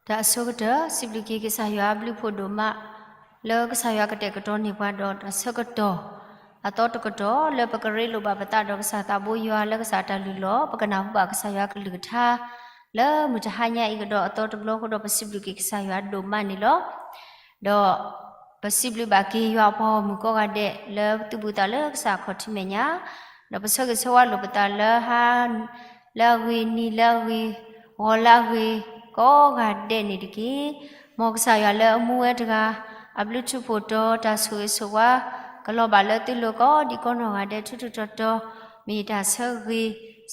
တၢ်အဆိကတၢၢ် စံးဘျုးက့ၤကစၢ်ယွၤအဘျုးဖှိၣ်ဒိၣ်မး လၢကစၢ်ယွၤကတဲာ်ကတီၤန့ၢ်ပှၤဒီးတၢ်ဆၢကတီၢ် အသီတကတီၢ်လၢပကရ့လိာ်ဘၣ်ပသးဒီးကစၢ်သးဘိယွၤလၢကစၢ်အတၢ်လုၢ်လီၢ် ပကနၢ်ဟူဘၣ်ကစၢ်ယွၤအကလုၢ်ကထါ လၢမုၢ်တဟါညါအံၤကဒီးအသီတဘျီအဃိဒီး ပစံးဘျုးက့ၤကစၢ်ယွၤဒိၣ်မးန့ၣ်လီၤ. ဒီးပစံးဘျုးဘၣ်က့ၤယွၤအပှၤဂီၢ်မုၢ်ကိးဂၤဒဲး လၢပသုးဘူးသးလၢကစၢ်အခီၣ်ထံးမဲာ်ညါ, ဒီးပဆၢဂ့ၤဆၢဝါလိာ်ပသးလၢဟါလၢအဂ့ၤ, နံၤလၢအဂ့ၤ, ဂီၤလၢအဂ့ၤ ကိးဂၤဒဲးန့ၣ်တက့ၢ်. မ်ကစၢ်ယွၤလၢအမူဝဲတဂၤ အဘျုးထူးဖှိၣ်တီၤ တၢ်ဆိၣ်ဂ့ၤဆိၣ်ဝါ ကလီၤဘၣ်လၢသုလိၤကိးဒံးကိးနီၢ်ဂၤဒဲး ထူးထူးတီၤတီၤ, မ့ၢ်တၢ်ဆၢဂ့ၤ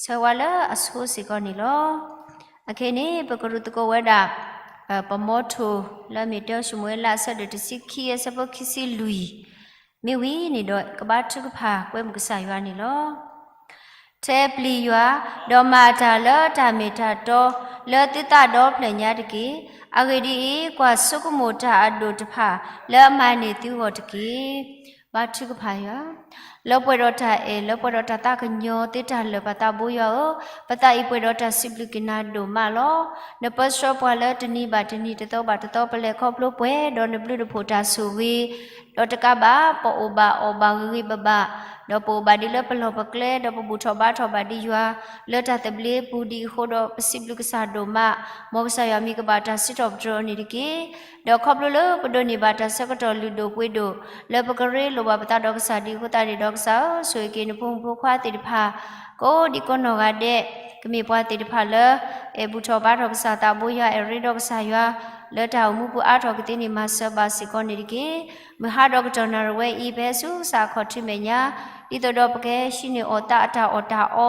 ဆၢဝါလၢအဆိစ့ၢ်ကီးန့ၣ်လီၤ. အခဲအံၤန့ၣ် ပကရူၢ်သကိးဝဲဒၣ် ပမီထိၣ် လၢမ့ၢ်တၢၡမူၤအ့လး အဆၢဒိၣ်တဆံခံ အဆၢဖိခံဆံလွံၢ်, မ့ၢ်ဝံၤန့ၣ်ဒီး ကဘါထုကဖၣ်ကွဲမုာ်ကစၢ်ယွၤန့ၣ်လီၤ. ထဲပျံၤယွၤ, ဒီးမၤတၢ်လၢတၢ်မ့ၢ်တၢ်တီ လၢသုသးဒီဖျၢၣ်ညါတက့ၢ်. အဂ့ၢ်ဒ်အံၤ, ကွၢ်ဆိကမိၣ်တၢ်အဒိၣ်တဖၣ် လၢအမၤန့ၢ်သုဂီၢ်တက့ၢ်. ဘါထုကဖၣ်ယွၤ လၢပှဲၤဒီးတၢ်အဲၣ် လၢပှဲၤဒီးတၢ်သးကညီၤ သုတၢ်လၢာ်ပသးဘိယွၤဧၢ, ပသးအံၤပှဲၤဒီးတၢ်စံးဘျုးက့ၤနၤဒိၣ်မးလီၤ. နပၢဆှၢပှၤလၢတနံၤဘၣ်တနံၤ တသီဘၣ်တသီ ပလဲၤခီဖျိပှဲၤဒီးနဘျုးနဖှိၣ်တၢ်ဆိၣ်ဂ့ၤ, ဒီးတကးဘၣ် ပအိၣ်ဘၣ်အီၣ်ဘၣ်ဂ့ၤဂ့ၤဘၣ်ဘၣ်, ဒီးပအိၣ်ဘၣ်ဒ်လၢပလီၢ်ပကျဲ ဒီးပဘူၣ်ထီၣ်ဘါထီၣ်ဘၣ်ဒံးယွၤ လၢတၢ်သဘျ့ပူၤဒံးအဃိဒီး ပစံးဘျုးကစၢ်ဒိၣ်မး, မ်ကစၢ်ယွၤမံၤကဘၣ်တၢ်စံးထီၣ်ပတြၢၤအီၤန့ၣ်တက့ၢ်. ဒီးခီဖျိလၢပဒိးန့ၢ်ဘၣ်တၢ်ဆၢကတီၢ်လုၢ်ဒိၣ်ပှ့ၤဒိၣ် လၢပကရ့လိာ်ဘၣ်ပသးဒီးကစၢ်ဒံးအဃိသတးန့ၣ်ဒီး ကစၢ်ဧၢ, ဆိၣ်ဂ့ၤက့ၤနဖိမုၣ်ဖိခွါသ့ၣ်တဖၣ် ကိးဒံးကိးနီၢ်ဂၤဒဲး, ကမ့ၢ်ပှၤသ့ၣ်တဖၣ်လၢ အဲၣ်ဘူၣ်ထီၣ်ဘါထီၣ်ကစၢ်သးဘိယွၤ အဲၣ်ရ့ဒီးကစၢ်ယွၤ လၢတၢ်အိၣ်မူပူၤအါထီၣ်ကသ့န့ၣ် မၤစၢၤဘၣ်စ့ၢ်ကီးန့ၣ်တက့ၢ်. မုၢ်ဟါဒီးကတီၢ်နၣ်ရံၣ်ဝဲအံၤ ပဟဲဆူကစၢ်အခီၣ်ထံးမဲာ်ညါ ဒ်သိးဒီးပကဟဲဟံးန့ၢ်အီၣ်သးအတၢ်အီၣ်တၢ်အီ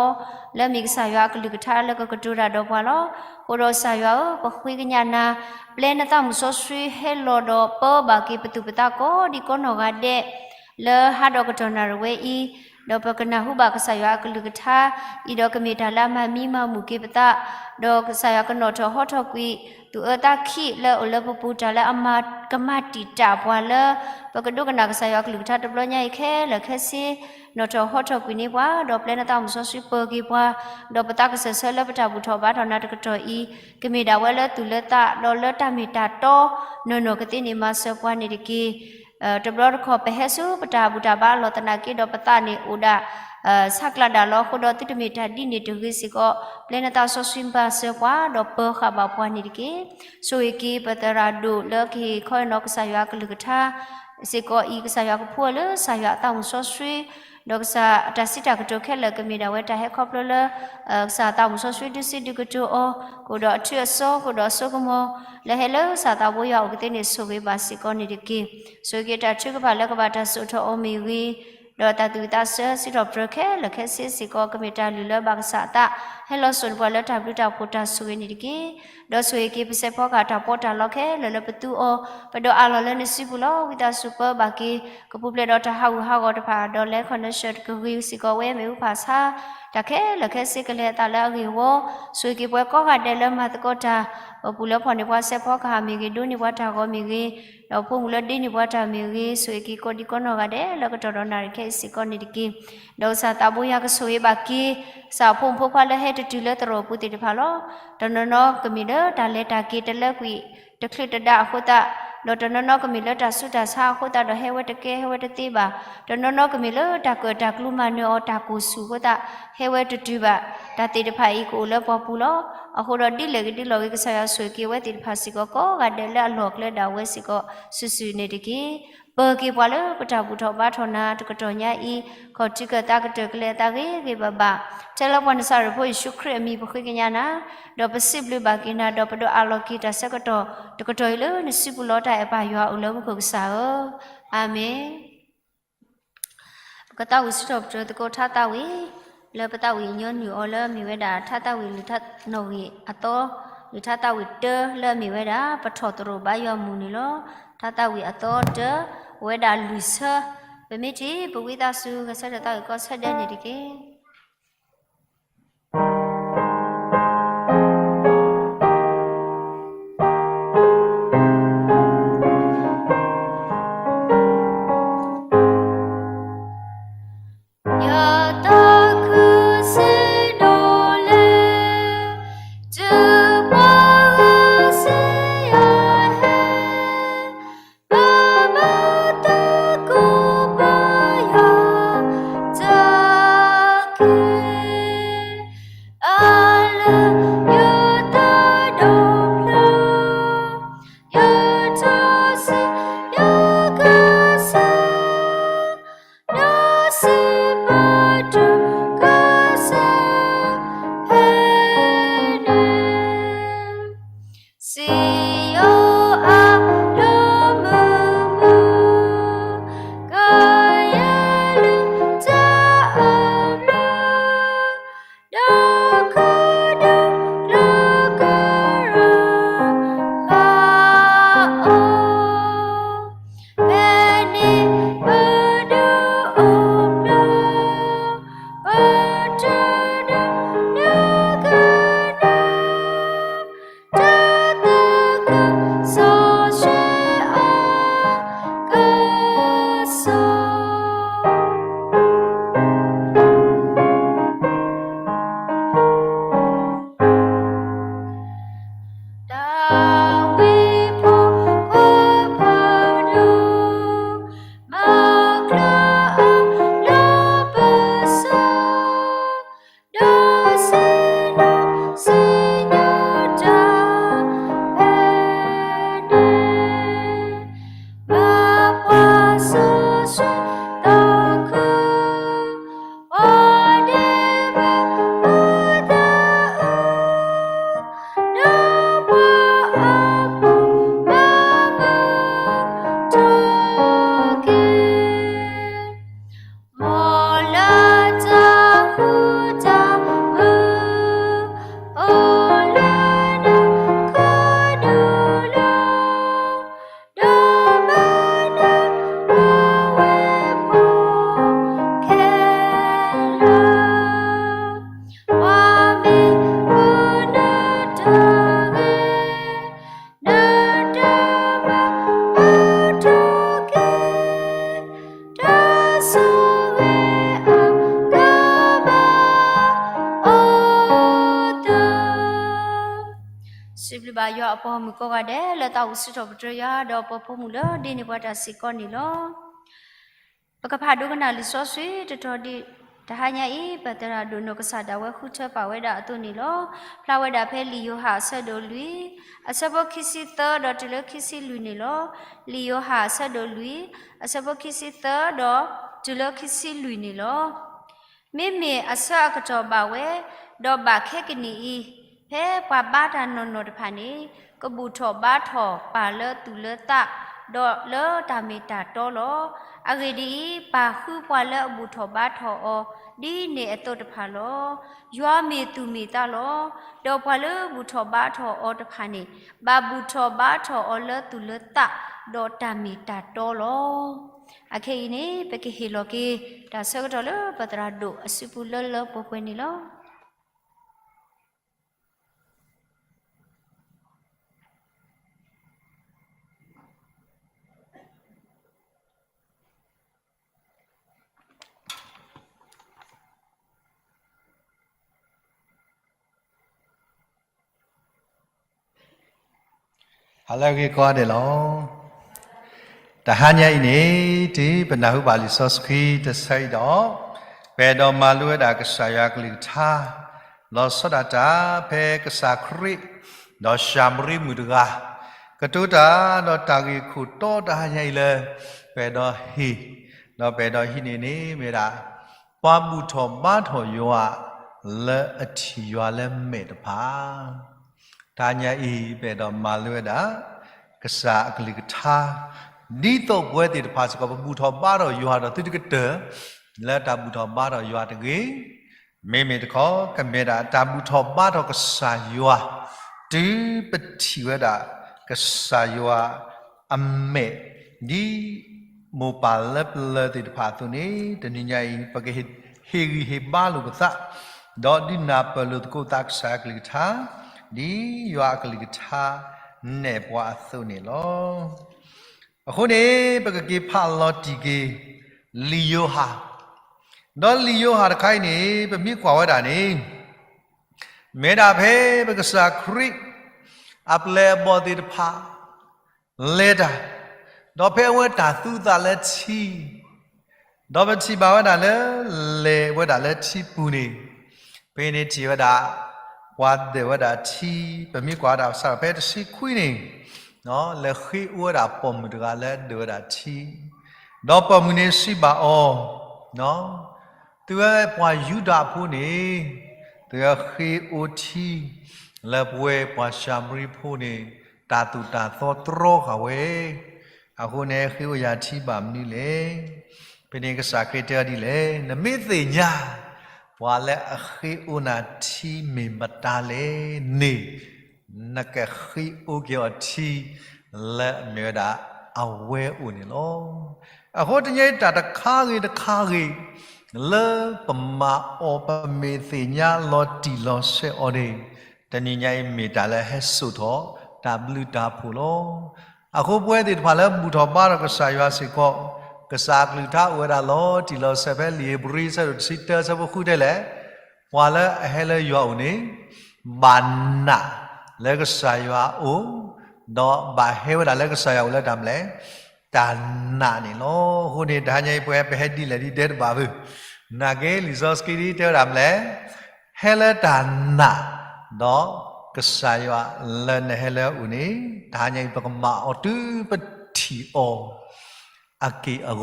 လၢမ့ၢ်ကစၢ်ယွၤအကလုၢ်ကထါလၢကကတိၤတၢ်ဒီးပှၤလီၤ. အဃိဒီးကစၢ်ယွၤဧၢ, ပဃ့ကညးနၤ, ပျဲနသးမုၣ်စီဆှံဟဲလီၤဒီးပၢဘၣ်က့ၤပသူၣ်ပသးကိးဒံးကိးနီၢ်ဂၤဒဲး လၢဟါဒီးကတီၢ်နၣ်ရံၣ်ဝဲအံၤ, ဒီးပကနၢ်ဟူဘၣ်ကစၢ်ယွၤအကလုၢ်ကထါအံၤဒီး ကမ့ၢ်တၢ်လၢအမၤမံမၤမုာ်က့ၤပသး, ဒီးကစၢ်ယွၤကနီၣ်ထီၣ်ဟီထီၣ်ကွံာ် သူၣ်အၢသးခံးလၢအအိၣ်လၢပပူၤ တၢ်လၢအမၤကမၤတံာ်တာ်ပှၤလၢ ပကဒိကနၣ်ကစၢ်ယွၤအကလုၢ်ကထါတဘျီညါအံၤခဲလၢာ်ခဲဆ့, နီၣ်ထီၣ်ဟီထီၣ်ကွံာ်န့ၢ်ပှၤ, ဒီးပျဲနသးမုၣ်စီဆှံပၢၤက့ၤပှၤ, ဒီးပသးကစၢၢ်ဆၢလၢပတၢ်ဘူၣ်ထီၣ်ဘါထီၣ်နၤတကတီၢ်အံၤ, ကမ့ၢ်ဒၣ်ဝဲလၢသူၣ်လၢသး ဒီးလၢတၢ်မ့ၢ်တၢ်တီ နီၢ်နီၢ်ကသ့န့ၣ် မၤစၢၤပှၤန့ၣ်တက့ၢ်. တဘျီတခီၣ် ပဟဲဆူပတၢ်ဘူၣ်တၢ်ဘါအလီၢ်သနာ်က့ဒီး ပသးန့ၣ်အိၣ်ဒၣ် ဆးကျးဒၣ်လီၤ. အဃိဒီး သုတမ့ၢ်တၢ်ဒ်န့ၣ်တဂ့ၤစ့ၢ်ကီး, ပျဲနသးစီဆှံမၤစၢၤပှၤ ဒီးပၢၤဃာ်ဘၣ်ပှၤန့ၣ်တက့ၢ်. ဆိၣ်ဂ့ၤက့ၤပသရၣ်ဒိၣ်လၢကဟ့ၣ်ခီအီၤနီၢ်ကစၢ်ယွၤအကလုၢ်ကထါစ့ၢ်ကီးအံၤ, ကစၢ်ယွၤကဖှူအီၤလၢကစၢ်ယွၤအသးမုၣ်စီဆှံ ဒီးကစၢ်အတၢ်စံးတၢ်ကတိၤခဲလၢာ် ကမ့ၢ်ဒၣ်ဝဲတၢ်ဟဲခီဖျိလၢ ကစၢ်အသးမုၣ်စီဆှံဒုးစံးဒုးကတိၤအီၤ, ကအိၣ်ဒီးအထူအစီ, ကအိၣ်ဒီးအစိကမီၤ, လၢဟဲလၢကစၢ်သးဘိယွၤအအိၣ်ကသ့န့ၣ် ဆိၣ်ဂ့ၤဘၣ်စ့ၢ်ကီးန့ၣ်တက့ၢ်. ဆိၣ်ဂ့ၤက့ၤတၢ်ထုကဖၣ်လၢကဘၣ်တၢ်စိာ်ထီၣ်အီၤမ့ၢ်ဂ့ၤ, ဒီးတၢ်သူၣ်ဝံၣ်သးစၢၤစံးထီၣ်ပတြၢၤခဲလၢာ်ခဲဆ့စ့ၢ်ကီး ကမ့ၢ်တၢ်လုၢ်လၢဘၣ်ကစၢ်အသး, ဟဲလီၤစိာ်န့ၢ်ပှၤလၢတၢ်ဘျုးတၢ်ဖှိၣ်တၢ်ဆိၣ်ဂ့ၤန့ၣ်တက့ၢ်. ဒီးဆိၣ်ဂ့ၤက့ၤပစဲးဖီကဟၣ်တၢ်ပီးတၢ်လီခဲလၢာ်လၢပသူအီၤ, ပဒိးအးလီၤလၢနစုပူၤလီၤ. ဝံသးစူၤပၢဘၣ်က့ၤ ကပူၤဖျဲးဒီးတၢ်ဟးဂူာ်ဟးဂီၤတဖၣ်, ဒီး land condition ကဂ့ၤစ့ၢ်ကီးဝဲ မ့ၣ်အူဖးဆါ, တၢ်ခဲလၢာ်ခဲဆ့ကလဲၤအသးလၢအဂ့ၢ်အဝီ, ဆိၣ်ဂ့ၤက့ၤပှၤကိးဂၤဒဲးလၢမၤသကိးတၢ်, ပပူၤလၢဖီၣ်န့ၢ်ပှၤစဲးဖီကဟၣ်မ့ၢ်ဂ့ၤ, ဒိးန့ၢ်ပှၤတၢ်ဂီၤမ့ၢ်ဂ့ၤ, ဒီးဖိမုၣ်လၢဒ့န့ၢ်ပှၤတၢ်မ့ၢ်ဂ့ၤ, ဆိၣ်ဂ့ၤက့ၤကိးဒံးကိးနီၢ်ဂၤဒဲးလၢကတီၢ်ဒီးနၣ်ရံၣ်ခဲအံၤစ့ၢ်ကီးန့ၣ်တက့ၢ်. ဒီးကစၢ်သးဘိယွၤကဆိၣ်ဂ့ၤဘၣ်က့ၤ ကစၢ်အဖိမုၣ်ဖိခွါလၢဟဲတတုၤလၢသရိာ်ပူၤသ့ၣ်တဖၣ်လီၤ. တနီၤနီၤကမ့ၢ်လၢတၢ်လဲၤတၢ်က့ၤတလၢကွံာ် တချုးတဒါအဃိသတး, ဒီးတနီၤနီၤကမ့ၢ်လၢတၢ်ဆူးတၢ်ဆါအဃိသတး ဒီးဟဲဝဲတကဲ ဟဲဝဲတသ့ဘၣ်. တနီၤနီၤကမ့ၢ်လၢတၢ်ကၢၣ်တၢ်ကျူမၤနၢၤအီၤတၢ်ကိၢ်ဆူၣ်အဃိသတး ဟဲဝဲတတုၤဘၣ်. တၢ်သ့ၣ်တဖၣ်အံၤကအိၣ်လၢပှၤပူၤလီၤ. အဃိဒီးဒ်လဲၣ်ဂ့ၤဒ်လဲၣ်ဂ့ၤ ကစၢ်ယွၤဆိၣ်ဂ့ၤက့ၤဝဲသ့ၣ်တဖၣ်စ့ၢ်ကီး ကိးဂၤဒဲးလၢအလီၢ်အကျဲဒၣ်ဝဲစ့ၢ်ကီး စုာ်စုာ်န့ၣ်တက့ၢ်. ပၢၤက့ၤပှၤလၢပတၢ်ဘူၣ်ထီၣ်ဘါထီၣ်နၤတကတီၢ်ညါအံၤ, ခီၣ်ထံးကၢၢ်သးကတၢၢ်ကလဲၤအသးဂ့ၤဂ့ၤဘၣ်ဘၣ်, ထဲလၢပှၤနစၤရ့းဖိယ့ၣ်ၡူးခရံာ်အမံၤ ပဃ့ကညးနၤ, ဒီးပစံးဘျုးဘၣ်က့ၤနၤ, ဒီးပဒိးအးလီၤက့ၤတၢ်ဆၢကတီၢ်တကတီၢ်အံၤလၢနစုပူၤလီၤ. တၢ်အဲၣ်ပၢ်ယွၤအိၣ်လၢမူခိၣ်ကစၢ်ဧၢ, အၤမ့ၣ်. ပကသးဝံၣ်စံးထီၣ်ပတြၢၤသကိးထါသးဝံၣ်, လၢပသးဝံၣ်ညီနုၢ်အီၤလၢအမ့ၢ်ဝဲဒၣ် ထါသးဝံၣ်လံာ်ထါနီၣ်ဂံၢ်အသီ, လံာ်ထါသးဝံၣ်တၢလၢအမ့ၢ်ဝဲဒၣ် ပထီၣ်သရိာ်ဘါယွၤမုၢ်န့ၣ်လီၤ. ထါသးဝံၣ်အသီတၢ, ဝဲဒၣ်လွံၢ်ဆၢ, ပမ့ၢ်ထံၣ် ပဝံသးစူၤ ဂဲၤဆၢထၢၣ်သးဝံၣ်ကိးဆၢဒဲးန့ၣ်တက့ၢ်. စံးဘျုးဘၣ်ယွၤအပိာ်မုၣ်ကိးဂၤဒဲး လၢသးအိၣ်ဆူၣ်ထီၣ်ပတြၢၤယွၤ ဒီးပၢၤဖိမုၣ်လၢဒ့န့ၢ်ပှၤတၢ်စ့ၢ်ကီးန့ၣ်လီၤ. ပကဖးဒိကနၣ်လံာ်စီဆှံတတီၤဒံး တဟါညါအံၤ ပသရၣ်ဒိၣ်နီၢ်ကစၢ်ဒၣ်ဝဲဃုထၢပာ်ဝဲဒၣ်အသိးန့ၣ်လီၤ. ဖျါဝဲဒၣ်ဖဲလံာ်ယိၤဟၣ်အဆၢဒိၣ်လွံၢ် အဆၢဖိခံဆံသၢဒီးတုၤလၢခံဆံလွံၢ်န့ၣ်လီၤ. လံာ်ယိၤဟၣ်အဆၢဒိၣ်လွံၢ် အဆၢဖိခံဆံသၢဒီးတုၤလၢခံဆံလွံၢ်န့ၣ်လီၤ. မ့မ့ၢ်အဆၢအကတီၢ်ဘၣ်ဝဲ, ဒီးဘၣ်ခဲကနံၣ်အံၤ, ဖဲပှၤဘါတၢ်နီၢ်နီၢ်တဖၣ်န့ၣ် ကဘူၣ်ထီၣ်ဘါထီၣ်ပၢ်လၢသူၣ်လၢသး, ဒီးလၢတၢ်မ့ၢ်တၢ်တီလီၤ. အဂ့ၢ်ဒ်အံၤ, ပၢ်ဃုပှၤလၢအဘူၣ်ထီၣ်ဘါထီၣ်အီၤ ဒ်န့ၣ်အသိးတဖၣ်လီၤ. ယွၤမ့ၢ်သူၣ်မ့ၢ်သးလီၤ. ဒီးပှၤလၢဘူၣ်ထီၣ်ဘါထီၣ်အီၤတဖၣ်န့ၣ် ဘၣ်ဘူၣ်ထီၣ်ဘါထီၣ်အီၤလၢသူၣ်လၢသး, ဒီးတၢ်မ့ၢ်တၢ်တီလီၤ. အခဲအံၤန့ၣ် ပကဟ့ၣ်လီၤက့ၤ တၢ်ဆၢကတီၢ်လၢပသရၣ်ဒိၣ်အစုပူၤလၢလၢပှဲၤပှဲၤန့ၣ်လီၤ. ဟါလၢအဂ့ၤကိးဂၤဒဲးလီၤ. တဟါညါအံၤန့ၣ် တုၤပနၢ်ဟူဘၣ်လံာ်စီဆှံတဆၢအံၤဒီး, ပအဲၣ်ဒိးမၤလိဝဲဒၣ်ကစၢ်ယွၤအကလုၢ်ကထါ, လီၤဆီဒၣ်တၢ်ဖဲကစၢ်ခရံာ်, ဒီးၡၤမရံမုၣ်တဂၤ, ကတိၤတၢ်ဒီးတၢ်ဂ့ၢ်ခိၣ်တီတဟါညါအံၤလၢ ပအဲၣ်ဒိးဟ့ၣ်, ဒီးပအဲၣ်ဒိးဟံးန့ၢ်န့ၣ်မ့ၢ်ဒၣ် ပှၤဘူၣ်ထီၣ်ဘါထီၣ်ယွၤ လၢအထံၣ်ယွၤလၢမဲာ်တဖၣ်. တဟါညါအံၤ ပအဲၣ်ဒိးမၤလိဝဲဒၣ် ကစၢ်အကလုၢ်ကထါ, ဒ်သိးပဝဲသ့ၣ်တဖၣ်စ့ၢ်ကီး ပဘူၣ်ထီၣ်ဘါထီၣ်ယွၤဒီးသုတကတၢၢ် လၢတၢ်ဘူၣ်ထီၣ်ဘါထီၣ်ယွၤတဂ့ၤ. မ့မ့ၢ်တခီ ကမ့ၢ်ဒၣ်တၢ်ဘူၣ်ထီၣ်ဘါထီၣ်ကစၢ်ယွၤ, တုၤပထံၣ်ဝဲဒၣ် ကစၢ်ယွၤအမဲာ် ဒ်မိၢ်ပၢ်လၢပျၢၤသ့ၣ်တဖၣ်အသိးန့ၣ် တနံၤညါအံၤ ပကဟ့ၣ်, ဟ့ၣ်ဂံၢ်ဟ့ၣ်ဘါလိာ်ပသး, ဒီးဒုးနၢ်ပၢၢ်လိာ်သကိးသးကစၢ်အကလုၢ်ကထါ, ဒ်ယွၤအကလုၢ်ကထါနဲၣ်ပှၤအသိးန့ၣ်လီၤ. အဃိန့ၣ် ပကက့ၤဖးလီၤတံၢ်က့ၤ လံာ်ယိၤဟၣ်, ဒီးလံာ်ယိၤဟၣ်တခါအံၤန့ၣ် ပမ့ၢ်ကွၢ်ဝဲဒၣ်န့ၣ် မ့ၢ်ဒၣ်ဖဲပကစၢ်ခရံာ် အပျဲၢ်အဘီၣ်သ့ၣ်တဖၣ် လဲၤတၢ်, ဒီးဖဲအဝဲတၢ်သူသးလၢထံ, ဒီးပထံၣ်ဘၣ်ဝဲဒၣ်လၢ လဲၤဝဲဒၣ်လၢထံပူၤန့ၣ်, ဖဲန့ၣ်ထံၣ်ဝဲဒၣ် ပှၤဒၢးဝဲဒၣ်ထံ, ပမ့ၢ်ကွၢ်ဝဲဒၣ်စးထီၣ်ဖဲတဆံခွံန့ၣ်, လဲၤဃ့အိၣ်ဝဲဒၣ်ပိာ်မုၣ်တဂၤလၢဒၢးဝဲဒၣ်ထံ, ဒီးပိာ်မုၣ်န့ၣ်စံးဘၣ်အီၤ, သုဝဲပှၤယူဒၤဖိန့ၣ် သုဝဲဃ့အိၣ်ထံ လၢပဝဲပှၤၡၤမရံဖိန့ၣ် တၢ်သိၣ်တၢ်သီတြီဃာ်ဝဲ, အဃိန့ၣ် ဃ့အိၣ်ယၤထံဘၣ်မနုၤလဲၣ်. ဖဲန့ၣ်ကစၢ်ခရံာ်တဲအီၤဒ်လဲၣ်, နမ့ၢ်သ့ၣ်ညါ ပှၤလၢအဃ့အိၣ်နၤထံမ့ၢ်မတၤလဲၣ်န့ၣ်, နကဃ့အိၣ်က့ၤအီၤထံ လၢအမ့ၢ်ဝဲဒၣ်အဝဲအိၣ်န့ၣ်လီၤ. အဃိတနံၤအံၤတၢ်တခါဂ့ၤတခါဂ့ၤ လၢပမၤအီၤ ပမ့ၢ်သ့ၣ်ညါလီၤတံၢ်လီၤဆဲးအီၤန့ၣ်, တနံၤညါအံၤမ့ၢ်တၢ်လၢဟဲစိာ်ထီၣ်တၢ်ဘျုးတၢ်ဖှိၣ်လီၤ. အဃိပဝဲသ့ၣ်တဖၣ်လၢဘူၣ်ထီၣ်ဘါထီၣ်ကစၢ်ယွၤစ့ၢ်ကီး, ကစၢ်အကလုၢ်ကထါအိၣ်ဝဲဒၣ်လီၤတံၢ်လီၤဆဲးဖဲလံာ်ဧ့ၤဘြံၤ အဆၢဒိၣ်တဆံတၢ အဆၢဖိဃုတဲလဲၣ်, ပှၤလၢအဟဲလၢယွၤအအိၣ်န့ၣ် ဘၣ်နာ်လၢကစၢ်ယွၤအအိၣ်, ဒီးဘၣ်ဟဲဝဲဒၣ်လၢကစၢ်ယွၤအအိၣ်လၢတၢ်မနုၤလဲၣ်, တၢ်နာ်န့ၣ်လီၤ. အဃိန့ၣ် တဟါညါအံၤပဝဲပဟဲဒ်လဲၣ်ဒ်တဲတဘၣ်ဘၣ်, နာ်က့လံာ်စီဆှံတဲဝဲဒၣ်မနုၤလဲၣ်, ဟဲလၢတၢ်နာ်, ဒီးကစၢ်ယွၤလၢနဟဲလၢအအိၣ်န့ၣ် တဟါညါအံၤပကမၤအီၤတုၤပထံၣ်အီၤ အက့ၢ်အ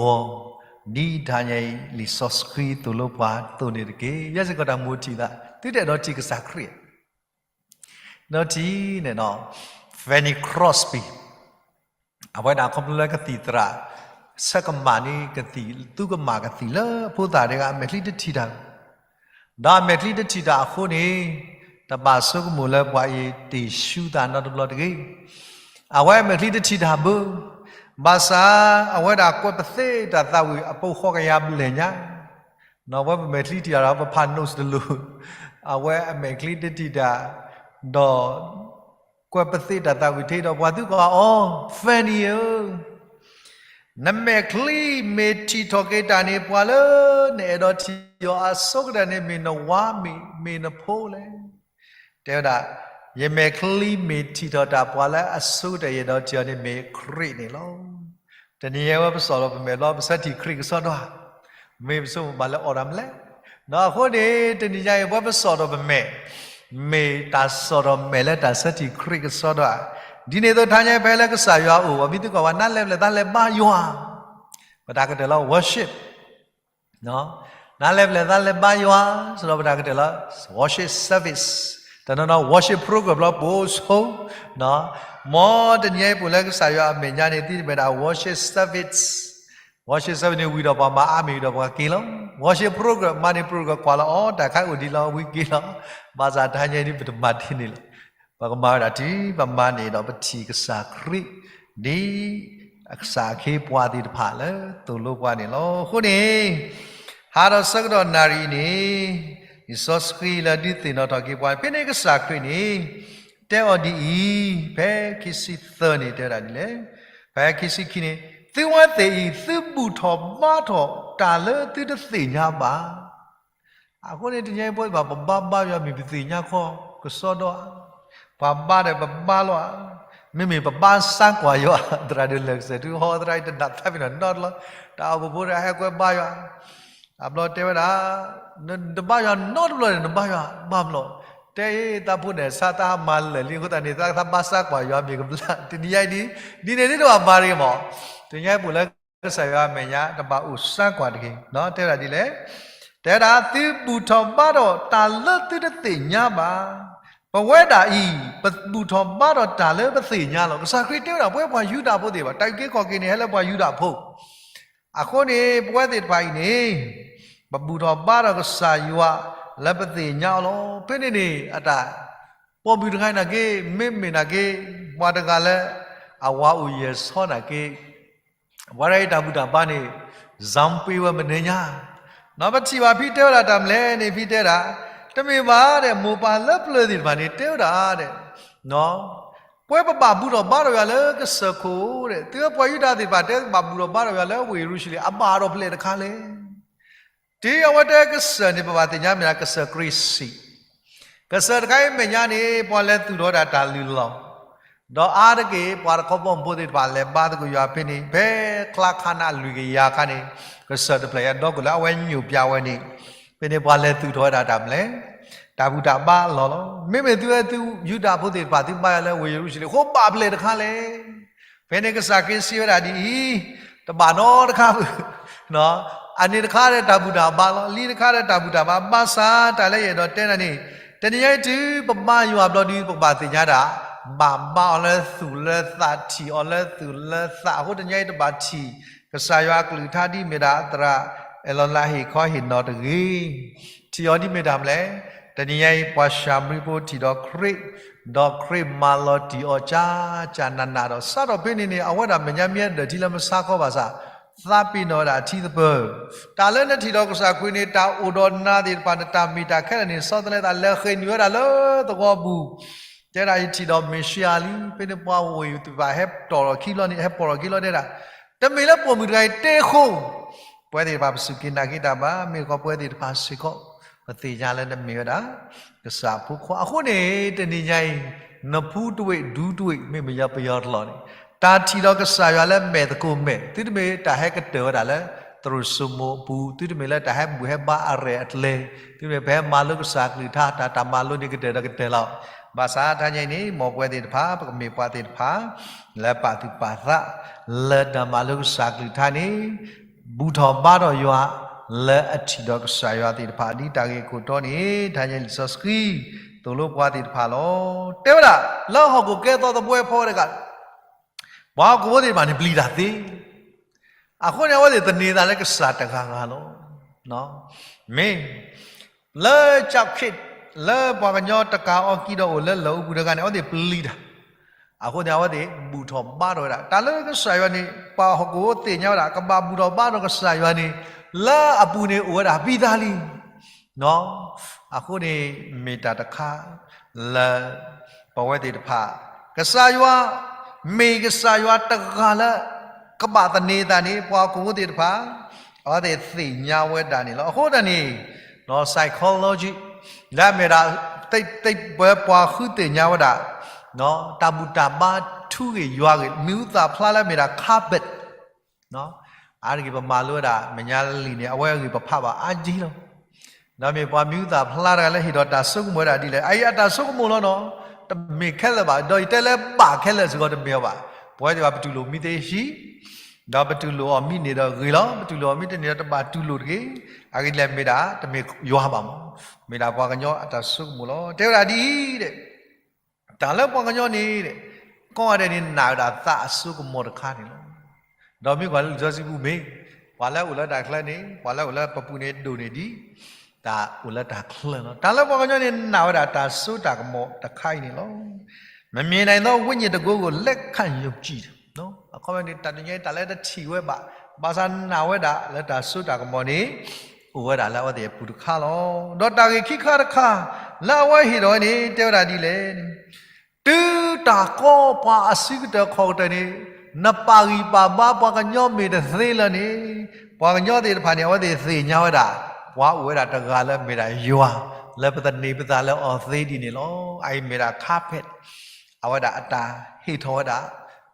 ဂီၤ, ဒ်တဟါညါအံၤ လံာ်စီဆှံသိၣ်လိပှၤအသိးန့ၣ်တက့ၢ်. ယဲစ့ၢ်ကီးတၢ်မိၣ်ထံၣ်သး သုတအဲၣ်ဒိးထံၣ်ကစၢ်ခရံာ်, ဒီးထံၣ်န့ၣ်ဒီး Fanny Crosby, အဝဲဒၣ်ခီဖျိလၢကသံၣ်သရၣ် ဆၢကမၣ်န့ၣ်ကသံၣ် သုကမၣ်ကသံၣ်လၢအဖိသၣ်တဂၤအမဲာ်ချံတထံၣ်တၢ် ဒီးအမဲာ်ချံတထံၣ်တၢ်အဃိန့ၣ်, တဘၣ်ဆိကမိၣ်လၢပှၤအံၤတ့ၢ်ဆူသးနီတဘျီတဂ့ၤ. အဝဲအမဲာ်ချံတထံၣ်တၢ်ဘၣ်, ဘၣ်ဆၣ်အဝဲဒၣ်ကွဲးပသ့တၢ်သးဝံၣ်အပိာ်ဃီကယၤဘျဲၣ်ညါ, ဒီးအဝဲပမဲာ်ချံထံၣ်တၢ်ဒီး ပဖး notes တလိၣ်, အဝဲအမဲာ်ချံတထံၣ်တၢ်, ဒီးကွဲးပသ့တၢ်သးဝံၣ်ထဲဒီးပှၤသုကိးအီၤ, Fanny ဧၢ နမဲာ်ချံမ့ၢ်ထံၣ်ထီၣ်က့ၤတၢ်န့ၣ် ပှၤလၢနအဲၣ်ဒိးထံၣ်အီၤအဆိကတၢၢ်န့ၣ် မ့ၢ်နဝၤမ့ၢ် မ့ၢ်နဖိလဲၣ်. တဲဝဲဒၣ်, ယမဲာ်ချံမ့ၢ်ထံၣ်ထီၣ်တၢ် ပှၤလၢအဆိကတၢၢ်ယအဲၣ်ဒိးထံၣ်အီၤန့ၣ်မ့ၢ်ခရံာ်န့ၣ်လီၤ. တနံၤအံၤဝဲပစိာ်ထီၣ်ပမဲာ်ဘျီ ပဆၢထံၣ်ခရံာ်ကစီဒီဧါ, မ့ၢ်ပဆိကမိၣ်ဘၣ်လၢအီၣ်တၢ်မနုၤလဲၣ်. အဃိန့ၣ် တနံၤညါအံၤ ပဝဲပစိာ်ထီၣ်ပမဲာ် မ့ၢ်တၢ်စိာ်ထီၣ်မဲာ်လၢတၢ်ဆၢထံၣ်ခရံာ်ကစီဒီဧါ. ဒ်န့ၣ်အသိး တဟါညါအံၤ ဖဲလၢကစၢ်ယွၤအအိၣ် ပှၤမ့ၢ်သံကွၢ်ဝဲ နၤလဲၤပျဲၢ်သးလဲၤဘါယွၤ, ပတၢ်ကတၢၢ်လၢ worship နၤလဲၤပျဲၢ်သးလဲၤဘါယွၤ, စဒီးပတၢ်ကတၢၢ်လၢ worship service, တနီၤနီၤ worship program လီၤ ပိာ်ဆိ, မ်တနံၤအံၤ ပအိၣ်လၢကစၢ်ယွၤအမဲာ်ညါန့ၣ် သုတမ့ၢ်ဒၣ် worship service, worship service န့ၣ် ဝံၤဒီးပှၤမၤအါမံၤဒီးပှၤက့ၤလီၤ. worship program မၤန့ၢ် program ကွၢ်လီၤအီၤ တၢ်ခါအိၣ်ဒံးလီၤ ဝံၤက့ၤလီၤ. ဘၣ်ဆၣ်တဟါညါအံၤ ပတမၤဒ်န့ၣ်လီၤ. ပကမၤဝဲဒၣ်တုၤ ပမၤန့ၢ်ဒီးပထံၣ်ကစၢ်ခရံာ် ဒ်အကစၢ်အခ့အပှၤသ့ၣ်တဖၣ်လၢသိၣ်လိပှၤန့ၣ်လီၤ. အဃိန့ၣ် ဟါဒီးဆၢကတီၢ်နၣ်ရံၣ်အံၤန့ၣ် လံာ်စီဆှံလၢဒုးသ့ၣ်နီၣ်ထီၣ်က့ၤပှၤ ဖဲန့ၣ်ကစၢ်ခရံာ်န့ၣ် တဲအီၤဒ်အံၤ, ဖဲခံဆံသၢန့ၣ် တဲဝဲဒၣ်ဒ်လဲၣ်, ဖဲခံဆံခံန့ၣ် သုဝဲသ့ၣ်အံၤ သုဘူၣ်ထီၣ်ဘါထီၣ်တၢ်လၢသုတသ့ၣ်ညါဘၣ်. အဃိန့ၣ် တနံၤအံၤပဝဲသ့ၣ်တဖၣ် ပဘါဘါယွၤမ့ၢ်ပသ့ၣ်ညါခီကစီဒီဧါ, ပှၤဘါဒီးပဘါလီၤဧါ, မ့မ့ၢ်ပဘါစါကွၢ်ယွၤ သရၣ်ဒိၣ်လဲာ်ကစၢၢ်ထူဟီသရၣ်အံၤ တနၢ်သးပ့ၤနီၣ်နီတဘျီ, တၢ်အိၣ်ဖှိၣ်ဖိတဂၤဟဲကွဲဘါယွၤ, အဘျီတဲဝဲဒၣ် နတဘါယွၤနီတဘျီန့ၣ် နဘါယွၤဘၣ်မနုၤလဲၣ်, တဲအံၤသးဖိန့ၣ် ဆါတၢ်ဟးမၤလၢာ်လံ အဃိသတးန့ၣ် သးသးဘါစါကွၢ်ယွၤမ့ၢ်ကဘျါ, တနံၤညါအံၤဒ် ဒ်န့ၣ်ဒ်တဘၣ်မၤတဂ့ၤမး, တနံၤညါအံၤပအိၣ်လၢကစၢ်ယွၤအမဲာ်ညါ တဘၣ်အိၣ်စါကွၢ်တဂ့ၤ, တဲဝဲဒၣ်ဒ်လဲၣ်, တဲဝဲဒၣ် သုဘူၣ်ထီၣ်ဘါထီၣ်တၢ်လၢသုတသ့ၣ်ညါဘၣ်. ပဝဲဒၣ်အံၤ ပဘူၣ်ထီၣ်ဘါထီၣ်တၢ်လၢပသ့ၣ်ညါလီၤ. ကစၢ်ခရံာ်တဲဝဲဒၣ် ပဝဲပှၤယူဒၤဖိသ့ၣ်တဖၣ် တၢ်အုၣ်က့ၤခီၣ်က့ၤန့ၣ် ဟဲလၢပှၤယူဒၤဖိ, အဃိန့ၣ် ပဝဲသ့ၣ်တဖၣ်အံၤန့ၣ် ပဘူၣ်ထီၣ်ဘါထီၣ်ကစၢ်ယွၤလၢပသ့ၣ်ညါအီၤလီၤ. ဖဲန့ၣ်န့ၣ် အတၢ် ပိာ်မုၣ်တဂၤနာ်က့ မ့မ့ၢ်နာ်က့ ပှၤတဂၤလၢ အဝၤအိၣ်ယဲၢ်ဆီနာ်က့ ပဝဲဒၣ်အံၤတၢ်ဘူၣ်တၢ်ဘါန့ၣ် ဇီပ့ဝဲမနုၤညါ, ဒီးပထံၣ်ဘၣ်ဖံတဲဝဲဒၣ်တၢ်မနုၤလဲၣ်န့ၣ် ဖံတဲဒၣ် တမ့ၢ်ဘၣ်ဒီး မိၢ်ပၢ်လၢပျၢၤသ့ၣ်တဖၣ်န့ၣ် တဲဝဲဒၣ်ဒီး ပဝဲပဘၣ်ဘူၣ်ထီၣ်ဘါထီၣ်ယွၤလၢကစၢၢ်ခိၣ်ဒီး သုဝဲပှၤယူဒၤသ့ၣ်တဖၣ်တဲ ဘၣ်ဘူၣ်ထီၣ်ဘါထီၣ်ယွၤလၢဝ့ၢ်ယရူၤၡလ့ၣ် အဘၣ်အါထီၣ်ဖဲလဲၣ်တခါလဲၣ်. တုၤအဝဲတဲကစၢၢ်န့ၣ် ပဘၣ်သ့ၣ်ညါမ့ၢ်ဒၣ်ကစၢၢ်ခရံာ်စံး, ကစၢၢ်တခါအံၤမဲာ်ညါန့ၣ် ပှၤလဲၤသူၣ်ထီၣ်ဝဲဒၣ်တၢ်လုၢ်လီၢ်, ဒီးအါတက့ၢ် ပှၤတခီဘီမုၢ်ဖိသ့ၣ်တဖၣ်လဲၤဘါသကိးယွၤဖဲန့ၣ် ဖဲချါခါနါလွံၢ်ကယၤခါန့ၣ် ကစၢၢ်တဖျၢၣ်အံၤ ဒီးကလၢအဝဲညိၣ်ပျဲဝဲန့ၣ် ဖဲန့ၣ်ပှၤလဲၤသူၣ်ထီၣ်ဝဲဒၣ်တၢ်မနုၤလဲၣ်, တၢ်ဘူၣ်တၢ်ဘါအလီၢ်လီၤ. မ့မ့ၢ်သုဝဲသုယူဒၤဖိသ့ၣ်တဖၣ် သုဘါယွၤလၢဝ့ၢ်ယရူၤၡလ့ၣ် ဃိဘၣ်ဖဲလဲၣ်တခါလဲၣ်. ဖဲန့ၣ်ကစၢ်ခရံာ်စံးဝဲဒၣ်ဒ်အံၤ, တဘၣ်နီတခါဘၣ် အန့ၣ်တခါဒီးတၢ်ဘူၣ်တၢ်ဘါလီၤ. လံတခါဒီးတၢ်ဘူၣ်တၢ်ဘါ ဘၣ်ဆၣ်တၢ်လၢယအဲၣ်ဒိးတဲနၤန့ၣ်, တနံၤညါအံၤတုၤပဘါယွၤဘျီဒုး ပကဘၣ်သ့ၣ်ညါဒၣ် ဘၣ်ဘါအီၤလၢသူၣ်လၢသး ထံၣ်အီၤလၢသူၣ်လၢသးအဃိ တနံၤညါအံၤတဘၣ်ထံၣ် ကစၢ်ယွၤအကလုၢ်ကထါဒ်မ့ၢ်ဒၣ်သရၣ် အဲၣ်လီၤလးဟ့ၣ်ခီဟ့ၣ်နီၤတဂ့ၤ. ထံၣ်အီၤဒ်မ့ၢ်တၢ်မနုၤလဲၣ်. တနံၤညါအံၤ ပှၤၡၤမရံဖိထံၣ်ဒီးခရံာ်, ဒီးခရံာ်မၤလီၤတံၢ်အီၤကၠၢ်ကၠၢ်နးနးဒီး စးထီၣ်ဖဲန့ၣ်န့ၣ် အဝဲဒၣ်မဲာ်ညါမ့ၢ်ဒၢးထံလၢမဆါခီဘၣ်ဆၣ်, သးပ့ၤနီၣ်ဝဲဒၣ်အထံသပၢၤ, တၢ်လၢနထံၣ်ဒီးကစၢ်ခရံာ်န့ၣ် တၢ်အိၣ်ဒီးနၤသ့ၣ်တဖၣ် နတၢ်မ့ၢ်တၢ်ခဲလၢာ်န့ၣ် ဆီတလဲသးလဲၤဃ့ၢ်နုာ်ဝဲဒၣ်လၢသဝီပူၤ, တဲဒၣ်ယထံၣ်ဒီးမ့ၣ်ၡံအၤလံ. ဖဲန့ၣ်ပှၤဝ့ၢ်သ့ၣ်တဖၣ်ဟဲတီၣ်ထီၣ်ခံဘျီန့ၣ် ဟဲပိာ်ထီၣ်ခံဘျီတဲဒၣ်, တမ့ၢ်လၢပိာ်မုၣ်တဂၤအံၤတဲအဃိ ပဝဲသ့ၣ်တဖၣ်ပစူၢ်က့ၤနာ်က့ၤတၢ်ဘၣ်, မ့ၢ်ဃီပဝဲသ့ၣ်တဖၣ်စ့ၢ်ကီး ပသ့ၣ်ညါလၢနမ့ၢ်ဝဲဒၣ် ကစၢ်အဖိခွါ. အဃိန့ၣ် တနံၤညါအံၤ နဖူတဝ့ၢ်ဒူတဝ့ၢ် မ့ၢ်မယီပယီၤတလီၢ်န့ၣ် တၢ်ထံၣ်ဒီးကစၢ်ယွၤလၢမဲာ်သကိးမဲာ် သုတမ့ၢ်တၢ်ဟဲကတၢၢ်ဝဲဒၣ်လၢ သရိာ်စိမိၤအပူၤ, သုတမ့ၢ်လၢတၢ်ဟဲဘူၣ်ဟဲဘါအရဲၣ်အကျဲၤ, သုမ့ၢ်ပဟဲမၤလိကစၢ်ကလုၢ်ကထါ တၢ်တၢ်မၤလိန့ၣ်ကတၢၢ်ဒီးကတၢၢ်လီၤ. ဘၣ်ဆၣ်တနံၤညါအံၤန့ၣ် မ်ပဝဲသ့ၣ်တဖၣ် ပကမ့ၢ်ပှၤသ့ၣ်တဖၣ် လၢပာ်သူၣ်ပာ်သး လၢတၢ်မၤလိကစၢ်ကလုၢ်ကထါန့ၣ် ဘူၣ်ထီၣ်ဘါထီၣ်ယွၤ လၢအထံၣ်ဒီးကစၢ်ယွၤသ့ၣ်တဖၣ် ဒ်တၢ်ဂ့ၢ်အခိၣ်တီန့ၣ် တနံၤညါအံၤလံာ်စီဆှံ သိၣ်လိပှၤသ့ၣ်တဖၣ်လီၤ. တဲဝဲဒၣ် လၢဟီၣ်ခိၣ်ကဲသီသဘှဲဖီဝဲတဂၤ ပှၤဟီၣ်ခိၣ်ဖိသ့ၣ်တဖၣ်န့ၣ် ပျံၤတၢ်သ့, အဃိန့ၣ် အဝဲသ့ၣ်သန့ၤသးလၢကစၢ်တဂၤဂၤလီၤ. မ့ၢ် လၢကၠီၣ်ခ့ၣ် လၢပှၤကညီတကးအီၤကံဒီးအိၣ်လၢလီၢ်အူပူၤတဂၤန့ၣ် အဝဲသ့ၣ်ပျံၤတၢ်, အဃိန့ၣ် အဝဲသ့ၣ်ဘူၣ်ထီၣ်ဘါထီၣ်ဝဲဒၣ် တၢ်လၢကစၢ်ယွၤန့ၣ် ပှၤဟီၣ်ခိၣ်ဖိသ့ၣ်ညါဝဲဒၣ် ကဘၣ်ဘူၣ်ထီၣ်ဘါထီၣ်ကစၢ်ယွၤန့ၣ် လၢအပူၤန့ၣ်အိၣ်ဝဲဒၣ်ပံသးလံ. အဃိန့ၣ် မ့ၢ်တၢ်တခါ လၢ ပဝဲသ့ၣ်တဖၣ် ကစၢ်ယွၤ မ့ၢ်ကစၢ်ယွၤတဂၤလၢ ကဘၣ်သန့ၤသးန့ၣ် ပှၤဟီၣ်ခိၣ်ဖိသ့ၣ်တဖၣ် အဝဲသ့ၣ်သ့ၣ်ညါဝဲဒၣ်န့ၣ်လီၤ. အဃိသတးန့ၣ် psychology လၢအမ့ၢ်ဝဲဒၣ် ပှၤဃုသ့ၣ်ညါဝဲဒၣ် တၢ်ဘူၣ်တၢ်ဘါထူဂ့ၤယွၤဂ့ၤ မံၤဟူသၣ်ဖျါလၢမ့ၢ်ဒၣ် carpet အါတက့ၢ်ပမၤလိဝဲဒၣ် မဲာ်ညါလံာ်န့ၣ် အဝဲအဂ့ၢ်ပဖးဘၣ်အါက့လီၤ. ဒီးမ့ၢ်ပှၤမံၤဟူသၣ်ဖျါတဂၤလၢဟ့ၣ်ထီၣ်တၢ်ဆိကမိၣ်ဝဲဒၣ်ဒ်လဲၣ်, အအံၤအတၢ်ဆိကမိၣ်လီၤနီၤ, တမ့ၢ်ခဲလၢာ်ဘၣ်, ဒီးယတဲလၢဘၣ်ခဲလၢာ်စ့ၢ်ကီးတမ့ၢ်အီၤဘၣ်. ပဝဲသ့ၣ်ဘၣ်ပတူၢ်လိာ်မ့ၢ်သ့ဟံၣ်, ဒီးပတူၢ်လိာ်အီၤမ့ၢ်န့ၣ်ဒီးဂ့ၤလီၤ, ပတူၢ်လိာ်အီၤမ့ၢ်တန့ၢ်ဒီးတဘၣ်တူၢ်လိာ်တဂ့ၤ. အဂ့ၢ်ဒ်လဲၣ်မ့ၢ်ဒၣ်တမ့ၢ်ယွၤဘၣ်မး, မ့ၢ်ဒၣ်ပှၤကညီအတၢ်ဆိကမိၣ်လီၤ. တဲဝဲဒၣ်ဒ်အံၤ တၢ်လၢပှၤကညီန့ၣ် ကိးဂၤဒဲးန့ၣ်နာ်ဝဲဒၣ်သးအစိကမီၤတခါန့ၣ်လီၤ. ဒီးမ့ၢ်ကွၢ်လၢလံာ်စီဆှံပူၤမ့ၢ် ပှၤလၢအိၣ်လၢတၢ်ချၢန့ၣ် ပှၤလၢအိၣ်လၢပပူၤန့ၣ်ဒိၣ်န့ၢ်ဒံး တၢ်အိၣ်လၢတၢ်ချၢလီၤ. တၢ်လၢပှၤကညီန့ၣ်နာ်ဝဲဒၣ်တၢ်စိတၢ်ကမီၤတခါအံၤန့ၣ်လီၤ. မမြင်နိုင်သောဝိညာဉ်တစ်ခုကို လက်ခံယုံကြည် အခီပညီန့ၣ် တၢ်တနံၤအံၤတၢ်လၢတထံၣ်ဝဲဘၣ်, ဘၣ်ဆၣ်နာ်ဝဲဒၣ်လၢတၢ်စိတၢ်ကမီၤန့ၣ် အိၣ်ဝဲဒၣ်လၢအဝဲသ့ၣ်အပူၤတခါလီၤ. ဒီးတၢ်ဂ့ၢ်ခံခါတခါ လၢအဝဲဟ့ၣ်ထီၣ်ဝဲန့ၣ် တဲဝဲဒၣ်ဒ်လဲၣ်န့ၣ်, တုၤတၢ်ကီပှၤအစုကတၢၢ်ခီၣ်ကတၢၢ်န့ၣ် နပာ်ဂံၢ်ပာ်ဘါပှၤကညီမ့ၢ်တသ့လၢၤန့ၣ်, ပှၤကညီသ့ၣ်တဖၣ်န့ၣ် အဝဲသ့ၣ်သ့ၣ်ညါဝဲဒၣ် ပှၤအိၣ်ဝဲဒၣ်တဂၤလၢမ့ၢ်ဒၣ်ယွၤ လၢပသန့ၤပသးလၢအီၤသ့ဒ်န့ၣ်လီၤ. အအံၤမ့ၢ်ဒၣ် carpet အဝဲဒၣ်အတၢ်ဟ့ၣ်ထီၣ်ဝဲဒၣ်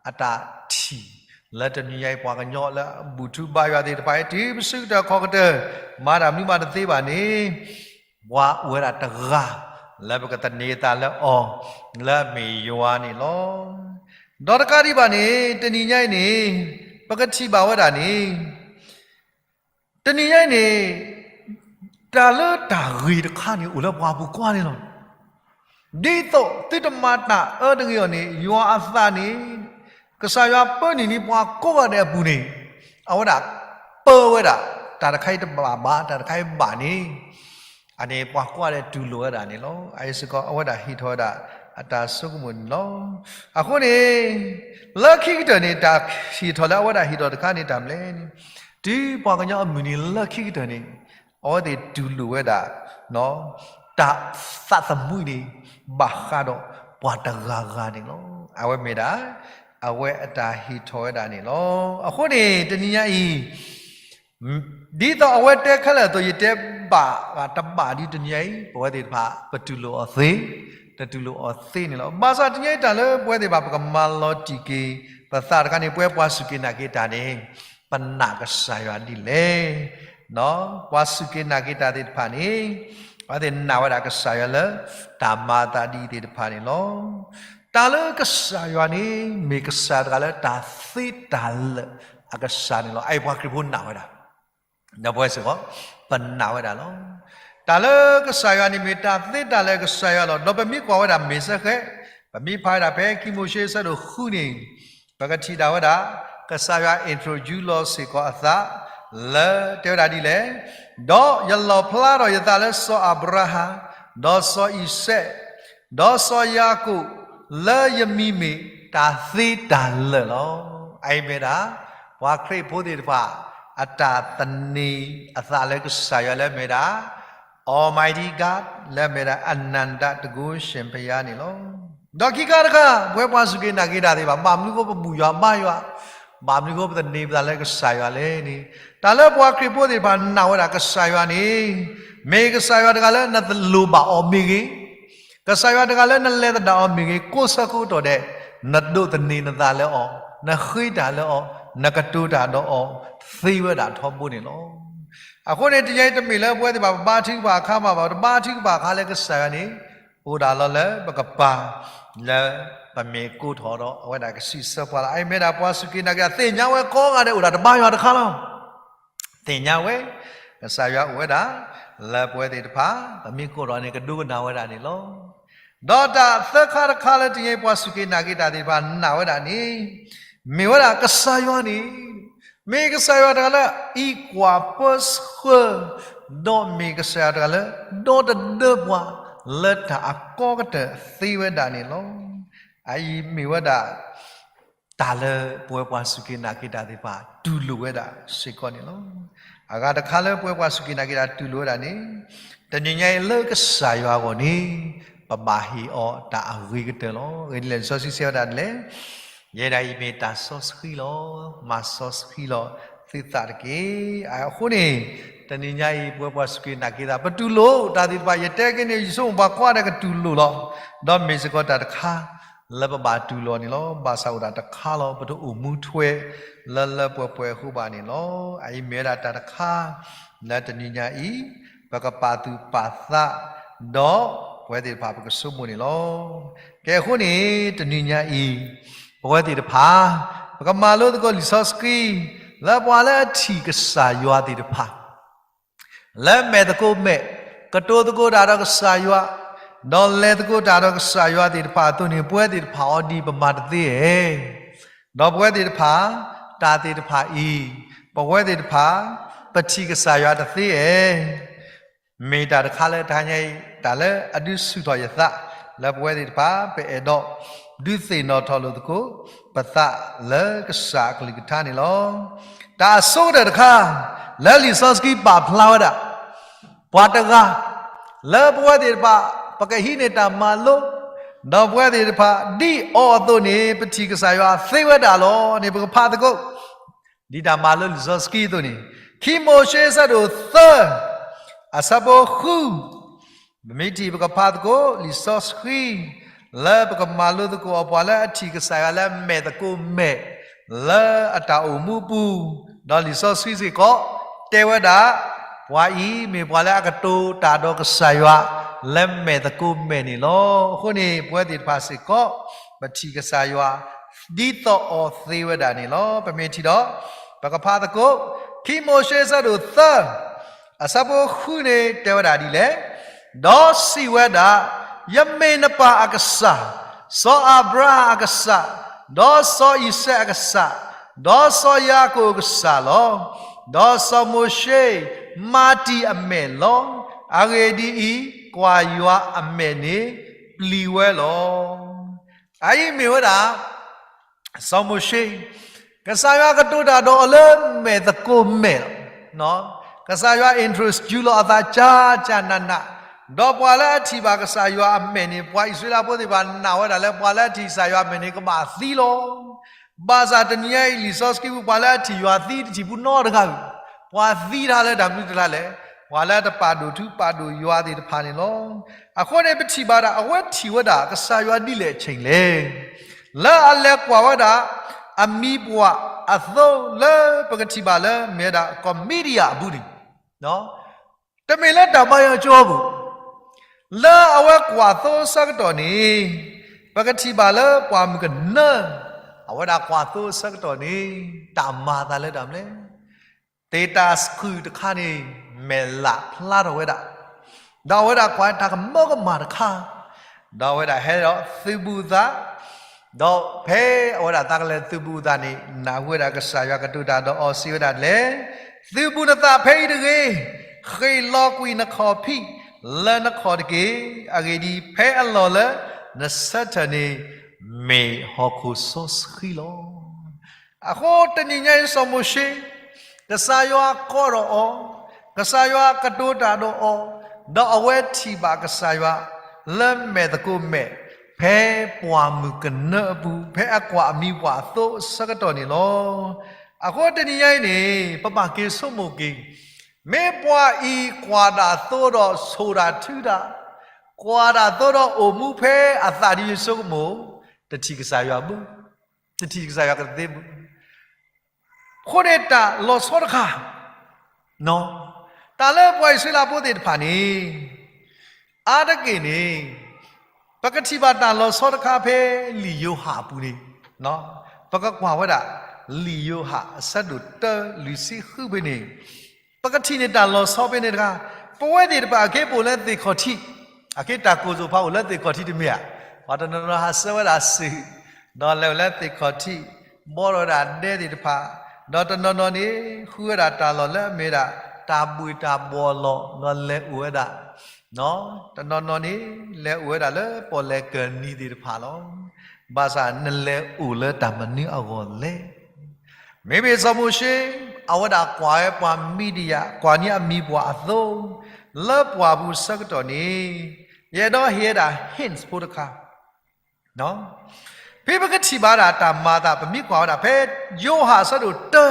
အတၢ်ထံၣ် လၢတနံၤညါအံၤပှၤကညီလၢအဘူၣ်ထူဘါယွၤသ့ၣ်တဖၣ်အံၤ တုၤပစုကတၢၢ်ခီၣ်ကတၢၢ် မၤတၢ်မနုၤမးတသ့ဘၣ်န့ၣ် ပှၤအိၣ်ဝဲဒၣ်တဂၤ လၢပကသန့ၤသးလၢအီၤ လၢအမ့ၢ်ယွၤန့ၣ်လီၤ. ဒီးတကးဒံးဘၣ်န့ၣ် တနံၤညါအံၤန့ၣ် ပကထံၣ်ဘၣ်ဝဲဒၣ်န့ၣ် တနံၤညါအံၤန့ၣ် တၢ်လၢတၢ်ဂ့ၤတခါန့ၣ် အိၣ်လၢပှၤပူၤကွံာ်န့ၣ်လီၤ. ဒ်သိးသုတမၤတၢ်အၢတဂ့ၤအီၤန့ၣ် ယွၤအသးန့ၣ် ကစၢ်ယွၤပၢနုာ်န့ၢ်ပှၤကိးဂၤဒဲးအပူၤန့ၣ် အဝဲဒၣ်ပၢဝဲဒၣ် တၢ်တခါအံၤတဘၣ်ဘၣ် တၢ်တခါအံၤဘၣ်န့ၣ် အန့ၣ်ပှၤကိးဂၤဒဲးတူၢ်လိာ်ဝဲဒၣ်န့ၣ်လီၤ. အအံၤစ့ၢ်ကီး အဝဲဒၣ်ဟ့ၣ်ထီၣ်ဝဲဒၣ် အတၢ်ဆိကမိၣ်န့ၣ်လီၤ. အဃိန့ၣ် လၢခံကတၢၢ်န့ၣ် တၢ်ဟ့ၣ်ထီၣ်လၢအဝဲဒၣ်ဟ့ၣ်ထီၣ်တခါန့ၣ် တၢ်မနုၤလဲၣ်န့ၣ် တုၤပှၤကညီအမုၢ်နံၤလၢခံကတၢၢ်န့ၣ် အဝဲသ့ၣ်တူၢ်လိာ်ဝဲဒၣ် တၢ်သးသမူန့ၣ် ဘၣ်ဃးဒီးပှၤတဂၤဂၤန့ၣ်လီၤ. အဝဲမ့ၢ်ဒၣ် အဝဲအတၢ်ဟ့ၣ်ထီၣ်ဝဲဒၣ်န့ၣ်လီၤ. အဃိန့ၣ် တနံၤညါအံၤ ဒ်သိးအဝဲတဲခဲလၢာ်အသိး ယတဲဘၣ်ဂ့ၤတဘၣ်ဒ်တနံၤညါအံၤ ပဝဲသ့ၣ်တဖၣ် ပတူၢ်လိာ်အီၤသ့, တတူၢ်လိာ်အီၤသ့န့ၣ်လီၤ. ဘၣ်ဆၣ်တနံၤညါအံၤတၢ်လၢပဝဲသ့ၣ်တဖၣ် ပကမၤလီၤတံၢ်က့ၤပသးတခါန့ၣ် ပဝဲပှၤစူၢ်က့ၤနာ်က့ၤတၢ်န့ၣ် ပနာ်ကစၢ်ယွၤဒ်လဲၣ်. ပှၤစူၢ်က့ၤနာ်က့ၤတၢ်သ့ၣ်တဖၣ်န့ၣ် အဝဲသ့ၣ်နာ်ဝဲဒၣ်ကစၢ်ယွၤလၢ တၢ်မၤအသးဒ်အံၤသ့ၣ်တဖၣ်န့ၣ်လီၤ. တၢ်လၢကစၢ်ယွၤန့ၣ် မ့ၢ်ကစၢ်တဂၤလၢတၢ်သ့တၢ်လၢာ်အကစၢ်န့ၣ်လီၤ. အအံၤပှၤခရံာ်ဖိနာ်ဝဲဒၣ် ဒီးပဝဲစ့ၢ်ကီး ပနာ်ဝဲဒၣ်လီၤ. တၢ်လၢကစၢ်ယွၤန့ၣ် မ့ၢ်တၢ်သ့တၢ်လၢာ်အကစၢ်ယွၤလီၤ. ဒီးပမ့ၢ်ကွၢ်ဝဲဒၣ်မ့ၢ်စ့ၢ်ကီး ပမ့ၢ်ဖးဝဲဒၣ်ဖဲခံမိၤၡ့အဆၢဒိၣ်ဃုန့ၣ် ပကထံၣ်ဒၣ်ဝဲဒၣ် ကစၢ်ယွၤ introduce လီၤစ့ၢ်ကီးအသး လၢတဲဝဲဒၣ်ဒ်လဲၣ်, ဒီးယလီၣ်ဖျါထီၣ်ယသးလၢစီၤအၤဘြၤဟၣ်, ဒီးစီၤအံၤစဲး, ဒီးစီၤယၤကိာ် လၢယမံၤမ့ၢ်တၢ်သ့တၢ်လၢာ်လီၤ. အအံၤမ့ၢ်ဒၣ် ပှၤခရံာ်ဖိသ့ၣ်တဖၣ် အတၢ်သန့ၤအသးလၢကစၢ်ယွၤလၢမ့ၢ်ဒၣ် Almighty God လၢမ့ၢ်ဒၣ် အနန္တတကုၤဆ့ၣ်ဖယါန့ၣ်လီၤ. ဒီးခံခါတခါ ပဝဲပှၤစူၢ်က့ၤနာ်က့ၤတၢ်သ့ၣ်တဖၣ် ဘၣ်မနုၤဃိပဘူၣ်ယွၤဘါယွၤ, ဘၣ်မနုၤဃိပသန့ၤပသးလၢကစၢ်ယွၤလဲၣ်န့ၣ် တၢ်လၢပှၤခရံာ်ဖိသ့ၣ်တဖၣ်နာ်ဝဲဒၣ်ကစၢ်ယွၤန့ၣ် မ့ၢ်ကစၢ်ယွၤတဂၤလၢနလိၣ်ဘၣ်အီၤမ့ၢ်ဂ့ၤ, ကစၢ်ယွၤတဂၤလၢနလဲၤသဒၣ်အီၤမ့ၢ်ဂ့ၤ, ကိးဆၢကိးကတီၢ်ဒဲး နဒိးသန့ၤနသးလၢအီၤ, နဃ့တၢ်လၢအီၤ, နကတိၤတၢ်ဒီးအီၤ သ့ဝဲဒၣ်ထီဘိန့ၣ်လီၤ. အဃိန့ၣ် တနံၤအံၤတမ့ၢ်လၢပဝဲသ့ၣ်တဖၣ် ပဘါထုကဖၣ်အခါမးဘၣ်, ပတဘါထုကဖၣ်အခါလၢကစၢ်ယွၤန့ၣ် အိၣ်ဒၣ်လီၤလၢပကပၤ လၢပမ့ၢ်ကိးထီၣ်ဒီးအဝဲဒၣ်ကဆံးစၢပှၤလီၤ. အအံၤမ့ၢ်ဒၣ်ပှၤစူၢ်က့ၤနာ်က့ၤ သ့ၣ်ညါဝဲကိးဂၤဒဲး အိၣ်ဒၣ်တဘါယွၤတခါလီၤ. သ့ၣ်ညါဝဲ ကစၢ်ယွၤအိၣ်ဝဲဒၣ် လၢပဝဲသ့ၣ်တဖၣ် ပမ့ၢ်ကိးထီၣ်န့ၣ် ကဒိကနၣ်ဝဲဒၣ်န့ၣ်လီၤ. ဒီးတၢ်သၢခါတခါလၢတနံၤအံၤ ပှၤစူၢ်က့ၤနာ်က့ၤတၢ်သ့ၣ်တဖၣ်နာ်ဝဲဒၣ်န့ၣ် မ့ၢ်ဝဲဒၣ်ကစၢ်ယွၤန့ၣ် မ့ၢ်ကစၢ်ယွၤတဂၤလၢအအံးကွၢ်ပၢဆှၢ ဒီးမ့ၢ်ကစၢ်ယွၤတဂၤလၢ ဒီတဒၢပှၤ လၢတၢ်အကီကတၢၢ်သ့ဝဲဒၣ်န့ၣ်လီၤ. အအံၤမ့ၢ်ဝဲဒၣ် တၢ်လၢပဝဲပှၤစူၢ်က့ၤနာ်က့ၤတၢ်သ့ၣ်တဖၣ် တူၢ်လိာ်ဝဲဒၣ်စ့ၢ်ကီးန့ၣ်လီၤ. အဂၤတခါလၢပဝဲပှၤစူၢ်က့ၤနာ်က့ၤတၢ်တူၢ်လိာ်ဝဲဒၣ်န့ၣ် တနံၤညါအံၤလၢကစၢ်ယွၤအဂီၢ်န့ၣ် ပဘၣ်ဟ့ၣ်အီၤတၢ်အဂ့ၤကတၢၢ်လီၤ. အဂ့ၢ်ဒ်လဲၣ် လံာ်စီဆှံတဲဝဲဒၣ်ဒ်လဲၣ်, ယဲဒၣ်အံၤမ့ၢ်တၢ်စီဆှံလီၤ, မၤစီဆှံလီၤသုသးတက့ၢ်. အဃိန့ၣ် တနံၤညါအံၤ ပဝဲပှၤစူၢ်က့ၤနာ်က့ၤသး ပတူၢ်လိာ်တၢ်သ့ၣ်တဖၣ် ယတဲက့ၤန့ၣ် ယဆိကမိၣ်ပှၤကိးဂၤဒဲးကတူၢ်လိာ်လီၤ. ဒီးမ့ၢ်စ့ၢ်ကီးတၢ်တခါ လၢပဘၣ်တူၢ်လိာ်န့ၣ်လီၤ. ဘၣ်ဆၣ်အိၣ်ဒၣ်တခါလီၤ ပတအိၣ်မူထွဲ လၢလၢပှဲၤပှဲၤအဃိဘၣ်န့ၣ်လီၤ. အအံၤမ့ၢ်ဝဲဒၣ်တၢ်တခါ လၢတနံၤညါအံၤ ပကပာ်သူၣ်ပာ်သး ဒီးပဝဲသ့ၣ်တဖၣ်ပကဆိကမိၣ်န့ၣ်လီၤ. ကဲအဃိန့ၣ် တနံၤညါအံၤ ပဝဲသ့ၣ်တဖၣ် ပကမၤလိသကိးလံာ်စီဆှံ လၢပှၤလၢအထံၣ်ကစၢ်ယွၤသ့ၣ်တဖၣ် လၢမဲာ်သကိးမဲာ် ကတိၤသကိးတၢ်ဒီးကစၢ်ယွၤ, ဒီးလဲၤသကိးတၢ်ဒီးကစၢ်ယွၤသ့ၣ်တဖၣ်အသိးန့ၣ် ပဝဲသ့ၣ်တဖၣ်အီၤဒ်ပမၤတသ့ဧါ. ဒီးပဝဲသ့ၣ်တဖၣ် တၢ်သ့ၣ်တဖၣ်အံၤ ပဝဲသ့ၣ်တဖၣ် ပထံၣ်ကစၢ်ယွၤတသ့ဧါ. မ့ၢ်တၢ်တခါလၢတဟါညါအံၤ တၢ်လၢအဒုးဆူၣ်ထီၣ်ယသး လၢပဝဲသ့ၣ်တဖၣ် ပအဲၣ်ဒိး ဒုးသ့ၣ်နီၣ်ထီၣ်လိာ်သကိး ပသးလၢကစၢ်အကလုၢ်ကထါန့ၣ်လီၤ. တၢ်အဆိကတၢၢ်တခါ လၢလံာ်စီဆှံပာ်ဖျါဝဲဒၣ် ပှၤတဂၤ လၢပဝဲသ့ၣ်တဖၣ် ပကဟံးန့ၢ်တၢ်မၤလိ ဒီးပဝဲသ့ၣ်တဖၣ် ဒ်အီၤအသိးန့ၣ် ပထံၣ်ကစၢ်ယွၤသ့ဝဲဒၣ်လီၤန့ၣ် ပကဖးသကိး ဒ်တၢ်မၤလိလံာ်စီဆှံအသိးန့ၣ် ခံမိၤၡ့အဆၢဒိၣ်သၢ အဆၢဖိဃု ပမ့ၢ်ထံၣ်ပကဖးသကိး လံာ်စီဆှံ လၢပကမၤလိသကိးအီၤ ပှၤလၢအထံၣ်ကစၢ်ယွၤလၢမဲာ်သကိးမဲာ် လၢအတၢ်အိၣ်မူအပူၤ, ဒီးလံာ်စီဆှံစ့ၢ်ကီး တဲဝဲဒၣ် ပှၤအံၤမ့ၢ်ပှၤလၢအကတိၤတၢ်ဒီးကစၢ်ယွၤ လၢမဲာ်သကိးမဲာ်န့ၣ်လီၤ. အဃိန့ၣ် ပဝဲသ့ၣ်တဖၣ်စ့ၢ်ကီး ပထံၣ်ကစၢ်ယွၤ ဒ်သိးအီၤသ့ဝဲဒၣ်န့ၣ်လီၤ. ပမ့ၢ်ထံၣ်ဒီး ပကဖးသကိး ခံမိၤၡ့အဆၢဒိၣ်သၢ အဆၢဖိဃုန့ၣ် တဲဝဲဒၣ်ဒ်လဲၣ်, ဒီးစံးဝဲဒၣ်, ယမ့ၢ်နပၢ်အကစၢ်, စီၤအၤဘြၤဟၣ်အကစၢ်, ဒီးစီၤအံၤစဲးအကစၢ်, ဒီးစီၤယၤကိာ်အကစၢ်လီၤ. ဒီးစီၤမိၤၡ့မၤတံၢ်အမဲာ်လီၤ. အဂ့ၢ်ဒ်အံၤ, ကွၢ်ယွၤအမဲာ်န့ၣ်ပျံၤဝဲလီၤ. အအံၤမ့ၢ်ဝဲဒၣ် စီၤမိၤၡ့, ကစၢ်ယွၤကတိၤတၢ်ဒီးအီၤလၢမဲာ်သကိးမဲာ်လီၤ. ကစၢ်ယွၤ introduce လီၤအသးကၢ်ကၢ်နးနး, ဒီးပှၤလၢအထံၣ်ဘၣ်ကစၢ်ယွၤအမဲာ်န့ၣ် ပှၤအံၣ်စရ့လးဖိသ့ၣ်တဖၣ်နာ်ဝဲဒၣ်လၢ ပှၤလၢအထံၣ်ကစၢ်ယွၤအမဲာ်န့ၣ် ကဘၣ်သံလီၤ. ဘၣ်ဆၣ်တနံၤညါအံၤ လံာ်စီဆှံပူၤ ပှၤလၢအထံၣ်ယွၤသံတထံၣ်ဘူးနီတဂၤဧိၤ, ပှၤသံတၢ်လၢတၢ်မနုၤတခါလဲၣ်, ပှၤလၢအတပာ်ဒိၣ်ထူပာ်ဒိၣ်ယွၤသ့ၣ်တဖၣ်န့ၣ်လီၤ. အဃိန့ၣ် ပထံၣ်ဘၣ်ဒၣ် အဝဲထံၣ်ဝဲဒၣ်ကစၢ်ယွၤဒ်လဲၣ်အဆ့ၣ်လဲၣ် လၢအလဲၤကွၢ်ဝဲဒၣ် အမံၤပှၢ်အသိလၢပကထံၣ်ဘၣ်လၢမ့ၢ်ဝဲဒၣ်ကီၢ်မံဒယၣ်အပူၤန့ၣ်, တမ့ၢ်လၢတၢ်ဘါယွၤကၠိအပူၤ, လၢအဝဲကွၢ်သိအဆၢကတီၢ်န့ၣ် ပကထံၣ်ဘၣ်လၢပှၢ်မုၢ်ကနၢ အဝဲဒၣ်ကွၢ်သိအဆၢကတီၢ်န့ၣ် တၢ်မၤအသးလၢတၢ်မနုၤလဲၣ် သ့ၣ်တၢ်ဆှုၣ်တခါန့ၣ် မဲာ်လးဖျါထီၣ်ဝဲဒၣ်, ဒီးအဝဲဒၣ်ကွၢ်တၢ်ကမၢကမၣ်တခါ, ဒီးအဝဲဒၣ်ဟဲဒီးသုးဘူးအသး, ဒီးဖဲအဝဲဒၣ်သးကလဲၤသုးဘူးအသးန့ၣ် နၢ်ဟူဝဲဒၣ်ကစၢ်ယွၤကတိၤတၢ်ဒီးအီၤစံးဝဲဒၣ်ဒ်လဲၣ်, သုးဘူးနသးဖဲအံၤတဂ့ၤ, ဃ့ၢ်လီၤကွံာ်နခီၣ်ဖံးလၢနခီၣ်တက့ၢ်. အဂ့ၢ်ဒ်အံၤ, ဖဲအလီၢ်လၢနဆၢထၢၣ်န့ၣ် မ့ၢ်ဟီၣ်ခိၣ်စီဆှံလီၤ. အဃိတနံၤညါအံၤစီၤမိၤၡ့, ကစၢ်ယွၤကိးထီၣ်အီၤ, ကစၢ်ယွၤကတိၤတၢ်ဒီးအီၤ, ဒီးအဝဲထံၣ်ဘၣ်ကစၢ်ယွၤ လၢမဲာ်သကိးမဲာ်, ဖဲပှၢ်မုၢ်ကနၢအပူၤ, ဖဲအကွၢ်အမံၤပှၢ်အသိအဆၢကတီၢ်န့ၣ်လီၤ. အဃိတနံၤညါအံၤန့ၣ် ပဘၣ်က့ၤဆိကမိၣ်က့ၤ, မ့ၢ်ပှၤအံၤကွၢ်တၢ်သိဒီးဆိၣ်တၢ်ထုတၢ်, ကွၢ်တၢ်သိဒီးအိၣ်မူဖဲအသးဒ်ယဆိကမိၣ်, တထံၣ်ကစၢ်ယွၤဘၣ်, တထံၣ်ကစၢ်ယွၤကသ့ဘၣ်. အဃိန့ၣ်တၢ်လီၤဆီတခါ, တၢ်လၢပှၤအံၣ်စရ့လးဖိသ့ၣ်တဖၣ်န့ၣ်, အါတက့ၢ်န့ၣ်, ပကထံၣ်ဘၣ်တၢ်လီၤဆီတခါဖဲလံာ်ယိၤဟၣ်အပူၤန့ၣ်, ပကကွၢ်ဝဲဒၣ် လံာ်ယိၤဟၣ်အဆၢဒိၣ်တၢ လွံၢ်ဆံဃုဖဲန့ၣ်, ပကထံၣ်န့ၢ်တၢ်လီၤဆီဖဲန့ၣ်တခါ, ပဝဲသ့ၣ်တဖၣ်အခ့ပအိၣ်လၢသ့ၣ်ခီၣ်ထံး, အခ့တၢ်ကိၢ်စိၣ်ဖးအိၣ်လၢသ့ၣ်ခီၣ်ထံးတမ့ၢ်ဧါ, ပှၤတနီၤနီၤဟးဆှဲးဝဲဒၣ်စုာ်, ဒီးလဲၤအိၣ်လၢသ့ၣ်ခီၣ်ထံး, ဘှီထီၣ်ဝဲဒၣ်ဒဲသ့ၣ်တဖၣ်, ဒီးတနီၤနီၤန့ၣ် ဃုဝဲဒၣ်တၢ်လီၢ်လၢအမ့ၢ်ဝဲဒၣ် တၢ်ဘှ့ၣ်တၢ်ဘှီၣ်လီၤ, ဒီးလဲၤအိၣ်ဝဲဒၣ် တနီၤနီၤန့ၣ် လဲၤအိၣ်ဝဲဒၣ်လၢပီၣ်လဲၣ်ကၢၢ်နံၤသ့ၣ်တဖၣ်လီၤ. ဘၣ်ဆၣ်နလဲၤအိၣ်လၢတၢ်မနုၤအဂီၢ်လဲၣ်. မ့မ့ၢ်စီၤမိၤၡ့ အဝဲဒၣ်ကွၢ်ဝဲပှၤမံဒယၣ် ကွၢ်န့ၢ်အမံၤပှၢ်အသိ, လၢပှၢ်ပူၤဆၢကတီၢ်န့ၣ်, ယအဲၣ်ဒိးဟ့ၣ်ဝဲဒၣ် hints ဖိတခါ ဖဲပကထံၣ်ဘၣ်ဒၣ်တၢ်မၤအသး ပမ့ၢ်ကွၢ်ဝဲဒၣ်ဖဲယိၤဟၣ်အဆၢဒိၣ်တၢ,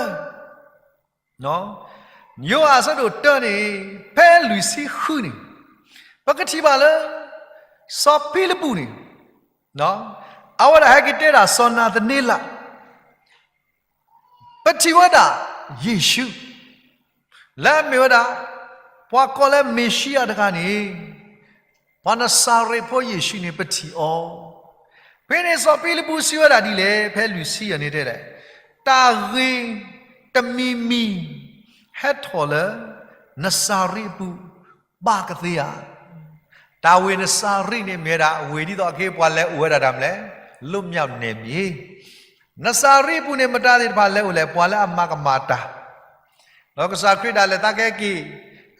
ဖဲ ယိၤဟၣ်အဆၢဒိၣ်တၢန့ၣ် ဖဲလွံၢ်ဆံဃုန့ၣ် ပကထံၣ်ဘၣ်လၢ စီၤဖံလပူးန့ၣ် အဝဲဒၣ်ဟဲက့ၤတဲဒၣ်စီၤနၤသန့လး ပထံၣ်ဝဲဒၣ်ယ့ၣ်ၡူး လၢအမ့ၢ်ဝဲဒၣ် ပှၤကိးလၢမ့ၤၡံအၤတဂၤန့ၣ် ပှၤနစၤရ့းဖိယ့ၣ်ၡူးန့ၣ် ပထံၣ်အီၤ. ဖဲန့ၣ်စီၤဖံလပူးစံးဝဲဒၣ်ဒ်လဲၣ်, ဖဲလွံၢ်ဆံယဲၢ်န့ၣ်တဲလဲၣ်, တၢ်ဂ့ၤတမံၤမံၤ ဟဲထီၣ်လၢ နစၤရ့းအပူၤ ဘၣ်ကသ့ဧါ. တၢ်ဝ့ၢ်နစၤရ့းန့ၣ်မ့ၢ်ဝဲဒၣ် ဝ့ၢ်ဒ်သိးက့ ပှၤလဲၤအိၣ်ဝဲဒၣ်တၢ်မနုၤလဲၣ်, လွတ်မြောက်နယ်မြေ. နစၤရ့းအပူၤန့ၣ် မတၤသ့ၣ်တဖၣ်လဲၤအိၣ်လဲၣ်, ပှၤလၢအမၤကမၣ်တၢ် ဒီးကစၢ်ခရံာ်ဒၣ်လဲာ်သးကဟဲက့ၤ,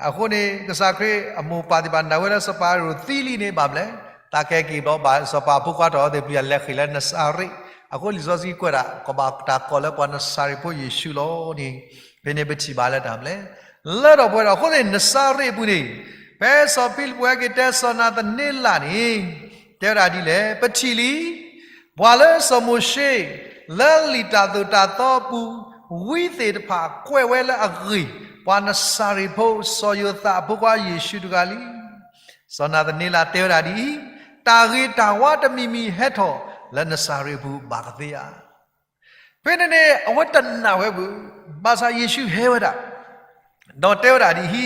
အဃိန့ၣ် ကစၢ်ခရံာ်အမိၢ်ပၢ်သ့ၣ်တဖၣ်နာ်ဝဲလၢ စီၤပၤဟ့ရိၣ်သံလံန့ၣ် ဘၣ်မနုၤလဲၣ်, သးကဟဲက့ၤဘျီဘၣ် စီၤပၤဖိခွါထီၣ်အဝဲသ့ၣ်ပျံၤ အလဲၤဃ့ၢ်လၢနစၤရ့း. အဃိလံာ်စီဆှံကွဲးဒၣ် ကဘၣ်တၢ်ကိးလၢပှၤနစၤရ့းဖိယ့ၣ်ၡူးလီၤန့ၣ်, ဖဲန့ၣ်ပထံၣ်ဘၣ်လၢတၢ်မနုၤလဲၣ်, လၢထီၣ်ပှဲၤထီၣ်. အဃိန့ၣ် နစၤရ့းအပူၤန့ၣ် ဖဲစီၤဖံလပူးဟဲက့ၤတဲစီၤနၤသန့လးန့ၣ် တဲဝဲဒၣ်ဒ်လဲၣ်, ပထံၣ်လံ ပှၤလၢစီၤမိၤၡ့ လၢလံာ်တၢ်သိၣ်တၢ်သီအပူၤ ဝံသ့ၣ်တဖၣ်ကွဲးဝဲလၢအဂ့ၢ်, ပှၤနစၤရ့းဖိ စီၤယိၤသးအဖိခွါယ့ၣ်ၡူးတဂၤလံ. စီၤနၤသန့လးတဲဝဲဒၣ်ဒ်အံၤ, တၢ်ဂ့ၤတၢ်ဝါတမံၤမံၤဟဲထီၣ်လၢနစၤရ့းအပူၤဘၣ်ကသ့ဧါ. ဖဲန့ၣ်န့ၣ် အဝဲတနာ်ဝဲဘၣ်, ဘၣ်ဆၣ်ယ့ၣ်ၡူးဟဲဝဲဒၣ် ဒီးတဲဝဲဒၣ်ဒ်အံၤ,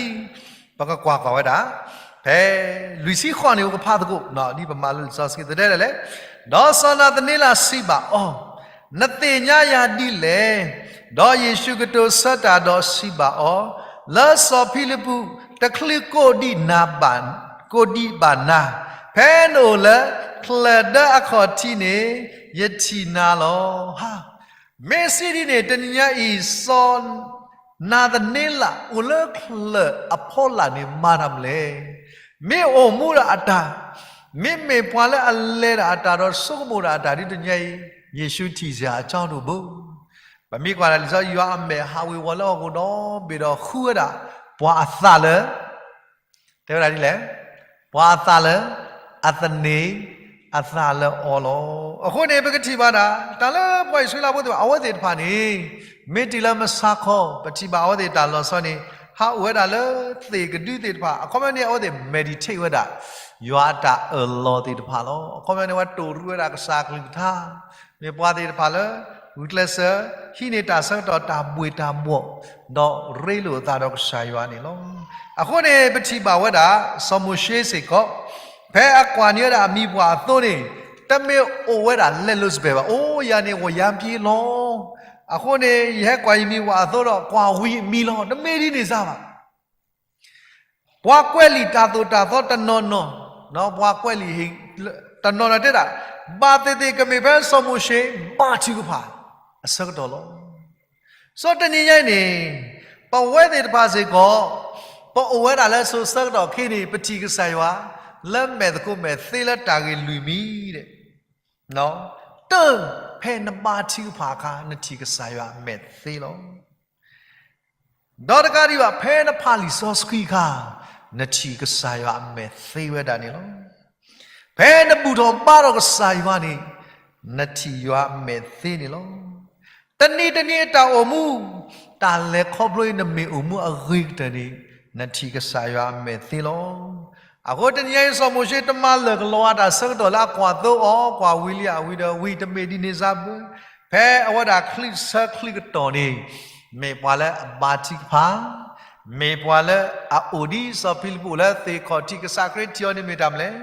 ပကကွၢ်ကွၢ်ဝဲဒၣ်, ဖဲလွံၢ်ဆံဃိးန့ၣ် ပကဖးသကိး, ဒ်ပမၤလိလံာ်စီဆှံသ့တဲဒ်လဲၣ်, ဒီးစီၤနၤသန့လးစံးဘၣ်အီၤ, နသ့ၣ်ညါယၤဒ်လဲၣ်. ဒီးယ့ၣ်ၡူးကတိၤဆၢတၢ်ဒီးစံးဘၣ်အီၤ, လၢစီၤဖံလပူး တချုးကိးဒံးနၤဘၣ်, ကိးဒံးဘၣ်နၤ, ဖဲနအိၣ်လၢချၢၣ်ဒၢအခီၣ်ထံးန့ၣ် ယထံၣ်နၤလီၤ. မ့ၢ်စံးဒ်န့ၣ် တနံၤညါအံၤ စီၤနၤသန့လးအိၣ်လၢချၢၣ်အဖီလာ်န့ၣ် မၤတၢ်မနုၤလဲၣ်. မ့ၢ်အိၣ်မူဒၣ်အတၢ်, မ့မ့ၢ်ပှၤလၢအလဲၤဒၣ်အတၢ်ဒီးဆိကမိၣ်ဒၣ်အတၢ်ဒ်တနံၤညါအံၤ, ယ့ၣ်ၡူးထံၣ်စ့ၢ်အကၠီဒိၣ်ဘိ. ပမ့ၢ်ကွၢ်ဒၣ်လံာ်စီဆှံ ယွၤအမဲာ်ဟးဝ့ၤဝီၤလၢဟီၣ်ခိၣ်ဒီဘ့ၣ်ဒီးဃုဝဲဒၣ် ပှၤအသးလၢ တဲဝဲဒၣ်ဒ်လဲၣ်, ပှၤအသးလၢအသန့ၤအသးလၢအီၤလီၤ. အဃိန့ၣ် ပကထံၣ်ဘၣ်ဒၣ် တၢ်လၢပှၤအံၣ်စရ့လးဖိသ့ၣ်တဖၣ် အဝဲသ့ၣ်တဖၣ်န့ၣ် မ့ၢ်တုၤလၢမဆါခီ ပထံၣ်ဘၣ်အဝဲသ့ၣ်တၢ်လီၤဆီန့ၣ် ဟးအိၣ်ဝဲဒၣ်လၢသ့ၣ်ကဒုသ့ၣ်တဖၣ် အခီပညီန့ၣ် အဝဲသ့ၣ် meditate ဝဲဒၣ် ယွၤအတၢ်အၢၣ်လီၤသ့ၣ်တဖၣ်လီၤ. အခီပညီန့ၣ် အဝဲတိၢ်ရူၢ်ဝဲဒၣ်ကစၢ်အကလုၢ်ကထါ မ့ၢ်ပှၤသ့ၣ်တဖၣ်လၢ ဂုာ်ကျဲးစၢး ဟံးန့ၢ်တၢ်ဆၢကတီၢ်တၢ်ဘှ့ၣ်တၢ်ဘှီၣ် ဒီးရ့လိာ်အသးဒီးကစၢ်ယွၤန့ၣ်လီၤ. အဃိန့ၣ် ပထံၣ်ဘၣ်ဝဲဒၣ် စီၤမိၤၡ့စ့ၢ်ကီး ဖဲအကွၢ်န့ၢ်ဝဲဒၣ်အမံၤပှၢ်အသိးန့ၣ် တမ့ၢ်အိၣ်ဝဲဒၣ်လၢ Elizabeth ဘၣ်, အိၣ်ယၤန့ၣ် ဝဲယၤပျ့ၤလီၤ. အဃိန့ၣ် ယဟဲကွၢ်ယမံၤပှၢ်အသိးဒီး ကွၢ်ဝံၤအမံၤလီၤ. တမ့ၢ်ဒ်န့ၣ်စ့ၢ်ဘၣ်. ပှၤကွဲးလံာ်တၢ်သိၣ်တၢ်သီတနီၤနီၤ, ပှၤကွဲးလံာ် တနီၤနီၤတဲဒၣ်, ဘၣ်သ့ၣ်သ့ၣ်ကမ့ၢ်ဖဲစီၤမိၤၡ့ ဘါထုကဖၣ် အဆၢကတီၢ်လီၤ. စီၤတနံၤညါအံၤန့ၣ် ပဝဲသ့ၣ်တဖၣ်စ့ၢ်ကီး ပအိၣ်ဝဲဒၣ်လၢစိၤဆၢကတီၢ်ခဲအံၤန့ၣ် ပထံၣ်ကစၢ်ယွၤ လၢမဲာ်သကိးမဲာ်သ့လၢတၢ်ဂ့ၢ်လွံၢ်မံၤဒီး တၢ်ဖဲနဘါထုကဖၣ်အခါ နထံၣ်ကစၢ်ယွၤအမဲာ်သ့လီၤ. ဒီးတကးဒံးဘၣ် ဖဲနဖးလံာ်စီဆှံအခါ နထံၣ်ကစၢ်ယွၤအမဲာ်သ့ဝဲဒၣ်န့ၣ်လီၤ. ဖဲနဘူၣ်ထီၣ်ဘါထီၣ်ကစၢ်ယွၤန့ၣ် နထံၣ်ယွၤအမဲာ်သ့န့ၣ်လီၤ. တနံၤတနံၤအတၢ်အိၣ်မူ တၢ်လဲၤခီဖျိအံၤ နမ့ၢ်အိၣ်မူအဂ့ၤကတၢၢ်န့ၣ် နထံၣ်ကစၢ်ယွၤအမဲာ်သ့လီၤ. အဃိတနံၤညါအံၤ စီၤမိၤၡ့တမၤလၢာ်ကလီၤအတၢ်ဆၢကတီၢ်လၢအကွၢ်သိအီၤ ကွၢ်ဝံၤလံအဝံၤဒီးဝံၤ တမ့ၢ်ဒ်န့ၣ်စ့ၢ်ဘၣ်. ဖဲအဝဲဒၣ်ချံးဆၢချံးကတီၢ်န့ၣ် မ့ၢ်ပှၤလၢအဘါထုကဖၣ်, မ့ၢ်ပှၤလၢအအိၣ်ဒ်စီၤဖံလပူးလၢသ့ၣ်ခီၣ်ထံး ကစၢ်ခရံာ်ထံၣ်အီၤန့ၣ်မ့ၢ်တၢ်မနုၤလဲၣ်,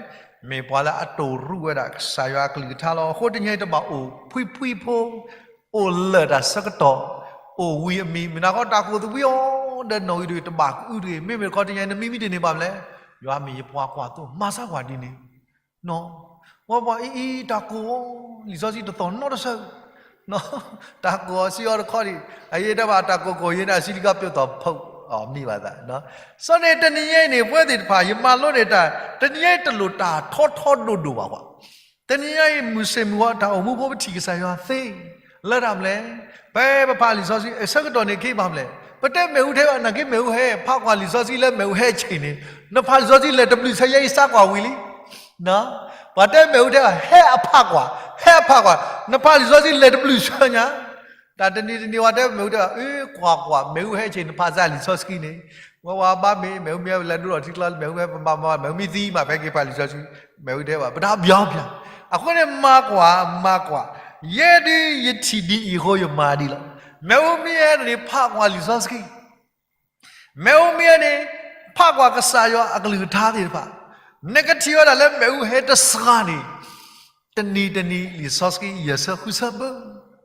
မ့ၢ်ပှၤလၢအတိၢ်ရူၢ်ဝဲဒၣ်ကစၢ်ယွၤအကလုၢ်ကထါလီၤ. အဃိတနံၤညါအံၤ တဘၣ်အိၣ်ဖှံဖှံဖိ အိၣ်လၢာ်တၢ်ဆၢကတီၢ်, အိၣ်ဝံၤအမံၤ, မ့ၢ်နၤခီတၢ်ကူၣ်သဝံအီၤဒီးနီၣ်ဂံၢ်တဂ့ၤ တဘၣ်ကအုတဂ့ၤ, မ့မ့ၢ်တခီတနံၤညါအံၤ နမံမံတန့ၢ်ဘၣ်မနုၤလဲၣ်, ယွၤမ့ၢ်ယပှၤကွၢ်သိ မၤစၢ်ကွၢ်ဒ်န့ၣ် ပှၤပှၤအံၤအံၤ တၢ်ကိးအီၤ လံာ်စီဆှံတသီၣ်နီတဆၢ, တၢ်ကိးအီၤစံးအီၤတခီဒံး, အယဲၢ်တဘၣ်တၢ်ကိးကိးယဲၢ်န့ၣ် အစံးတခီပျိာ်သီၣ်ဖီၣ်အီၤမံၤဘၣ်သး, စီၤန့ၣ်တနံၤညါအံၤန့ၣ် ပဝဲသ့ၣ်တဖၣ် ယမၤလိန့ၢ်တၢ် တနံၤညါအံၤတလိၣ်တၢ်ထီထီဒိၣ်ဒိၣ်ဘၣ်ကွၢ်, တနံၤညါအံၤ မုၢ်ဆ့ၣ်မုၢ်ဂီၤ တၢ်အိၣ်မူဖိပထံၣ်ကစၢ်ယွၤသ့, လၢတၢ်မနုၤလဲၣ်, ဖဲပဖးလံာ်စီဆှံ အဆၢကတီၢ်န့ၣ်က့ဘၣ်မနုၤလဲၣ်, ပတဲမ့ၣ်အူထဲဘၣ် နာ်က့မ့ၣ်အူဟဲ, ဖးကွၢ်လံာ်စီဆှံလၢမ့ၣ်အူဟဲဆ့ၣ်န့ၣ်, နဖးလံာ်စီဆှံလဲၤတဘျုးဆၢယဲအံၤ စးကွၢ်ဝံၤလံ ပှၤတဲမ့ၣ်အူထဲ ဟဲအဖးကွၢ်, ဟဲအဖးကွၢ်, နဖးလံာ်စီဆှံလဲၤတဘျုးဆၢညါ, တၢ်တနံၤတနံၤဝဲတဲ မ့ၣ်အူတဲဘၣ် အ့ ကွၢ်ကွၢ် မ့ၣ်အူဟဲဆ့ၣ် နဖးစၢ်လံာ်စီဆှံန့ၣ်, ဝဲဝဲဘၣ်မ့ၢ် မ့ၣ်အူမ့ၢ်လဲၤဒိလီၤထံကျါ မ့ၣ်အူမ့ၢ်ပမၤမၤ မ့ၣ်အူမ့ၢ်သံမး ဖဲက့ၤဖးလံာ်စီဆှံ, မ့ၣ်အူတဲဘၣ် ပတၢ်ဘျီဘျီ, အဃိန့ၣ် မၤကွၢ် မၤကွၢ်, ယဲဒၣ်ယထံၣ်ဒ်အံၤအဃိ ယမၤဒ်လီၤ. မ့ၣ်အူမ့ၢ်ဟဲန့ၣ် ဖးကွၢ်လံာ်စီဆှံ မ့ၣ်အူမ့ၢ်န့ၣ် ဖးကွၢ်ကစၢ်ယွၤအကလုၢ်ကထါသ့ၣ်တဖၣ်, နကထံၣ်ဝဲဒၣ်လၢမ့ၣ်အူဟဲတစှၤန့ၣ်, တနံၤတနံၤလံာ်စီဆှံယဲၢ်ဆၢဃုဆၢဘၣ်,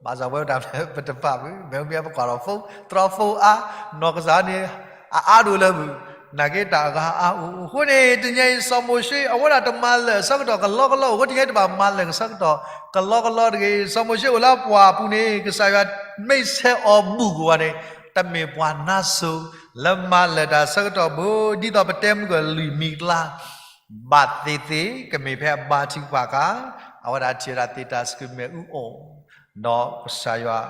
ဘၣ်ဆၣ်ဝဲဒၣ်ပတပာ်ဘၣ်, မ့ၣ်အူမ့ၢ်ပကွၢ်ဒီး phone တြီ phone အါ, နီၢ်ကစၢ်န့ၣ် အအါဒိၣ်လၢမုၢ်, နာ်က့တၢ်အဂၤအါအိၣ်, အဃိန့ၣ် တနံၤအံၤ စီၤမိၤၡ့ အဝဲဒၣ်တမၤလၢာ်အဆၢကတီၢ်ကလီကလီ, အဃိတနံၤအံၤတဘၣ်မၤလၢာ်အဆၢကတီၢ်ကလီကလီတဂ့ၤ, စီၤမိၤၡ့အိၣ်လၢပှၢ်အပူၤန့ၣ် ကစၢ်ယွၤမ့ၢ်ဆဲးအီၤဘူးကဝဲန့ၣ် တမ့ၢ်ပှၤနါစိၤ လၢမၤလၢာ်တၢ်ဆၢကတီၢ်ဘၣ်, ဒ်သိးပတဲမုၢ်ကလွံၢ်မံၤကျါ, ဘၣ်သ့ၣ်သ့ၣ် ကမ့ၢ်ဖဲအဘါထုကဖၣ်အခါ, အဝဲဒၣ်ထံၣ်ဝဲဒၣ်သ့ၣ်တၢ်စကုးမ့ၣ်အူအီၣ်, ဒီးကစၢ်ယွၤ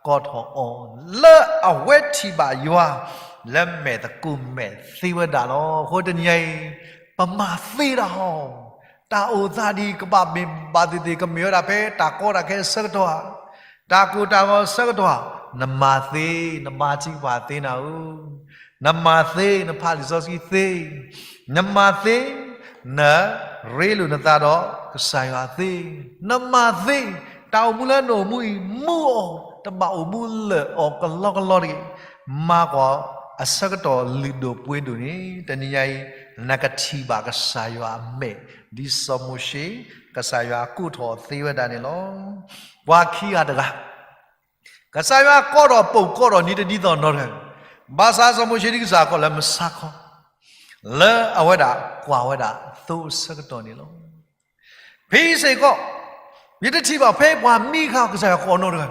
ကိးထီၣ်အီၤ, လၢအဝဲထံၣ်ဘၣ်ယွၤ လၢမဲာ်သကိးမဲာ်သ့ဝဲဒၣ်လီၤ. အဃိတနံၤအံၤ ပမၤသ့ဒၣ်ဟီ, တၢ်အိၣ်သးဒ်ကဘၣ်မ့ၢ်ဘၣ်သ့ၣ်သ့ၣ် ကမ့ၢ်ဝဲဒၣ်ဖဲတၢ်ကီတၢ်ခဲအဆၢကတီၢ်ဧါ, တၢ်ကိၢ်တၢ်ဂီၤအဆၢကတီၢ်ဧါ, နမၤသ့, နဘါထုကဖၣ်သ့နၤဧၢ, နမၤသ့, နဖးလံာ်စီဆှံသ့, နမၤသ့, နရ့လိာ်နသးဒီးကစၢ်ယွၤသ့, နမၤသ့, တၢ်အိၣ်မူလၢနအိၣ်မူအံၤ မူအီၤ, တဘၣ်အိၣ်မူလၢာ်အီၤကလီကလီတဂ့ၤ, မၤကွၢ်အဆၢကတီၢ်လုၢ်ဒိၣ်ပှ့ၤဒိၣ်န့ၣ် တနံၤညါအံၤ နကထံၣ်ဘၣ်ကစၢ်ယွၤအမဲာ်, ဒ်စီၤမိၤၡ့ ကစၢ်ယွၤကိးထီၣ်သ့ဝဲဒၣ်န့ၣ်လီၤ. ပှၤခံဂၤတဂၤ ကစၢ်ယွၤကိးထီၣ်ပိာ်ကိးထီၣ်န့ၣ်တဒ်သိးနီတဂၤ, ဘၣ်ဆၣ်စီၤမိၤၡ့ဒ်ကစၢ်ယွၤကိးလၢမုၢ်ဆါခီ, လၢအဝဲဒၣ်ကွၢ်ဝဲဒၣ်သိအဆၢကတီၢ်န့ၣ်လီၤ. ဖဲအံၤစ့ၢ်ကီး ယတထံၣ်ဘၣ်ဖဲပှၤမံခါကစၢ်ယွၤကိးနီတဂၤ,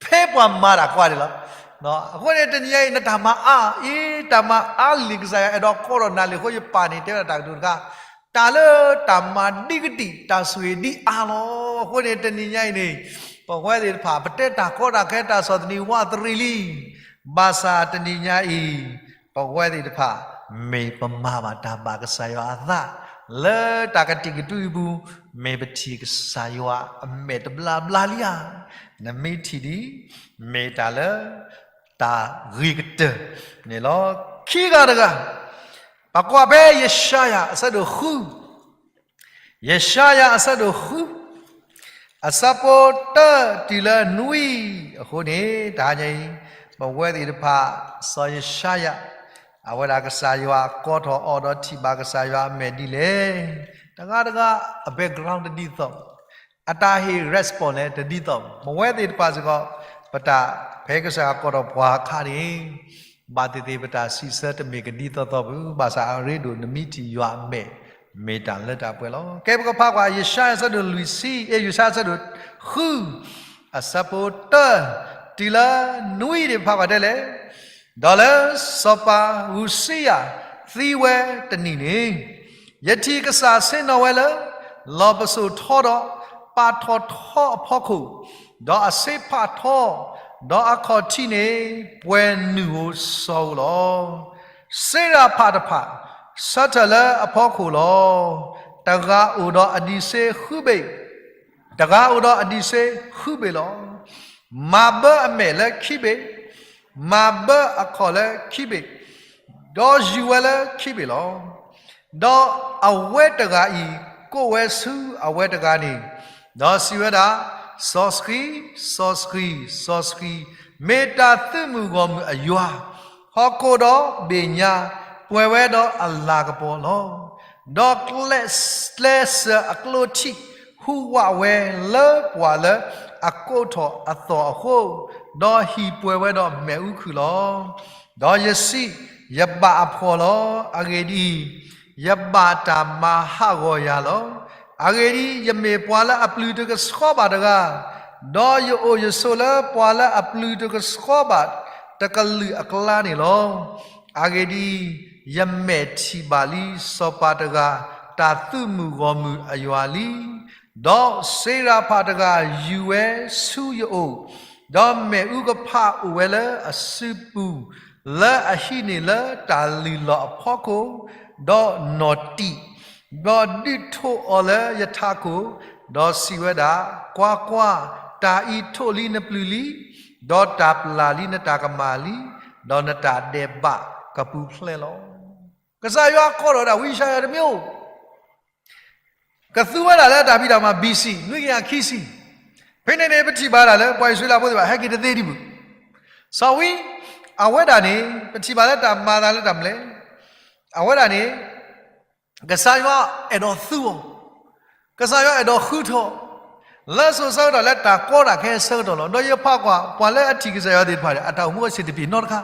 ဖဲပှၤမၤတၢ်ကွၢ်န့ၣ်လီၤ. အဃိန့ၣ် တနံၤညါအံၤ နတၢ်မၤအါအံၤ တၢ်မၤအါလံာ် ကစၢ်ယွၤအဲၣ်ဒိးကိးထီၣ်နၤလံအဃိ ယပာ်န့ၣ် တဲဝဲဒၣ်တၢ်ကတိၤတခါ, တၢ်လၢတၢ်မၤဒ်ကတံာ် တၢ်ဆိၣ်ဂ့ၤဒ်အါလီၤ. အဃိန့ၣ် တနံၤညါအံၤန့ၣ် ပဝဲသ့ၣ်တဖၣ် ပတဲတၢ်ကီတၢ်ခဲ တၢ်ဆီၣ်သနံးဝးတရံးလံ, ဘၣ်ဆၣ်တနံၤညါအံၤ ပဝဲသ့ၣ်တဖၣ် မ့ၢ်ပမၤဘၣ်တၢ်ဘၣ်ကစၢ်ယွၤအသး လၢတၢ်ကတံာ်ကတူာ်အံၤပူၤ, မ့ၢ်ပထံၣ်ကစၢ်ယွၤအမဲာ်တဘျါဘျါလံဧါ. နမ့ၢ်ထံၣ်ဒ်အံၤ မ့ၢ်တၢ်လၢ တၢ်ဂ့ၤကတၢၢ်န့ၣ်လီၤ. ခံဂၤတဂၤ, ပကွၢ်ဖဲယၡါယၤအဆၢဒိၣ်ဃု, ယၡါယၤအဆၢဒိၣ်ဃု, အဆၢဖိတၢတုၤလၢနွံအဃိန့ၣ်, တဟါညါအံၤ ပဝဲသ့ၣ်တဖၣ် စီၤယၡါယၤ အဝဲဒၣ်ကစၢ်ယွၤကိးထီၣ်အီၤဒီးထံၣ်ဘၣ်ကစၢ်ယွၤအမဲာ်ဒ်လဲၣ်. တဂၤတဂၤအ background တဒ်သိး, အတၢ်ဟ့ၣ် response လဲၣ်တဒ်သိး, ပဝဲသ့ၣ်တဖၣ်စ့ၢ်ကီး ပတၢ်ဖဲကစၢ်ယွၤကိးထီၣ်ပှၤအခါန့ၣ် ဘၣ်သ့ၣ်သ့ၣ်ပတၢ်စံးဆၢတမ့ၢ်ကဒ်သိးသိးဘၣ်, ဘၣ်ဆၣ်အရ့ဒိၣ်နမ့ၢ်ထံၣ်ယွၤအမဲာ် မ့ၢ်တၢ်လၢတၢ်ပှဲၤလီၤ. ကဲပကဖးကွၢ် ယၡါယၤအဆၢဒိၣ်လွံၢ်ဆံ, ယၡါယၤအဆၢဒိၣ်ဃု, အဆၢဖိတၢတုၤလၢနွံန့ၣ် ဖးကွၢ်ဒ်လဲၣ်. ဒီးလၢစီၤပၤဧူစံယၤသံဝဲတနံၤန့ၣ်, ယထံၣ်ကစၢ်ဆ့ၣ်နီၤဝဲလၢ လီၢ်ပစိာ်ထီဒီး ပာ်ထီၣ်ထီအဖီခိၣ်, ဒီးအဆ့ဖးထီ, ဒီးအခီၣ်ထံးန့ၣ် ပှဲၤနုာ်ဧိၤစီၤဧိၤလီၤ. စ့ရၤဖးတဖၣ် ဆၢထၢၣ်လၢအဖီခိၣ်လီၤ. တဂၤအိၣ်ဒီးအဒံးဆ့ဃုဘ့ၣ်, တဂၤအိၣ်ဒီးအဒံးဆ့ဃုဘ့ၣ်လီၤ. မၤဘၢအမဲာ်လၢခံဘ့ၣ်, မၤဘၢအခီၣ်လၢခံဘ့ၣ်, ဒီးယူၤဝဲလၢခံဘ့ၣ်လီၤ. ဒီးအဝဲတဂၤအံၤ ကိးဝဲဆူအဝဲတဂၤန့ၣ်, ဒီးစံးဝဲဒၣ်, စီၤဆှံ, စီၤဆှံ, စီၤဆှံ, မ့ၢ်တၢ်သုးမုၢ်ဂီၢ်မုၢ်အယွၤ, ဟီၣ်ခိၣ်ဒီးဘ့ၣ်ညါ ပှဲၤဝဲဒီးအလၤကပီၤလီၤ. ဒီးကျဲးစၢးအကျိထံး ဟူးဝးဝဲလၢပှၤလၢအကိးထီၣ်အသီၣ်အဃိ, ဒီးဟံၣ်ပှဲၤဝဲဒီးမ့ၣ်အူခုၣ်လီၤ. ဒီးယစံး, ယဘၣ်အဖှီၣ်လီၤ. အဂ့ၢ်ဒ်အံၤ, ယဘၣ်တၢ်မၤဟးဂီၤယၤလီၤ. အဂ့ၢ်ဒ်အံၤ, ယမ့ၢ်ပှၤလၢအပျုၤတကဆှီဘၣ်တဂၤ, ဒီးယအိၣ်ယဆိးလၢပှၤလၢအပျုၤတကဆှီဘၣ်တကလုာ်အကျါန့ၣ်လီၤ. အဂ့ၢ်ဒ်အံၤ, ယမဲာ်ထံၣ်ဘၣ်လံစီၤပၤတဂၤ တၢ်သုးမုၢ်ဂီၢ်မုၢ်အယွၤလံ. ဒီးစ့ရၤဖးတဂၤယူၤဝဲဆူယအိၣ်, ဒီးမ့ၣ်အူကဖးအိၣ်ဝဲလၢအစုပူၤ, လၢအဟံးန့ၢ်လၢတၢ်လုၢ်လီၢ်အဖီခိၣ်, ဒီးနီၢ်တံာ်, ဒီးဒုးထိးအီၤလၢယထးခိၣ်, ဒီးစံးဝဲဒၣ်, ကွၢ်ကွၢ်, တၢ်အံၤထိးလံနပျုၤလံ. ဒီးတၢ်ပျၢ်လံ နတၢ်ကမၣ်လံ, ဒီးနတၢ်ဒဲးဘးကပူၤဖျဲးလီၤ. ကစၢ်ယွၤကိးထီၣ်ဝဲဒၣ်ဝံယၡါယၤတမ့ၢ်အိၣ် ကသူဝဲဒၣ်လၢတၢ်ဖံးတၢ်မၤ ဘီၣ်စံၣ် နွံကယၤခံဆံ. ဖဲန့ၣ်န့ၣ် ပထံၣ်ဘၣ်ဒၣ်လၢ ပှၤအံၣ်စရ့လးဖိသ့ၣ်တဖၣ် ဟဲက့ၤတသ့ဒံးဘၣ်. စီၤဝံ အဝဲဒၣ်န့ၣ် ပထံၣ်ဘၣ်လၢတၢ်မၤအသးလၢတၢ်မနုၤလဲၣ်. အဝဲဒၣ်န့ၣ် ကစၢ်ယွၤအဲၣ်ဒိးသူအီၤ, ကစၢ်ယွၤအဲၣ်ဒိးဃုထၢအီၤ လၢစိၤဆၢကတီၢ်လၢတၢ်ကီတၢ်ခဲအဆၢကတီၢ်လီၤ. ဒီးယဖးကွၢ် ပှၤလၢအထံၣ်ကစၢ်ယွၤသ့ၣ်တဖၣ်န့ၣ် အတၢ်အိၣ်မူအဆင်တပြေနီတခါ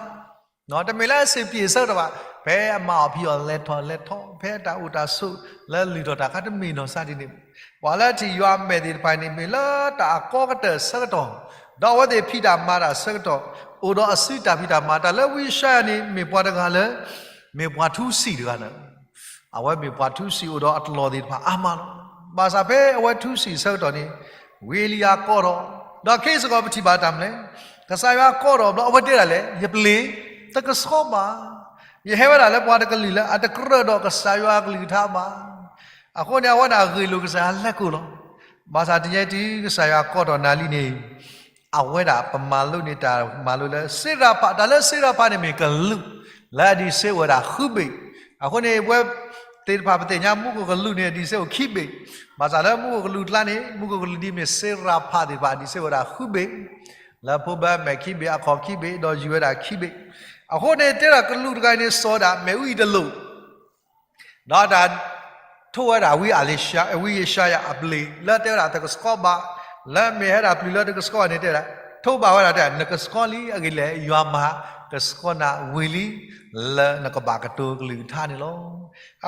တမ့ၢ်လၢအဆင်ပြေအဆၢကတီၢ်ဘၣ်. ဖဲအမၤအီၣ်ဖံးအီၣ်လဲၤထီၣ်လဲၤထီၣ် ဖဲအတၢ်အိၣ်တၢ်ဆိးလၢလုၢ်ထီၣ်တၢ်ခါ တမ့ၢ်နီၢ်စါဒ်န့ၣ်. ပှၤလၢအထံၣ်ယွၤအမဲာ်သ့ၣ်တဖၣ်န့ၣ် မ့ၢ်လၢတၢ်အကီကတၢၢ်အဆၢကတီၢ်, ဒီးအဝဲသ့ၣ်ဖံးတၢ်မၤတၢ်အဆၢကတီၢ်, အိၣ်ဒီးအစုတၢ်ဖံးတၢ်မၤ. တၢ်လၢဝံယၡါယၤန့ၣ် မ့ၢ်ပှၤတဂၤလၢ မ့ၢ်ပှၤထူစံာ်တဂၤန့ၣ် အဝဲမ့ၢ်ပှၤထူစံာ်အိၣ်ဒီးအတလီၢ်သ့ၣ်တဖၣ်အါမးလီၤ. ဘၣ်ဆၣ်ဖဲအဝဲထူစံာ်အဆၢကတီၢ်န့ၣ် ဝံအ့လံယၤကိးထီၣ်, ဒီးခ့စ့ၢ်ကီးပထံၣ်ဘၣ်တၢ်မနုၤလဲၣ်, ကစၢ်ယွၤကိးထီၣ်ဘျီ အဝဲတဲဒၣ်လဲၣ်, ယပျ့ၤတကဆှီဘၣ်. ယဟဲဝဲဒၣ်လၢပှၤတကလုာ်လၢအတကြၢးဒီးကစၢ်ယွၤအကလုၢ်ကထါဘၣ်. အဃိန့ၣ် အဝဲဒၣ်ဂ့ၢ်လိာ်ကစၢ်ယွၤလၢကိၣ်လီၤ. ဘၣ်ဆၣ်တနံၤညါအံၤတုၤကစၢ်ယွၤကိးထီၣ်နၤလံန့ၣ် အဝဲဒၣ်ပမၤလိန့ၢ်တၢ်မၤလိလၢစ့ရဖး, တၢ်လၢစ့ရဖးန့ၣ်မ့ၢ်ကလူး လၢအဒံးစ့အိၣ်ဝဲဒၣ်ဃုဘ့ၣ်. အဃိန့ၣ် ပဝဲသ့ၣ်တဖၣ်ပသ့ၣ်ညါမူခိၣ်ကလူးန့ၣ် အဒံးစ့အိၣ်ခံဘ့ၣ်. ဘၣ်ဆၣ်လၢမူခိၣ်ကလူးကျါန့ၣ် မူခိၣ်ကလူးဒ်မ့ၢ်စ့ရဖးသ့ၣ်တဖၣ် အဒံးစ့အိၣ်ဝဲဒၣ်ဃုဘ့ၣ် လၢဖိဘၢမဲာ်ခံဘ့ၣ် အခီၣ်ခံဘ့ၣ် ဒီးယူၤဝဲဒၣ်ခံဘ့ၣ်. အဃိန့ၣ် တဲဒၣ်ကလူးတဂၤန့ၣ် စီၤဝဲဒၣ်မဲးအူအံၤတလိၣ် ဒီးတၢ်ထိၣ်ဝဲဒၣ်ဝံအလံၤၡါ, ဝံယၡါယၤအပျ့ၤ လၢတဲဝဲဒၣ်တကဆှီဘၣ်, လၢမ့ၢ်ဟဲဒၣ်ပျုၤလၢတကဆှီဘၣ်န့ၣ် တဲဝဲဒၣ်, ထိၣ်ဘၣ်ဝဲဒၣ်တဲ နကဆှီလံ, အဂ့ၢ်လဲၣ်, ယွၤမၤကဆှီနၤဝံၤလံ, လၢနကဘၣ်ကတိၤကလုၢ်ကထါန့ၣ်လီၤ.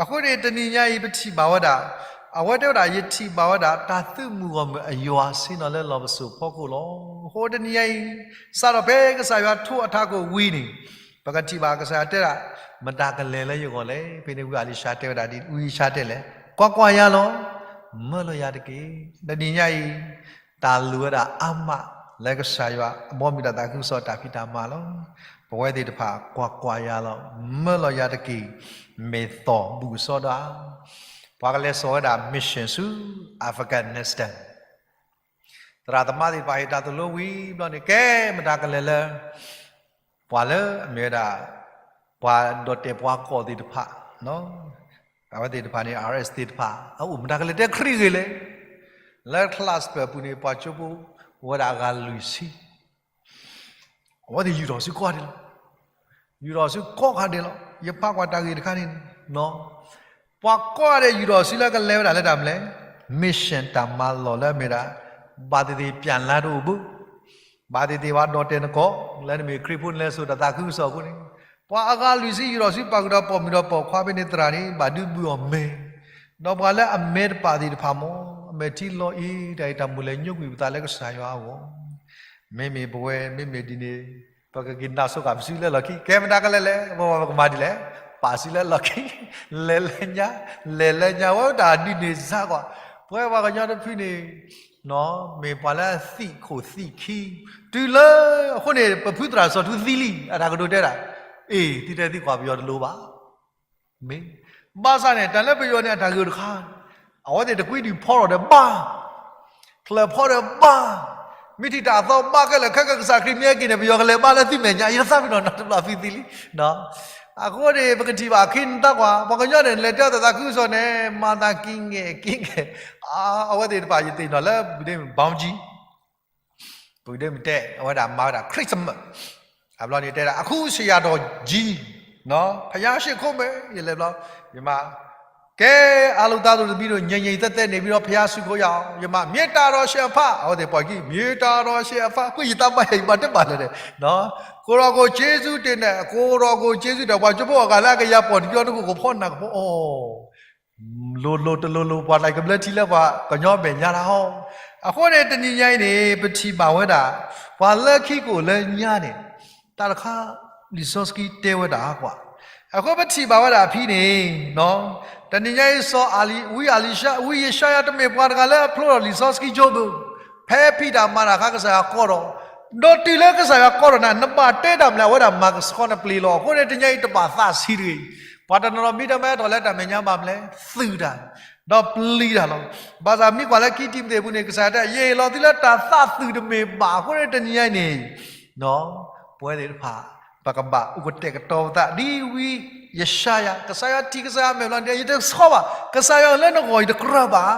အဃိန့ၣ် တနံၤညါအံၤ ပထံၣ်ဘၣ်ဝဲဒၣ်, အဝဲတဲဝဲဒၣ် ယထံၣ်ဘၣ်ဝဲဒၣ် တၢ်သုးမုၢ်ဂီၢ်မုၢ်အယွၤဆ့ၣ်နီၤလၢလီၢ်ပစိာ်ဖီခိၣ်လီၤ. အဃိတနံၤညါအံၤ စးထီၣ်ဖဲကစၢ်ယွၤထိၣ်အထးခိၣ်ဝံၤန့ၣ် ပကထံၣ်ဘၣ်ကစၢ်ယွၤတဲဒၣ် မတၤကလဲၤလၢယဂီၢ်လဲၣ်. ဖဲန့ၣ်ဝံအလံၤၡါတဲဝဲဒၣ်ဒ် ဝံယၡါယၤတဲလဲၣ်, ကွၢ်ကွၢ်ယၤလီၤ, မၢလီၤယၤတက့ၢ်. တနံၤညါအံၤ တၢ်လိၣ်ဝဲဒၣ်အါမး လၢကစၢ်ယွၤအဘီအမုၢ်တၢ်သးခုကစီၣ်တၢ်ဖံးတၢ်မၤလီၤ. ပဝဲသ့ၣ်တဖၣ် ကွၢ်ကွၢ်ယၤလီၤ, မၢလီၤယၤတက့ၢ်, မ့ၢ်သီၣ်ဘူၣ်အစီဒၣ်. ပှၤကလဲၤစိာ်ဝဲဒၣ် mission ဆူ Afghanistan သရၣ်သမါသ့ၣ်တဖၣ်ဟ့ၣ်တၢ်သိၣ်လိဝံၤဘျီန့ၣ် ကဲမတၤကလဲၤလၢ ပှၤလၢအမ့ၢ်ဝဲဒၣ် ပှၤဒီးတဲာ်ပှၤကီၢ်သ့ၣ်တဖၣ်, အဝဲသ့ၣ်တဖၣ်န့ၣ် ISIS သ့ၣ်တဖၣ် အအိၣ်မတၤကလဲၤတဲခရံာ်ဂ့ၢ်လဲၣ်. လၢ class ပူၤန့ၣ် ပှၤကၠိဖိအိၣ်ဝဲဒၣ်အဂၤလွံၢ်ဆံ အဝဲသ့ၣ်ယူၢ်ထီၣ်ဆူကိးဂၤဒဲးလီၤ. ယူၢ်ထီၣ်ဆူကိးဂၤဒဲးလီၤ. ယဖးကွၢ်တၢ်ဂ့ၢ်တခါန့ၣ် ပှၤကိးဂၤဒဲးယူၢ်ထီၣ်ဆူလၢကလဲၤဝဲဒၣ်လၢတၢ်မနုၤလဲၣ်, mission တၢ်မၤလီၢ်လၢအမ့ၢ်ဒၣ် ဘၣ်သ့ၣ်သ့ၣ် ပျံၤလါတအိၣ်ဘၣ်, ဘၣ်သ့ၣ်သ့ၣ်ပှၤဒီးတဲာ်နကိး လၢနမ့ၢ်ခရံာ်ဖိနလဲၤစိာ်တၢ်သးခုကစီၣ်အဃိန့ၣ်, ပှၤအဂၤလွံၢ်ဆံယူၢ်ထီၣ်ဆူပာ်ဃုာ်ဒီးပိာ်မုၣ်ဒီးပိာ်ခွါဖဲန့ၣ် သရၣ်န့ၣ် ဘၣ်ဒုးဘုၣ်အီၤမဲာ်, ဒီးပှၤလၢအမဲာ်တပာ်သ့ၣ်တဖၣ်မ့ၢ် အမဲာ်ထံလီၤအံၤ တၢ်အံၤတၢ်မူၤလဲၤညိကွံာ်ပသးလၢကစၢ်ယွၤအဂီၢ် မ့မ့ၢ်ပဝဲ မ့မ့ၢ်ဒ်န့ၣ် ပကက့ၤနၢ်ဆိကမိၣ်ပစုလၢလီၢ်ခံ, ကဲမတၤကလဲၤလဲၣ်, ပကမၤဒ်လဲၣ်, ပာ်စုလၢလီၢ်ခံ, လဲၤလၢညါ, လဲၤလၢညါ ဝဲတၢ်ဒ်န့ၣ်စ့ၢ်ကီး, ပဝဲပှၤကညီတဖုန့ၣ် မ့ၢ်ပှၤလၢအသံၣ်ခိၣ်သံၣ်ခံ, တုၤလၢ အဃိန့ၣ် ပဖုသရၣ်စီၤထူသံလံ, အတၢ်ကတိၤတဲဒၣ်, အ့ၣ် သံတဲသံကွၢ်ပယီၤတလိၤဘၣ် မ့ၢ်, ဘၣ်ဆၣ်န့ၣ် တၢ်လၢပယီၤန့ၣ် အတၢ်ဂ့ၢ်တခါ, အဝဲသ့ၣ်တကွံဒံးဖီထီၣ်ဒီးဘၣ်, ဖျၢၣ်ဖီဒီးဘၣ်, မ့ၢ်ထံၣ်တၢ်အသီဘၣ်ခဲလၢာ်ခဲကစၢ်ခရံာ်မ့ၢ်ဟဲက့ၤန့ၣ် ပယီၤကလဲၤဘါလၢသုမဲာ်ညါ, ယတသးပ့ၤနီၣ်နီတဘျီသုသံလံ. အဃိန့ၣ် ပကထံၣ်ဘၣ်ခ့နတၢ်ကွၢ် ပှၤကညီန့ၣ် လဲၤတဲအီၤတၢ်သးခုကစီၣ်န့ၣ် မၤသးက့ၤငဲၣ်က့ၤငဲၣ်, အဝဲသ့ၣ်တဖၣ်ယသ့ၣ်နီၣ်လၢ ပူၤဒ့မ့ၢ် ဘီကၠံ ပူၤဒ့မ့ၢ်တဲ အဝဲဒၣ်မၤဝဲဒၣ် Christmas, အဘျီန့ၣ်တဲဒၣ် အခုဆရာတော်ကြီး, ဘုရားရှိခိုးမယ်, ယလဲၤဘျီ, ယမၤ, ကဲ အားလုံးသားတို့သမီးတို့ ငြိမ်ငြိမ်သက်သက်နေပြီးတော့ ဘုရားရှိခိုးရအောင်, ယမၤ မေတ္တာတော်ရှင်အဖ, အဝဲသ့ၣ်ပှၤကံ မေတ္တာတော်ရှင်အဖ, ကွံာ်ယသးဘၣ်ယၤ ယဘၣ်တဲဘၣ်လဲၣ်န့ၣ်, ကိုယ်တော်ကိုကျေးဇူးတင်တယ်, ကိုယ်တော်ကိုကျေးဇူးတင်, ပှၤကၠိဖိအဂၤလၢအကယၤပိာ်တကံအီၤတကအိၣ်ကဖီနၢ်ကဖီအီၤ လိၤလိၤတလိၤလိၤ ပှၤတၢ်ကဘျၢထံလၢပှၤကညီမဲာ်ညါလၢဟီ, အဃိန့ၣ် တနံၤညါအံၤန့ၣ် ပထံၣ်ဘၣ်ဝဲဒၣ် ပှၤလၢခံကအိၣ်လၢညါန့ၣ် တၢ်တခါ လံာ်စီဆှံတဲဝဲဒၣ်ကွၢ်, အဃိပထံၣ်ဘၣ်ဝဲဒၣ်အဖံန့ၣ်, တနံၤညါအံၤ စီၤအလံ, ဝံအလံၤရှါ, ဝံယၡါယၤတမ့ၢ်ပှၤတဂၤလၢအဖျိထီၣ်လံာ်စီဆှံကၠိဘၣ်, ဖဲဖံးတၢ်မၤတၢ်အခါ ကစၢ်ယွၤကိးထီၣ်, ဒီးတုၤလၢကစၢ်ယွၤကိးထီၣ်နၤ နဘၣ်တဲတၢ်မနုၤလဲၣ် အဝဲဒၣ်မၤကဆှီနပျ့ၤလီၤ. အဃိန့ၣ် တနံၤညါအံၤတဘၣ်သးဆံးတဂ့ၤ, ပှၤတနီၤနီၤမ့ၢ်တမၤအဲၣ်ထီၣ်လၢတၢ်မဲာ်ညါဘၣ်မနုၤလဲၣ် သုးတၢ်, ဒီးပျံၤတၢ်လီၤ. ဘၣ်ဆၣ်မ့ၢ်ကွၢ်လၢခံတံၤမသ့းအပူၤန့ၣ် ကစၢ်ယွၤတဲ ယဟ့ၣ်လီၤသုလၢတၢ်သးသုးတမ့ၢ်ဘၣ်. အဃိန့ၣ် တနံၤညါအံၤန့ၣ် ပဝဲသ့ၣ်တဖၣ် ပကဘၣ်အိၣ်ကတဲာ်ကတီၤပသး ဒ်ဝံယၡါယၤ ကစၢ်ယွၤထံၣ်ကစၢ်ယွၤမဲာ်ဘျီန့ၣ် ယတဆှီဘၣ်, ကစၢ်ယွၤလၢနဂီၢ်အံၤတကြၢးဘၣ်.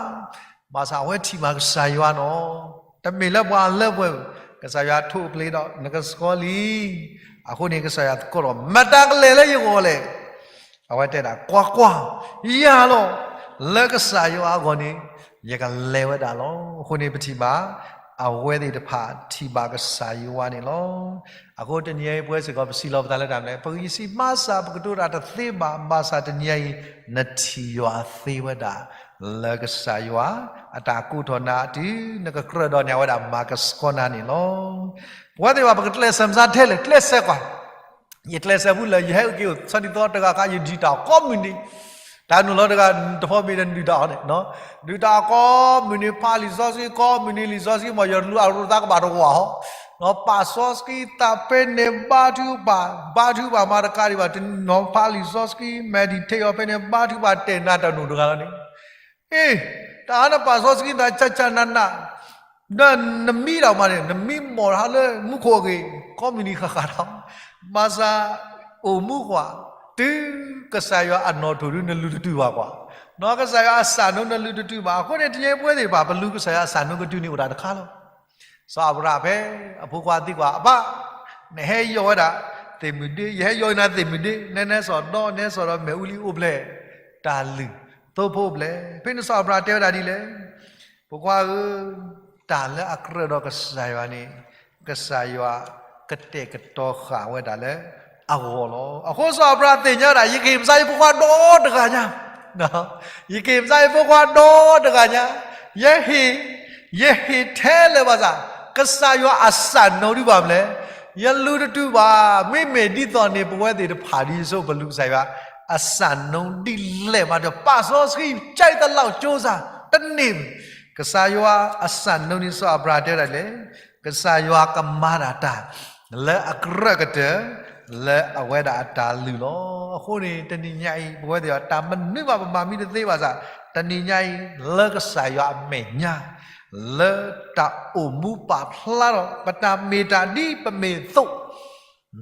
ဘၣ်ဆၣ်အဝဲထံၣ်ဘၣ်ကစၢ်ယွၤနီၤ, တမ့ၢ်လၢပှၤလၢပှဲၤ, ကစၢ်ယွၤထိၣ်အပျ့ၤဒီး နကဆှီလံ. အဃိန့ၣ် ကစၢ်ယွၤသကိးဒီး မတၤကလဲၤလၢယဂီၢ်လဲၣ်. အဝဲတဲဒၣ် ကွၢ်ကွၢ်, ယၤလီၤ, လၢကစၢ်ယွၤအဂီၢ်န့ၣ် ယကလဲၤဝဲဒၣ်လီၤ. အဃိန့ၣ်ပထံၣ်ဘၣ် အဝဲသ့ၣ်တဖၣ်ထံၣ်ဘၣ်ကစၢ်ယွၤန့ၣ်လီၤ. အဃိတနံၤအံၤ ပဝဲစ့ၢ်ကီး ပစံးလီၤပသးလၢတၢ်မနုၤလဲၣ်, ပကယံာ်ဆံးမၤစၢ် ပကတိၤတၢ်တသ့ဘၣ်, ဘၣ်ဆၣ်တနံၤအံၤ နထံၣ်ယွၤသ့ဝဲဒၣ် လၢကစၢ်ယွၤ အတၢ်ကိးထီၣ်နၤ တုၤနကကြၢးဒီးန့ၣ် အဝဲဒၣ်မၤကဆှီနၤန့ၣ်လီၤ. ပဝဲသ့ၣ်တဖၣ် ပကကျဲးစၢးမစါထဲလဲၣ်, ကျဲးစၢးကွၢ်. ယကျဲးစၢးဖုလၢ ယဟဲအိၣ်က့ၤအိၣ်ဆီဒ်သိးတဂၤဃး ယဒုၣ်တၢ်အီၣ်ကိးမုၢ်နံၤ, တၢ်နုာ်လီၤတဂၤ တဖီမ့ၢ်တဒုၣ်တၢ်အီၣ်န့ၣ်, ဒုၣ်တၢ်အီၣ်ကိးမုၢ်နံၤ ဖးလံာ်စီဆှံကိးမုၢ်နံၤ လံာ်စီဆှံမ့ၢ် ယလူၤအရူသးကဘၣ်တဝးဟီ, ပာ်စီဆှံသးဖဲန့ၣ် ဘါထုကဖၣ်, ဘါထုကဖၣ်မၤတကးဒံးဘၣ်, တနီၤဖးလံာ်စီဆှံ meditate အီၤဖဲန့ၣ် ဘါထုကဖၣ်တဲာ်နၤတၢ်နိၣ်တဂၤလီၤန့ၣ် အ့, တၢ်နပာ်စီဆှံသး ကၢ်ကၢ်နးနး, ဒီးနမံဒီးမးန့ၣ် နမံမီၢ်ဟးလၢမူခိၣ်အဂ့ၢ် ကိးမုၢ်နံၤဃၣ်ဃၣ်ဒီး, ဘၣ်ဆၣ်အိၣ်မူကွၢ်, တုၤကစၢ်ယွၤအနီၣ်ထိၣ်ဒု နလုၢ်တတုာ်ဘၣ်ကွၢ်, နီၢ်ကစၢ်ယွၤအစၢ်နိ နလုၢ်တတုာ်ဘၣ်. အဃိန့ၣ် တနံၤအံၤပဝဲသ့ၣ်တဖၣ် ပလူၤကစၢ်ယွၤအစၢ်နိကတုၤန့ၣ်အိၣ်တၢ်တခါလီၤ. စီၤအၤဘြၤဟၣ်ဖဲ အဖိခွါသံကွၢ် အဘၣ်, နဟဲယီၢ်ဝဲဒၣ်သ့ၣ်မုၢ်ဒ့, ယဟဲယီၢ်နၤသ့ၣ်မုၢ်ဒ့, နဲနဲစီၤဒီးနဲစီၤဒီးမဲာ်အူလံအိၣ်ဖျဲၣ်, တၢ်လုၢ်သိဖိအိၣ်ဖျဲၣ်. ဖဲန့ၣ်စီၤအၤဘြၤဟၣ်တဲဝဲဒၣ်ဒ်လဲၣ်, ဖိခွါဧၢ, တၢ်လၢအကြၢးဒီးကစၢ်ယွၤန့ၣ် ကစၢ်ယွၤကတဲာ်ကတီၤဃာ်ဝဲဒၣ်လၢအဂီၢ်လီၤ. အဃိစီၤအၤဘြၤဟၣ်သ့ၣ်ညါဒၣ် ယကဟ့ၣ်မစါယဖိခွါဒီတဂၤညါ, ယကဟ့ၣ်မစါယဖိခွါဒီတဂၤညါ, ယဟ့ၣ်, ယဟ့ၣ်ထဲလၢၤဘၣ်ဆၣ်, ကစၢ်ယွၤအစၢ်နိဒ်ဘၣ်မနုၤလဲၣ်, ယလုၢ်တတုာ်ဘၣ်. မ့မ့ၢ်ဒ်သိးန့ၣ် ပဝဲသ့ၣ်တဖၣ်ဒ်သိး ပလူၤကစၢ်ယွၤအစၢ်နိဒ်လဲၣ်မးဒီး ပာ်စီဆှံ ကၢ်အံၤတလးကၠိစၢ် တန့ၢ်, ကစၢ်ယွၤအစၢ်နိန့ၣ် စီၤအၤဘြၤဟၣ်တဲဝဲဒၣ်လဲၣ်, ကစၢ်ယွၤကမၤဒၣ်တၢ် လၢအကြၢးကတၢၢ် လၢအဝဲဒၣ်အတၢ်လုၢ်လီၤ. အဃိန့ၣ် တနံၤညါအံၤ ပဝဲသ့ၣ်တဖၣ် တၢ်မနုၤဘၣ်ပမၤမံတသ့ဘၣ်ဆၣ်, တနံၤညါအံၤ လၢကစၢ်ယွၤအမဲာ်ညါ လၢတၢ်အိၣ်မူပာ်ဖျါထီၣ် ပတၢ်မ့ၢ်တၢ်ဒ်ပမ့ၢ်အသိး,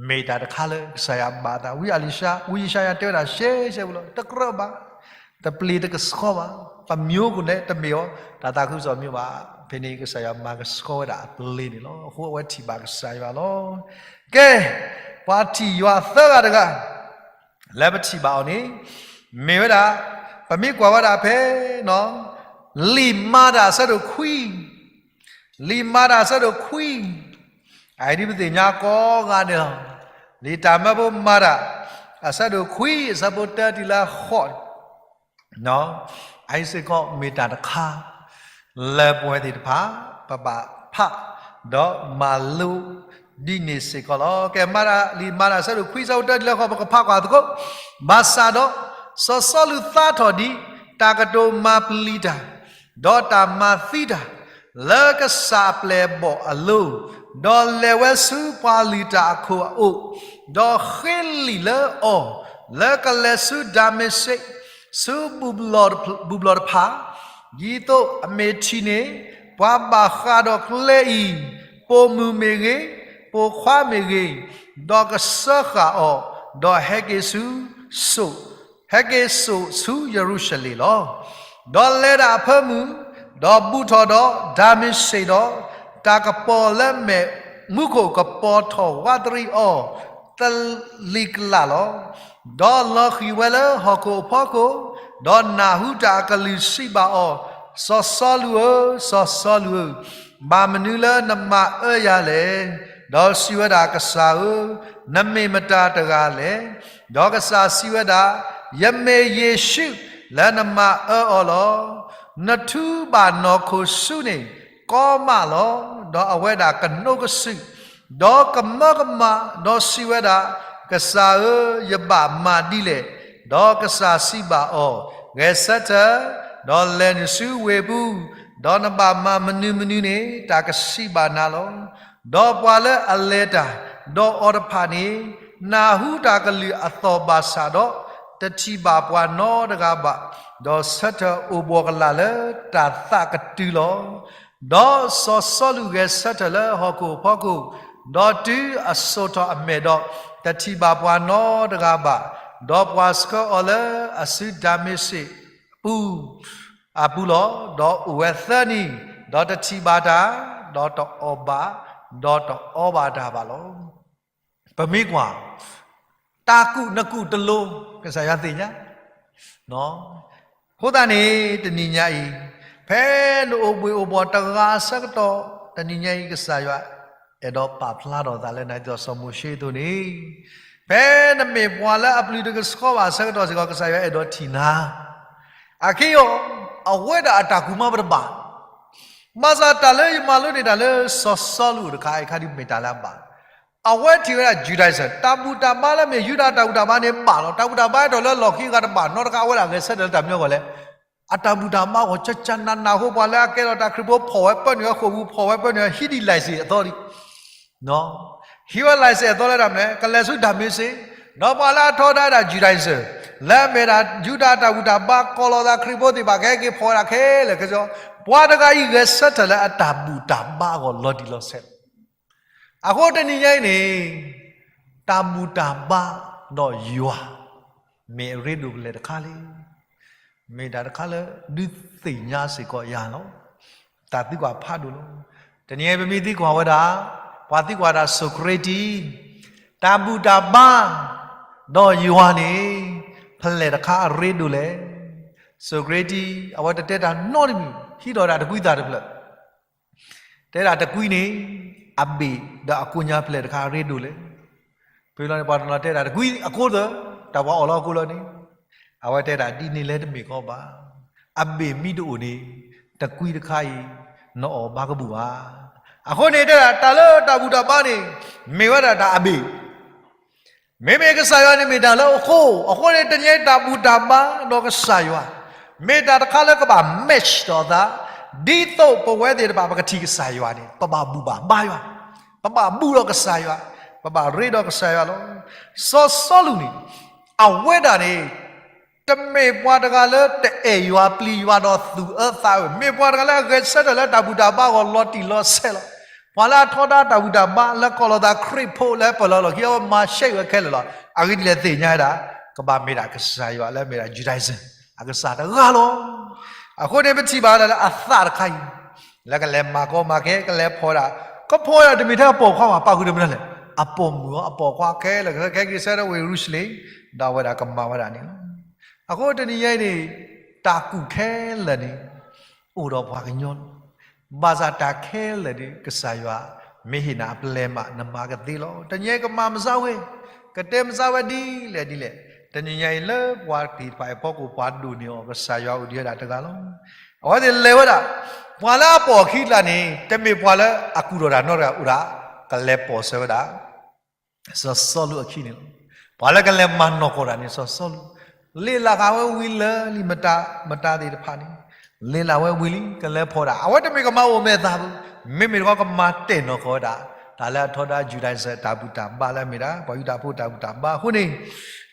မ့ၢ်တၢ်တခါလၢကစၢ်ယွၤဘၣ်အသး, ဝံယၡါယၤတဲဝဲဒၣ်ရှဲရှဲပူၤလီၤ, တကြၢးဘၣ်, တပျံၤတကဆှီဘၣ်, ပမ့ၢ်အိၣ်ကန့ၣ်တမ့ၢ်အီၤ, တၢ်သးခုကစီၣ်မ့ၢ်ဘၣ်, ဖဲန့ၣ်ကစၢ်ယွၤမၤကဆှီဝဲဒၣ်အပျ့ၤန့ၣ်လီၤ. အဃိအဝဲထံၣ်ဘၣ်ကစၢ်ယွၤလီၤ. ကဲ, ပှၤထံၣ်ယွၤသၢဂၤတဂၤ လၢပထံၣ်ဘၣ်အီၤန့ၣ်, မ့ၢ်ဝဲဒၣ်, ပမ့ၢ်ကွၢ်ဝဲဒၣ်ဖဲ လံာ်မၤတၢ်အဆၢဒိၣ်ခွံ, လံာ်မၤတၢ်အဆၢဒိၣ်ခွံ, အအံၤဒ်ပသ့ၣ်ညါကိးဂၤန့ၣ်လီၤ. လံာ်တၢ်မၢဖိမၤတၢ် အဆၢဒိၣ်ခွံ အဆၢဖိတၢတုၤလၢဃိး အအံၤစ့ၢ်ကီးမ့ၢ်တၢ်တခါ လၢပဝဲသ့ၣ်တဖၣ် ပဘၣ်ဖး ဒီးမၤလိ ဒ်န့ၣ်စ့ၢ်ကီးလီၤ. ကဲ, မၤတၢ်, လံာ်မၤတၢ်အဆၢဒိၣ်ခွံ အဆၢဖိတၢတုၤလၢဃိး ပကဖးကွၢ်သကိး, ဘၣ်ဆၣ်ဒီး စီၤစီလူးသါထီၣ်ဒ် တၢ်ကတိၤမၤပျံၤတၢ် ဒီးတၢ်မၤသံတၢ် လၢကစၢ်အပျဲၢ်အဘီၣ်အလိၤ, ဒီးလဲၤဝဲဆူပှၤလုၢ်တၢ်အခိၣ်အအိၣ်, ဒီးဃ့လံာ်လၢအီၤ, လၢကလဲၤဆူဒၤမ့းစ့း, ဆူဘူၣ်ဘျီၣ်တဖၣ်, ဒ်သိးအမ့ၢ်ထံၣ်န့ၢ် ပှၤဘၣ်ဃးဒီးကျဲအံၤ, ပိာ်မုၣ်မ့ၢ်ဂ့ၤ, ပိာ်ခွါမ့ၢ်ဂ့ၤ, ဒီးကစၢဃာ်အီၤ, ဒီးဟဲက့ၤဆူ စိၣ် ဟဲက့ၤစိာ်ဆူယရူၤၡလ့ၣ်လီၤ. ဒီးလဲၤဒၣ်အဖၢမုၢ်, ဒီးဘူးထီၣ်ဒီးဒၤမ့းစ့းဒီး, တၢ်ကပီၤလၢမဲာ်မူခိၣ်ကပီၤထီၣ်ဝးတရံးအီၤ သလံၤကလာ်လီၤ. ဒီးလီၤဃံၤဝဲလၢဟီၣ်ခိၣ်အဖီခိၣ်, ဒီးနၢ်ဟူတၢ်အကလုၢ်စံးဘၣ်အီၤ, စီၤစီလူးဧၢ, စီၤစီလူးဧၢ, ဘၣ်မနုၤလၢနမၤအၢယၤလဲၣ်. ဒီးစံးဝဲဒၣ်, ကစၢ်ဧၢ, နမ့ၢ်မတၤတဂၤလဲၣ်. ဒီးကစၢ်စံးဝဲဒၣ်, ယမ့ၢ်ယ့ၣ်ၡူးလၢနမၤအၢအီၤလီၤ. နထူဘၣ်နီၢ်ခိၣ်ဆူန့ၣ်ကီမးလီၤ. ဒီးအဝဲဒၣ်ကနိးကစုာ်, ဒီးကမၢကမၣ်, ဒီးစံးဝဲဒၣ်, ကစၢ်ဧၢ, ယဘၣ်မၤဒ်လဲၣ်. ဒီးကစၢ်စံးဘၣ်အီၤ, ဂဲၤဆၢထၢၣ်, ဒီးလဲၤနုာ်ဆူဝ့ၢ်ပူၤ, ဒီးနဘၣ်မၤမနုၤမနုၤန့ၣ် တၢ်ကစံးဘၣ်နၤလီၤ. ဒီးပှၤလၢအလဲၤတၢ်ဒီးအီၤတဖၣ်န့ၣ် နၢ်ဟူတၢ်ကလုၢ်အသီၣ်ဘၣ်ဆၣ်ဒီး တထံၣ်ဘၣ်ပှၤနီတဂၤဘၣ်, ဒီးဆၢထၢၣ်အိၣ်ဘှီၣ်ကလာ်လၢတၢ်သးကတုၤလီၤ. ဒီးစီၤစီလူးဂဲၤဆၢထၢၣ်လၢဟီၣ်ခိၣ်အဖီခိၣ်, ဒီးတုၤအစိာ်ထီၣ်အမဲာ်ဒီး, တထံၣ်ဘၣ်ပှၤနီတဂၤဘၣ်. ဒီးပှၤဆှၢအီၤလၢအစုဒၤမ့းစ့းပူၤ, အပူၤလီၤ. ဒီးအိၣ်ဝဲသၢနံၤ, ဒီးတထံၣ်ဘၣ်တၢ်, ဒီးတအီၣ်ဘၣ်, ဒီးတအီဘၣ်တၢ်ဘၣ်လီၤ. ပမ့ၢ်ကွၢ်, တၢ်ကူၣ်နကူၣ်တလိၤ, ကစၢ်ယွၤသ့ၣ်ညါ. အဃိသတးန့ၣ် တနံၤညါအံၤ, ဖဲနအိၣ်ဘှ့ၣ်အိၣ်ဘှီၣ်တဂၤဆၢကတီၢ်, တနံၤညါအံၤ ကစၢ်ယွၤအဲၣ်ဒိးပာ်ဖျါထီၣ်အသးလၢနၤဒ်သိးစီၤမိၤၡ့အသိးန့ၣ်, ဖဲနမ့ၢ်ပှၤလၢအပျုၤတကဆှီဘၣ်ဆၢကတီၢ်စ့ၢ်ကီး ကစၢ်ယွၤအဲၣ်ဒိးထံၣ်နၤ. အခံအီၤ, အဝဲဒၣ်အတၢ်ကူၣ်မၤပတဘၣ် ဘၣ်ဆၣ်တၢ်လၢယမၤလိန့ၢ်တၢ်လၢစီၤစီလူးတခါအံၤအခါဒ်မ့ၢ်တၢ်လၢအဘၣ်, အဝဲထံၣ်ဝဲဒၣ် Judaism တၢ်ဘူၣ်တၢ်ဘါလၢမ့ၢ်ယူဒၤတၢ်ဘူၣ်တၢ်ဘါန့ၣ်ဘၣ်လီၤ. တၢ်ဘူၣ်တၢ်ဘါအဲၣ်ဒိးလၢလီၢ်ခံဂၤတဘၣ်နီတခါ အဝဲဒၣ်ဂဲၤဆၢထၢၣ်လၢတၢ်မနုၤအဂီၢ်လဲၣ်. အတၢ်ဘူၣ်တၢ်ဘါအဂီၢ် ကၠၢကၠၢနးနးအဃိ ပှၤလၢအကဲထီၣ်တၢ်ခရံာ်ဖိဖီၣ်ဝဲပၢနုာ်ဝဲဃိာ်ပူၤ ဖီၣ်ဝဲပၢနုာ်ဝဲ Hindouism အသီဒံး Hindouism အသီလၢတၢ်မနုၤလဲၣ်, ကလဲၤဆူဒၤမ့းစ့း, ဒီးပှၤလၢအထီဒါဝဲဒၣ် Judaism လၢအမ့ၢ်ဒၣ်ယူဒၤတၢ်ဘူၣ်တၢ်ဘါ ကိးလီၤသးခရံာ်ဖိသ့ၣ်တဖၣ် ကဟဲက့ၤဖီၣ်ဝဲဒၣ်ခဲလၢာ်ခဲဆ့, ပှၤတဂၤအံၤဂဲၤဆၢထၢၣ်လၢအတၢ်ဘူၣ်တၢ်ဘါအဂီၢ်လီၤတံၢ်လီၤဆဲးလီၤ. အဃိတနံၤညါအံၤန့ၣ်, တၢ်ဘူၣ်တၢ်ဘါဒီးယွၤ မ့ၢ်အရ့ဒိၣ်ဖဲလဲၣ်တခါလဲၣ်. မ့ၢ်တၢ်တခါလၢဒုးသ့ၣ်ညါစ့ၢ်ကီးယၤလီၤ. တၢ်သံကွၢ်ဖးဒိၣ်လီၤ. တနံၤအံၤပမ့ၢ်သံကွၢ်ဝဲဒၣ်, ပှၤသံကွၢ်ဒၣ် Socrates တၢ်ဘူၣ်တၢ်ဘါဒီးယွၤန့ၣ် ဖဲလဲၣ်တခါအရ့ဒိၣ်လဲၣ်. Socrates အဝဲတတဲတၢ်နီတမံၤ, ဟံးထီၣ်ဒၣ်တကွံသၣ်တဖျၢၣ် တဲဒၣ်တကွံန့ၣ် အဘ့ၣ်ဒီးအကိးညါဖဲလဲၣ်တခါအရ့ဒိၣ်လဲၣ်. ဖဲလီၤန့ၣ် ပှၤတနီၤတဲဒၣ်တကွံအကိးသၢ, တၢ်ပှၤအီၣ်လီၤအကိးလီၤန့ၣ်, အဝဲတဲဒၣ်ဒ်န့ၣ်လဲၣ်တမ့ၢ်ကီးဘၣ်. အဘ့ၣ်မ့ၢ်တအိၣ်န့ၣ်, တကွံတခါအံၤ နအီၣ်ဘၣ်ကဘူၣ်ဧါ. အဃိန့ၣ်တဲဒၣ် တၢ်လၢတၢ်ဘူၣ်တၢ်ဘါန့ၣ် မ့ၢ်ဝဲဒၣ်တၢ်အဘ့ၣ် မ့မ့ၢ်ကစၢ်ယွၤန့ၣ်မ့ၢ်တၢ်လၢအဃိ, အဃိန့ၣ် တနံၤအံၤတၢ်ဘူၣ်တၢ်ဘါဒီးကစၢ်ယွၤ မ့ၢ်တၢ်တခါလၢကဘၣ် match ဒီးအသး, ဒ်သိးပဝဲသ့ၣ်တဖၣ်ပကထံၣ်ကစၢ်ယွၤန့ၣ် ပဘၣ်ဘူၣ်ဘၣ်ဘါယွၤ, ပဘၣ်ဘူၣ်ဒီးကစၢ်ယွၤ, ပဘၣ်ရ့ဒီးကစၢ်ယွၤလီၤ. စီၤစီလူးန့ၣ် အဝဲဒၣ်န့ၣ် တမ့ၢ်ပှၤတဂၤလၢတအဲၣ်ယွၤပျံၤယွၤဒီးသူၣ်အၢသးအၢ, မ့ၢ်ပှၤတဂၤလၢအဂဲၤဆၢထၢၣ်လၢတၢ်ဘူၣ်တၢ်ဘါအဂီၢ်လီၤတံၢ်လီၤဆဲးလီၤ. ပှၤလၢအထီဒါတၢ်ဘူၣ်တၢ်ဘါလၢကိးလီၤသးခရံာ်ဖိလၢပၢၢ်လီၤလီၢ်ခံ အဝဲမၤရှဲဝဲခဲလၢာ်လီၤ. အဂ့ၢ်ဒ်လဲၣ်သ့ၣ်ညါဝဲဒၣ်, ကဘၣ်မ့ၢ်ဒၣ်ကစၢ်ယွၤလၢအမ့ၢ်ဒၣ် Judaism အကစၢ်တဂၤလီၤ. အဃိန့ၣ်ပထံၣ်ဘၣ်ဒၣ်လၢအသးတခါအံၤ လၢကလဲၤမၤကီမၤခဲ ကလဲၤဖီၣ်ဒၣ်, ကဖီၣ်ဒၣ်တမ့ၢ်ထဲအပိာ်ခွါဘၣ်, ပာ်ဃုာ်တမနုၤလဲၣ်, အပိာ်မုၣ်အီၤ အပိာ်ခွါခဲလၢာ် ကဟဲက့ၤဆၢထၢၣ်ဝဲယရူၤၡလ့ၣ်, ဒီးအဝဲဒၣ်ကမၤဝဲဒၣ်န့ၣ်လီၤ. အဃိတနံၤညါအံၤန့ၣ် တၢ်ကူၣ်ခဲလၢာ်န့ၣ် အိၣ်ဒီးပှၤကညီလီၤ. ဘၣ်ဆၣ်တၢ်ခဲလၢာ်န့ၣ် ကစၢ်ယွၤမ့ၢ်ဟ့ၣ်နၤအပျဲၢ်မး နမၤကသ့လီၤ. တနံၤညါအံၤကမၤမစၢ်ဝဲ, ကတဲမစၢ်ဝဲဒ်လဲၣ်ဒ်လဲၣ်, တနံၤညါအံၤလၢပှၤသ့ၣ်တဖၣ်အဖီခိၣ် ပှၤဒိၣ်န့ၢ်အီၤ ကစၢ်ယွၤအိၣ်ဒံးဝဲဒၣ်တဂၤလီၤ. အဝဲသ့ၣ်လဲၤဝဲဒၣ်, ပှၤလၢအပိာ်အခံတဂၤန့ၣ် တမ့ၢ်ပှၤလၢအကူၣ်ထီၣ်တၢ်နီတဂၤအိၣ်ဒၣ်, ကလဲၤပိာ်ဆၢဝဲဒၣ် စီၤစီလူးအခံန့ၣ်လီၤ. ပှၤလၢကလဲၤမၤနီၢ်ကီၢ်တၢ်န့ၣ် စီၤစီလူး, လ့ၣ်လၢ်ဃာ်ဝဲဝံၤလၢလံာ်မတၤမတၤသ့ၣ်တဖၣ်န့ၣ်, လ့ၣ်လၢ်ဝဲဝံၤလံ ကလဲၤဖီၣ်ဒၣ်, အဝဲတမ့ၢ်ကမၤအိၣ်မဲာ်သၣ်ဘၣ်, မ့မ့ၢ်တခီကမၤတဲာ်နီၢ်ကီၢ်ဝဲဒၣ် တၢ်လၢအထီဒါ Judaism တၢ်ဘူၣ်တၢ်ဘါလၢအမ့ၢ်ဒၣ် ပှၤယူဒၤဖိတၢ်ဘူၣ်တၢ်ဘါအဃိန့ၣ်,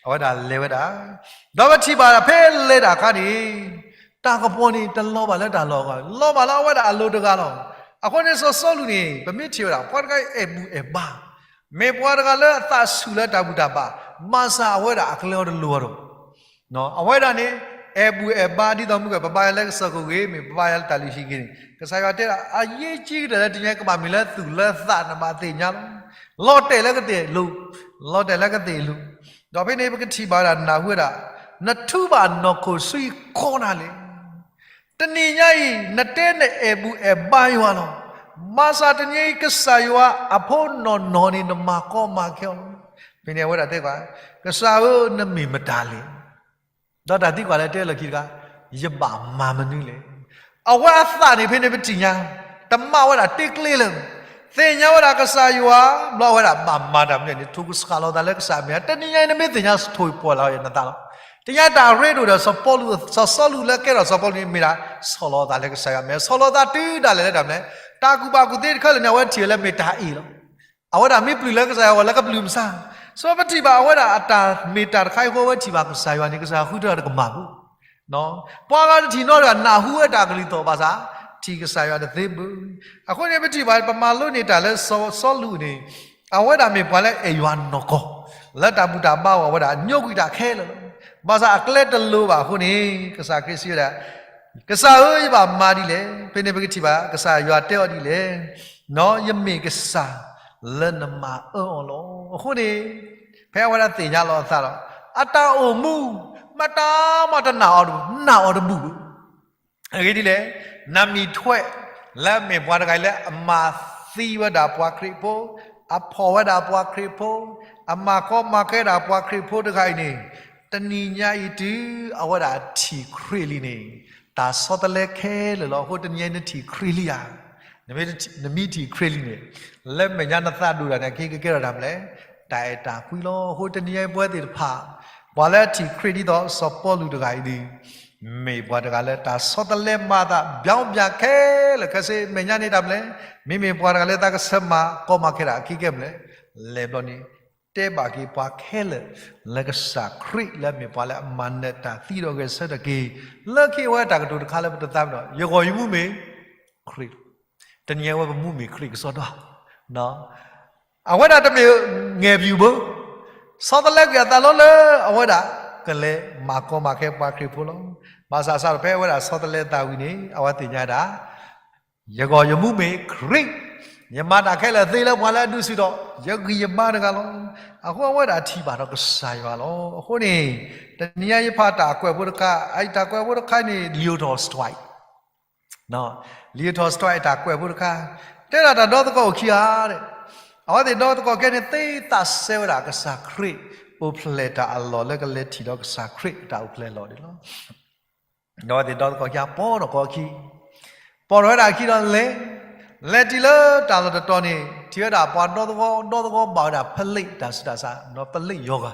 အဝဲဒၣ်လဲၤဝဲဒၣ်, ဒီးပထံၣ်ဘၣ်ဒၣ်ဖဲလဲၤတၢ်အခါန့ၣ် တၢ်ကပီၤန့ၣ်တလီၤဘၣ်လၢတၢ်လီၢ်အဂီၢ်, လီၤဘၣ်လၢအဝဲဒၣ်အလိၤတဂၤလီၤ. အဃိန့ၣ်စီၤစီလူးန့ၣ် ပမ့ၢ်ထံၣ်ဝဲဒၣ် ပှၤတဂၤအံၤအဲၣ်ဘူၣ်အဲၣ်ဘါ, မ့ၢ်ပှၤတဂၤလၢအသးဆူၣ်လၢတၢ်ဘူၣ်တၢ်ဘါ, ဘၣ်ဆၣ်အဝဲဒၣ်အကလၢအီၤတလိၤအီၤဒီး အဝဲဒၣ်န့ၣ် အဲၣ်ဘူၣ်အဲၣ်ဘါဒ်သိးမုၢ်က ပဘါယွၤလၢကစၢၢ်ခိၣ်ဂ့ၤ မ့ၢ်ပဘါယွၤလၢတၢ်လုၢ်ဟံၣ်ဂ့ၤန့ၣ် ကစၢ်ယွၤတဲဒၣ် အရေးကြီးကတၢၢ်လၢတနံၤညါအံၤ ကဘၣ်မ့ၢ်လၢသူၣ်လၢသးနဘၣ်သ့ၣ်ညါလီၤ. လီၤတဲာ်လၢကသ့ၣ်အလိၤ, လီၤတဲာ်လၢကသ့ၣ်အလိၤ, ဒီးဖဲန့ၣ်ပကထံၣ်ဘၣ်ဝဲဒၣ်နၢ်ဟူဝဲဒၣ်, နထူဘၣ်နီၢ်ခိၣ်ဆူယခီနၤလဲၣ်. တနံၤညါအံၤ နတဲနအဲၣ်ဘူၣ်အဲၣ်ဘါယွၤလီၤ. ဘၣ်ဆၣ်တနံၤညါအံၤ ကစၢ်ယွၤအဖိနီၢ်နီၢ်န့ၣ် နမၤကီမၤခဲအီၤလီၤ. ဖဲန့ၣ်အဝဲဒၣ်တဲဘၣ်, ကစၢ်ဧၢ နမ့ၢ်မတၤလဲၣ်. ဒီးတၢ်သံကွၢ်လၢတဲလီၢ်ခံတခါ, ယဘၣ်မၤမနုၤလဲၣ်. အဝဲအသးန့ၣ်ဖဲန့ၣ်ပထံၣ်ညါ, တမၤဝဲဒၣ်တ့ကျ့လၢၤ, သ့ၣ်ညါဝဲဒၣ်ကစၢ်ယွၤ, ဘျီဝဲဒၣ်ဘၣ်မၤတၢ်မနုၤန့ၣ် ထိၣ်ကဆှၣ်လီၤသးလၢကစၢ်အမဲာ်ညါ, တနံၤညါအံၤ နမ့ၢ်သ့ၣ်ညါထိၣ်ပှဲၤလီၤနသးလီၤ. တနံၤညါတၢ်ရ့ဒိၣ်ဒီးစီၤပီလူး, စီၤစီလူးလၢကဲထီၣ်စီၤပီလူးန့ၣ် မ့ၢ်ဒၣ် ဆီၣ်လီၤသးလၢကစၢ်ယွၤမဲာ်, ဆီၣ်လီၤသးတုၤဒၣ်လဲာ်လၢတၢ်မနုၤလဲၣ်, တၢ်ကူၣ်ဘၣ်ကူၣ်သ့တခါလၢာ်န့ၣ် အဝဲထံၣ်ဝဲလၢမ့ၢ်တၢ်အ့ၣ်လီၤ. အဝဲဒၣ်မ့ၢ်ပျုၢ်လၢကစၢ်ယွၤအဂီၢ်လၢကပျုၢ်မဆါ, စီၤပထံၣ်ဘၣ်အဝဲဒၣ်အတၢ်မ့ၢ်တၢ်တခါအံၤအဃိ အဝဲထံၣ်ဘၣ်ကစၢ်ယွၤန့ၣ် ကစၢ်ယွၤဃုထၢတၢ်ကမၣ်ဖိ ပှၤဂၤတထံၣ်နီတဂၤ နၢ်ဟူဝဲတၢ်ကလုၢ်သီၣ်ဘၣ်ဆၣ်, ထံၣ်ကစၢ်ယွၤတသ့ဘၣ်. အဃိန့ၣ် ပထံၣ်ဘၣ် ပမၤလိန့ၢ်တၢ်လၢစီၤစီလူးန့ၣ်, အဝဲဒၣ်မ့ၢ်ပှၤလၢအဲၣ်ယွၤနီၢ်ကီၢ်, လၢတၢ်ဘူၣ်တၢ်ဘါအဂီၢ် အဝဲဒၣ်ညိကွံာ်တၢ်ခဲလၢာ်လီၤ. ဘၣ်ဆၣ်အကျဲတလိၤဘၣ်အဃိန့ၣ် ကစၢ်ခရံာ်စံးဝဲဒၣ်, ကစၢ်ဧၢ, ယဘၣ်မၤဒ်လဲၣ်. ဖဲန့ၣ်ပကထံၣ်ဘၣ် ကစၢ်ယွၤတဲအီၤဒ်လဲၣ်, ယမ့ၢ်ကစၢ်လၢနမၤအၢအီၤလီၤ. အဃိန့ၣ် ဖဲအဝဲဒၣ်သ့ၣ်ညါလီၤအသးဒီး အတၢ်အိၣ်မူ မတၤမတနာ်အီၤတဘူၣ်, နာ်အီၤတဘူၣ်ဘၣ်. အဂ့ၢ်ဒ်လဲၣ်, နမံၤထွဲ လၢအမ့ၢ်ပှၤတဂၤအံၤလၢအမၤသံဝဲဒၣ်ပှၤခရံာ်ဖိ, အဖီၣ်ဝဲဒၣ်ပှၤခရံာ်ဖိ, အမၤကီမၤခဲဒၣ်ပှၤခရံာ်ဖိတဂၤအံၤန့ၣ်, တနံၤညါအံၤတုၤအဝဲဒၣ်ထံၣ်ခရံာ်လံန့ၣ်, တၢ်ဆီတလဲခဲလၢာ်လီၤ. အဃိတနံၤညါအံၤနထံၣ်ခရံာ်လံဧါ. နမ့ၢ်ထံၣ်ခရံာ်လံန့ၣ်, လၢမဲာ်ညါနသးဒိၣ်တၢ်န့ၣ် ကကဲထီၣ်တၢ်မနုၤလဲၣ်, တၢ်အဲၣ်တၢ်ကွံလီၤ. အဃိတနံၤညါအံၤပဝဲသ့ၣ်တဖၣ် ပှၤလၢအထံၣ်ခရံာ်ဒ်သိးစီၤပီလူးတဂၤအံၤဒီး မ့ၢ်ပှၤတဂၤလၢတၢ်ဆီတလဲမၤအသး ဘျီဘျီခဲလၢာ်ခဲဆ့ မဲာ်ညါန့ၣ်တၢ်မနုၤလဲၣ်, မ့မ့ၢ်ပှၤတဂၤလၢတၢ်ကဆၢမၤကီမၤခဲဒၣ်အခံကဲမနုၤလဲၣ်, လဲၤဘျီန့ၣ် တဲဘၣ်က့ၤပှၤခဲလၢာ် လၢကစၢ်ခရံာ်လၢအမ့ၢ်ပှၤလၢအမၤနၢၤတၢ်သံဒီးဂဲၤဆၢထၢၣ်က့ၤ, လၢခံအဝဲတၢ်ကတိၤတခါလၢပတသးပ့ၤနီၣ် ယဂီၢ်ယမူမ့ၢ်ခရံာ်, တနံၤညါအံၤပမူမ့ၢ်ခရံာ်ကစီဒီ, အဝဲဒၣ်တမ့ၢ်ငဲၢ်ပျူၢ်ဘၣ်, ဆီတလဲကွံာ်အသးလီၤလၢအဝဲဒၣ် ကလဲၤမၤကီမၤခဲပှၤခရံာ်ဖိလီၤ. ဘၣ်ဆၣ်စးထီၣ်ဖဲအဝဲဒၣ်ဆီတလဲအသးဝံၤန့ၣ် အဝဲသ့ၣ်ညါဒၣ် ယဂီၢ်ယမူမ့ၢ်ခရံာ်, ယမၤတၢ်ခဲလၢာ်သ့လၢပှၤလၢအဒုးဆူၣ်ထီၣ် ယဂံၢ်ယဘါတဂၤလီၤ. အဃိအဝဲဒၣ်ထံၣ်ဘၣ်ဒီးကစၢ်ယွၤလီၤ. အဃိန့ၣ် တနံၤညါယဖးတၢ်ကွဲးဖိတခါ, အတၢ်ကွဲးဖိတခါန့ၣ် Leo Tolstoy လံာ်ထီၣ်စတံ အတၢ်ကွဲးဖိတခါ, တဲဒၣ်တၢ်ဒီသကိးအိၣ်ခံဂၤ, အဝဲသ့ၣ်ဒီသကိးခဲန့ၣ် သ့သးစဲဝဲဒၣ်ကစၢ်ခရံာ် အိၣ်ဖျဲၣ်တၢ်အလီၢ်လၢကလဲၤထံၣ်ဒီးကစၢ်ခရံာ်အတၢ်အိၣ်ဖျဲၣ်အလီၢ်န့ၣ်လီၤ. ဒီးအဝဲသ့ၣ်ဒီသကိးခံဂၤ ပိာ်ထီၣ်ကီးခံ, ပိာ်ထီၣ်ဝဲဒၣ်အခံဒီးလဲၤ, လဲၤတုၤလၢတၢ်လီၢ်တတီၤန့ၣ် ထံၣ်ဝဲဒၣ်ပှၤဒီသကိး, ဒီသကိးဘၣ်ဝဲဒၣ်ဖလ့းတၢ်ဆူးတၢ်ဆါ, ဒီးဖလ့းယီၤဂၤ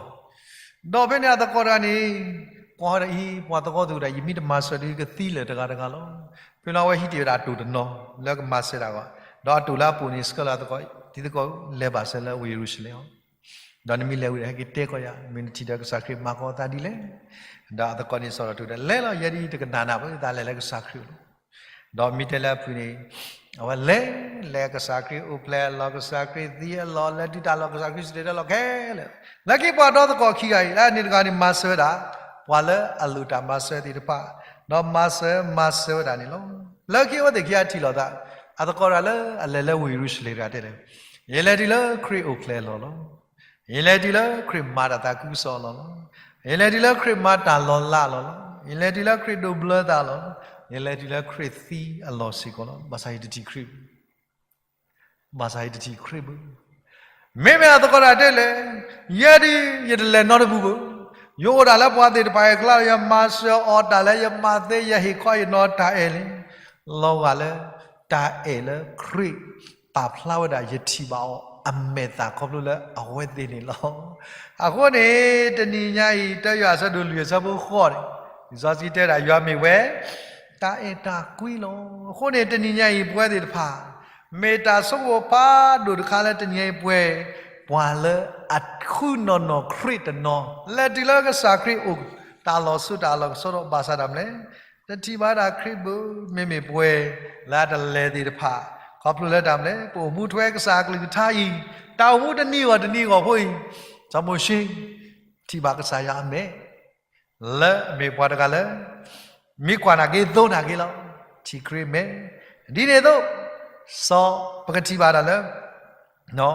ဒီးဖဲန့ၣ်အသကိးတဂၤန့ၣ် ကွၢ်ဝဲဒၣ်အံၤ ပှၤသကိးသ့ၣ်ဝဲဒၣ် ယမ့ၢ်တမၤစၢၤဒီးကသံလၢာ်တဂၤတဂၤလီၤ. ဖဲန့ၣ်အဝဲဟံးတ့ၢ်ဝဲဒၣ်အတိၢ်တနီၤလၢကမၤစၢၤတၢ်အဂီၢ်, ဒီးအတိၢ်လၢအပိာ်န့ၣ် ဆှၢလီၤအသကိး, ဒ်သကိးလဲၤဘၣ်ဆၢလၢဝ့ၢ်ယရူၤၡလ့ၣ်အီၤ, ဒီးနမ့ၢ်လဲၤဝံၤဒီး ဟဲက့ၤတဲကီးယၤ, မ့ၢ်နထံၣ်ဒီးကစၢ်ခရံာ်မၤကီသးဒ်လဲၣ်. ဒီးအသကိးန့ၣ်စံးထီၣ်တုၤဒီး လဲၤလီၤ, ယဲဒၣ်တကနၣ်နၤဘၣ်, သးလဲၤလၢကစၢ်ခရံာ်အအိၣ်လီၤ. ဒီးမ့ၢ်တဲလၢအဖုၣ်န့ၣ် အဝဲလဲၤ, လဲၤကစၢ်ခရံာ်အိၣ်ဖျဲၣ်အလီၢ်, ကစၢ်ခရံာ်သံအလီၢ်, လဲၤတုၤတၢ်လီၢ် ကစၢ်ခရံာ်စံၣ်တဲၤတဲလီၤခဲလၢာ်. လၢခံပှၤဒီသကိးခံဂၤအံၤ လၢအန့ၣ်တဂၤန့ၣ် မၤစၢၤဝဲဒၣ် ပှၤလၢအလိၣ်တၢ်မၤစၢၤသ့ၣ်တဖၣ်, ဒီးမၤစၢၤမၤစၢၤဝဲဒၣ်န့ၣ်လီၤ. လၢခံအဝဲသ့ၣ်ခံဂၤထံၣ်လိာ်သး, အသကိးတဂၤလၢအလဲၤလၢဝ့ၢ်ယရူၤၡလ့ၣ်တဂၤတဲလဲၣ်, ယလဲၤတုၤလၢခရံာ်အိၣ်ဖျဲၣ်အလီၢ်လီၤ. ယလဲၤတုၤလၢခရံာ်မၤတၢ်သးခုကစီၣ်အလီၢ်လီၤ. ယလဲၤတုၤလၢခရံာ်မၤတၢ်လီၤလးအလီၢ်လီၤ. ယလဲၤတုၤလၢခရံာ်ဒိးဘျၢသးအလီၢ်လီၤ. ယလဲၤတုၤလၢခရံာ်သံအလီၢ်စ့ၢ်ကီးလီၤ. ဘၣ်ဆၣ်ယတထံၣ်ခရံာ်ဘၣ်. ဘၣ်ဆၣ်ယတထံၣ်ခရံာ်ဘၣ်. မ့မ့ၢ်အသကိးတဂၤတဲလဲၣ်, ယဲဒၣ်ယတလဲၤနီတပူၤဘၣ်. ယအိၣ်ဒၣ်လၢပှၤသ့ၣ်တဖၣ်အကျါလီၤ, ယမၤစၢၤအီၤတၢ်လၢယမၤသ့, ယဟ့ၣ်ခီအံၤနီတၢ်အဲၣ်လံ. လီၤဂာ်လၢတၢ်အဲၣ်လၢခရံာ်ပာ်ဖျါဝဲဒၣ် ယထံၣ်ဘၣ်အီၤအမဲာ်သၣ်ခီဖျိလၢအဝဲသ့ၣ်န့ၣ်လီၤ. အဃိန့ၣ် တနံၤညါအံၤ တၢယိၤဟၣ်အဆၢဒိၣ်လွံၢ်အဆၢဖိဃိးန့ၣ် လံာ်စီဆှံတဲဒၣ်ယွၤမ့ၢ်ဝဲ တၢ်အဲၣ်တၢ်ကွံလီၤ. အဃိန့ၣ် တနံၤညါအံၤပဝဲသ့ၣ်တဖၣ် မ့ၢ်တၢ်ဆိကမိၣ်ဖးဒိၣ်တခါလၢတနံၤညါအံၤပဝဲ ပှၤလၢအဃုနီၢ်နီၢ်ခရံာ်တနီၤ လဲၤတုၤလၢကစၢ်ခရံာ်အိၣ် တၢ်လီၢ်ဆူတၢ်လီၢ်ကစီဒီ ဘၣ်ဆၣ်တၢ်မနုၤလဲၣ် တထံၣ်ဘၣ်ဒၣ်ခရံာ်ဘၣ်. မ့မ့ၢ်ပဝဲလၢအတလဲၤသ့ၣ်တဖၣ် ခီဖျိလၢတၢ်မနုၤလဲၣ် ပအိၣ်မူထွဲကစၢ်အကလုၢ်ကထါအံၤ တၢ်အိၣ်မူတနံၤအဂီၢ်တနံၤအဂီၢ်ဖိအံၤ စီၤမိၤၡ့ ထံၣ်ဘၣ်ကစၢ်ယွၤအမဲာ် လၢအမ့ၢ်ပှၤတဂၤလၢ မ့ၢ်ကွၢ်နာ်က့ သိနာ်က့လီၤ. ထံၣ်ခရံာ်အမဲာ် ဒ်န့ၣ်အသိး စီၤ ပကထံၣ်ဘၣ်ဒၣ်လၢ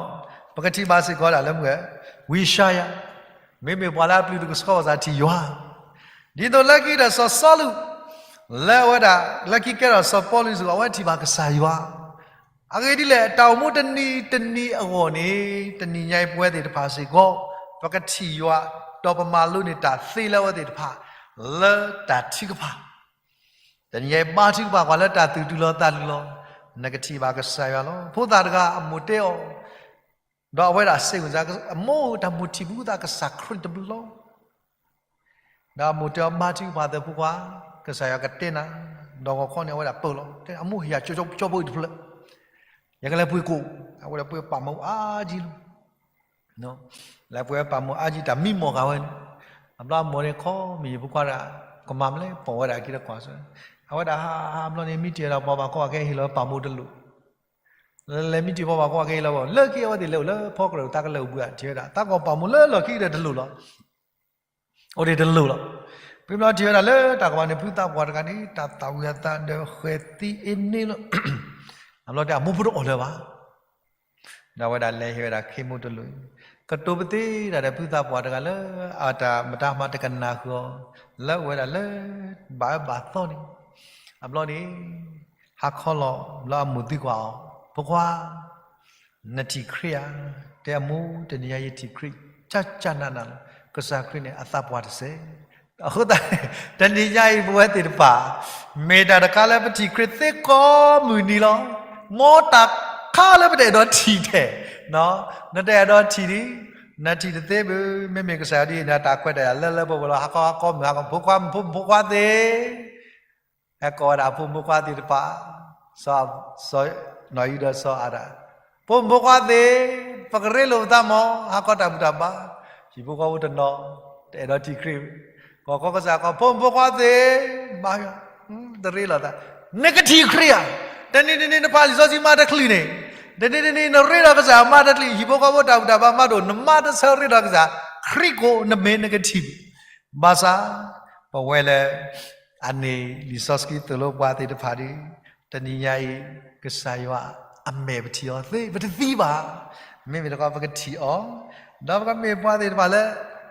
ပကထံၣ်ဘၣ်စ့ၢ်ကီးဒၣ်လၢမုၢ် ဝံယၡါယၤ မ့မ့ၢ်ပှၤလၢအပျုၢ်တကဆှီဘၣ်ဆၣ်ထံၣ်ယွၤ ဒ်သိးလၢခံဒီးစီၤစီလူး လၢအဝဲဒၣ် လၢခံကဲထီၣ်စီၤပီလူးစ့ၢ်ကီး အဝဲထံၣ်ဘၣ်ကစၢ်ယွၤ အဂ့ၢ်ဒ်လဲၣ် တၢ်အိၣ်မူတနံၤတနံၤအဂီၢ်န့ၣ် တနံၤညါအံၤပဝဲသ့ၣ်တဖၣ်စ့ၢ်ကီး ပကထံၣ်ယွၤ ဒီးပမၤလိန့ၢ်တၢ်သ့လၢအဝဲသ့ၣ်တဖၣ် လၢတၢ်ထုကဖၣ် တနံၤညါအံၤ ဘါထုကဖၣ် ပှၤလၢတၢ်သူၣ်တုၤလီၤသးတုၤလီၤ နကထံၣ်ဘၣ်ကစၢ်ယွၤလီၤ. ဖိသၣ်တဂၤအမိၢ်တဲအီၤ ဒီးအဝဲဒၣ်စံးဝဲ အမိၢ်ဧၢ တၢ်မိၣ်ထံၣ်ဘူးသးကစၢ်ခရံာ်တဘျီလီၤ. ဒီးအမိၢ်တဲအီၤ ဘါထုကဖၣ်သ့ၣ်ဖိခွါ ကစၢ်ယွၤကတဲနၤ ဒီးဂီၤခီန့ၣ် အဝဲဒၣ်ပၢၢ်လီၤ တဲ အမိၢ်ဟ့ၣ်ယၤကၠီကၠီဖိအံၤတဖျၢၣ် ယကလဲၤပှ့ၤကိၣ် အဝဲဒၣ်ပှ့ၤပာ်မူအါကံလီၤ လဲၤပှ့ၤပာ်မူအါကံ တၢ်မံမီၢ်ဃာ်ဝဲန့ၣ် အဘျီအမိၢ်န့ၣ်ခီ မ့ၢ်ယဖိခွါတဂၤ ကမၤမလဲၣ် ပိာ်ဝဲဒၣ်အခံဒီးကွၢ်စၢၤ အဝဲဒၣ်ဟးဟးဘျီန့ၣ် မံတံာ်ဝဲဒၣ်ပှၤဘၣ်ကီဘၣ်ခဲဟ့ၣ်လီၤပာ်မူတလိၣ်, လဲၤမံတံာ်ပှၤဘၣ်ကီဘၣ်ခဲဟ့ၣ်လီၤဘၣ် လၢခံအဝဲသ့ၣ်လဲၤအိၣ်လၢဖီကရၢၢ်တၢ်ကလၢၤအိၣ်ဘှံးဧါ ထံၣ်ဝဲဒၣ် တၢ်ကီၢ်ပာ်မူလၢလီၢ်ခံဒီးတလိၣ်လီၤ. အိၣ်ဒံးတလိၣ်လီၤ. ဖဲဘျီထံၣ်ဝဲဒၣ်လၢတၢ်ကပၤန့ၣ် ဖုသးပှၢ်တဂၤန့ၣ် တၢ်သၣ်ဝံၤအသးဒီးဃဲၤသံအ့န့လီၤ. အဘျီတဲအမိၢ်ဖိတအိၣ်လၢၤဘၣ်. ဒီးအဝဲဒၣ်လဲၤဟ့ၣ်ဝဲဒၣ်ခ့မိၢ်တလိၣ်, ကတိၤပသ့ဒၣ်ဒီးဖုသးပှၢ်တဂၤလၢ အတၢ်မတၤမၤတကနၣ်ဃုာ်အီၤ, လၢအိၣ်ဝဲဒၣ်လၢ ဘၣ်အၢဘၣ်သီန့ၣ်, အဘျီန့ၣ် ဟါခီလီၤလၢအမိၢ်သံကွၢ်အီၤ, ဖိခွါ နထံၣ်ခရံာ်ဧါ. တဲအမိၢ် တနံၤညါယထံၣ်ခရံာ် ကၢ်ကၢ်နးနးလီၤ. ကစၢ်ခရံာ်န့ၣ် အသးပှၢ်တစဲး. အဃိသတးန့ၣ် တနံၤညါအံၤပဝဲသ့ၣ်တဖၣ် မ့ၢ်တၢ်တခါလၢပထံၣ်ခရံာ်သ့ကိးမုၢ်နံၤလီၤ. မ်တၢ်ခါလၢပတအဲၣ်ဒိးထံၣ်ထဲ, နတအဲၣ်ဒိးထံၣ်ဒံး, နထံၣ်တသ့ဘၣ်, မ့မ့ၢ်ကစၢ်ယွၤဒ်အံၤန့ၣ် တၢ်ခွဲးတၢ်ယာ်လၢလၢပှဲၤပှဲၤလီၤ. ဟါခီဟါခီမုၢ်ဟါခီ ဖိခွါ ဖိမုၣ်ဖိခွါသ့ၣ် ဟဲကိးဝဲဒၣ်အဖိမုၣ်ဖိခွါသ့ၣ်တဖၣ်, စီၤ စီၤနီၢ်အံၤဒီးစီၤအၤဒၣ်, ဖိမုၣ်ဖိခွါသ့ၣ်, ပကရ့လိာ်ပသးမး, ဟါခီတၢ်ဘူၣ်တၢ်ဘါ, ဟံၣ်ဖိဃီဖိတနီၤ တအဲၣ်ဒိးထံၣ်ခရံာ်, ကီၢ်ခီကစၢ်ကီၢ် ဖိမုၣ်ဖိခွါသ့ၣ်, ဘၣ်ယွၤ, တရ့လိာ်သး, နကထံၣ်ခရံာ်ဧါ. တနံၤတနံၤနဖးလံာ်စီဆှံမါတချုးန့ၣ်, တနံၤတနံၤနရ့ဒီးကစၢ်မါတချုး, ဟံၣ်ဖိဃီဖိတၢ်ဘူၣ်တၢ်ဘါမးဒိၣ်, နမါတဆၢရ့ဒီးကစၢ်, ခရံာ်ကိးနမ့ၢ်နကထံၣ် ဘၣ်ဆၣ် ပဝဲလၢ အန့ၢ်လံာ်စီဆှံသိၣ်လိပှၤသ့ၣ်တဖၣ်ဒီး တနံၤညါအံၤ ကစၢ်ယွၤအမဲာ်ပထံၣ်အီၤသ့ ပတသံဘၣ်. မ့မ့ၢ်တခီပကထံၣ်အီၤ, ဒီးပကမ့ၢ်ပှၤသ့ၣ်တဖၣ်လၢ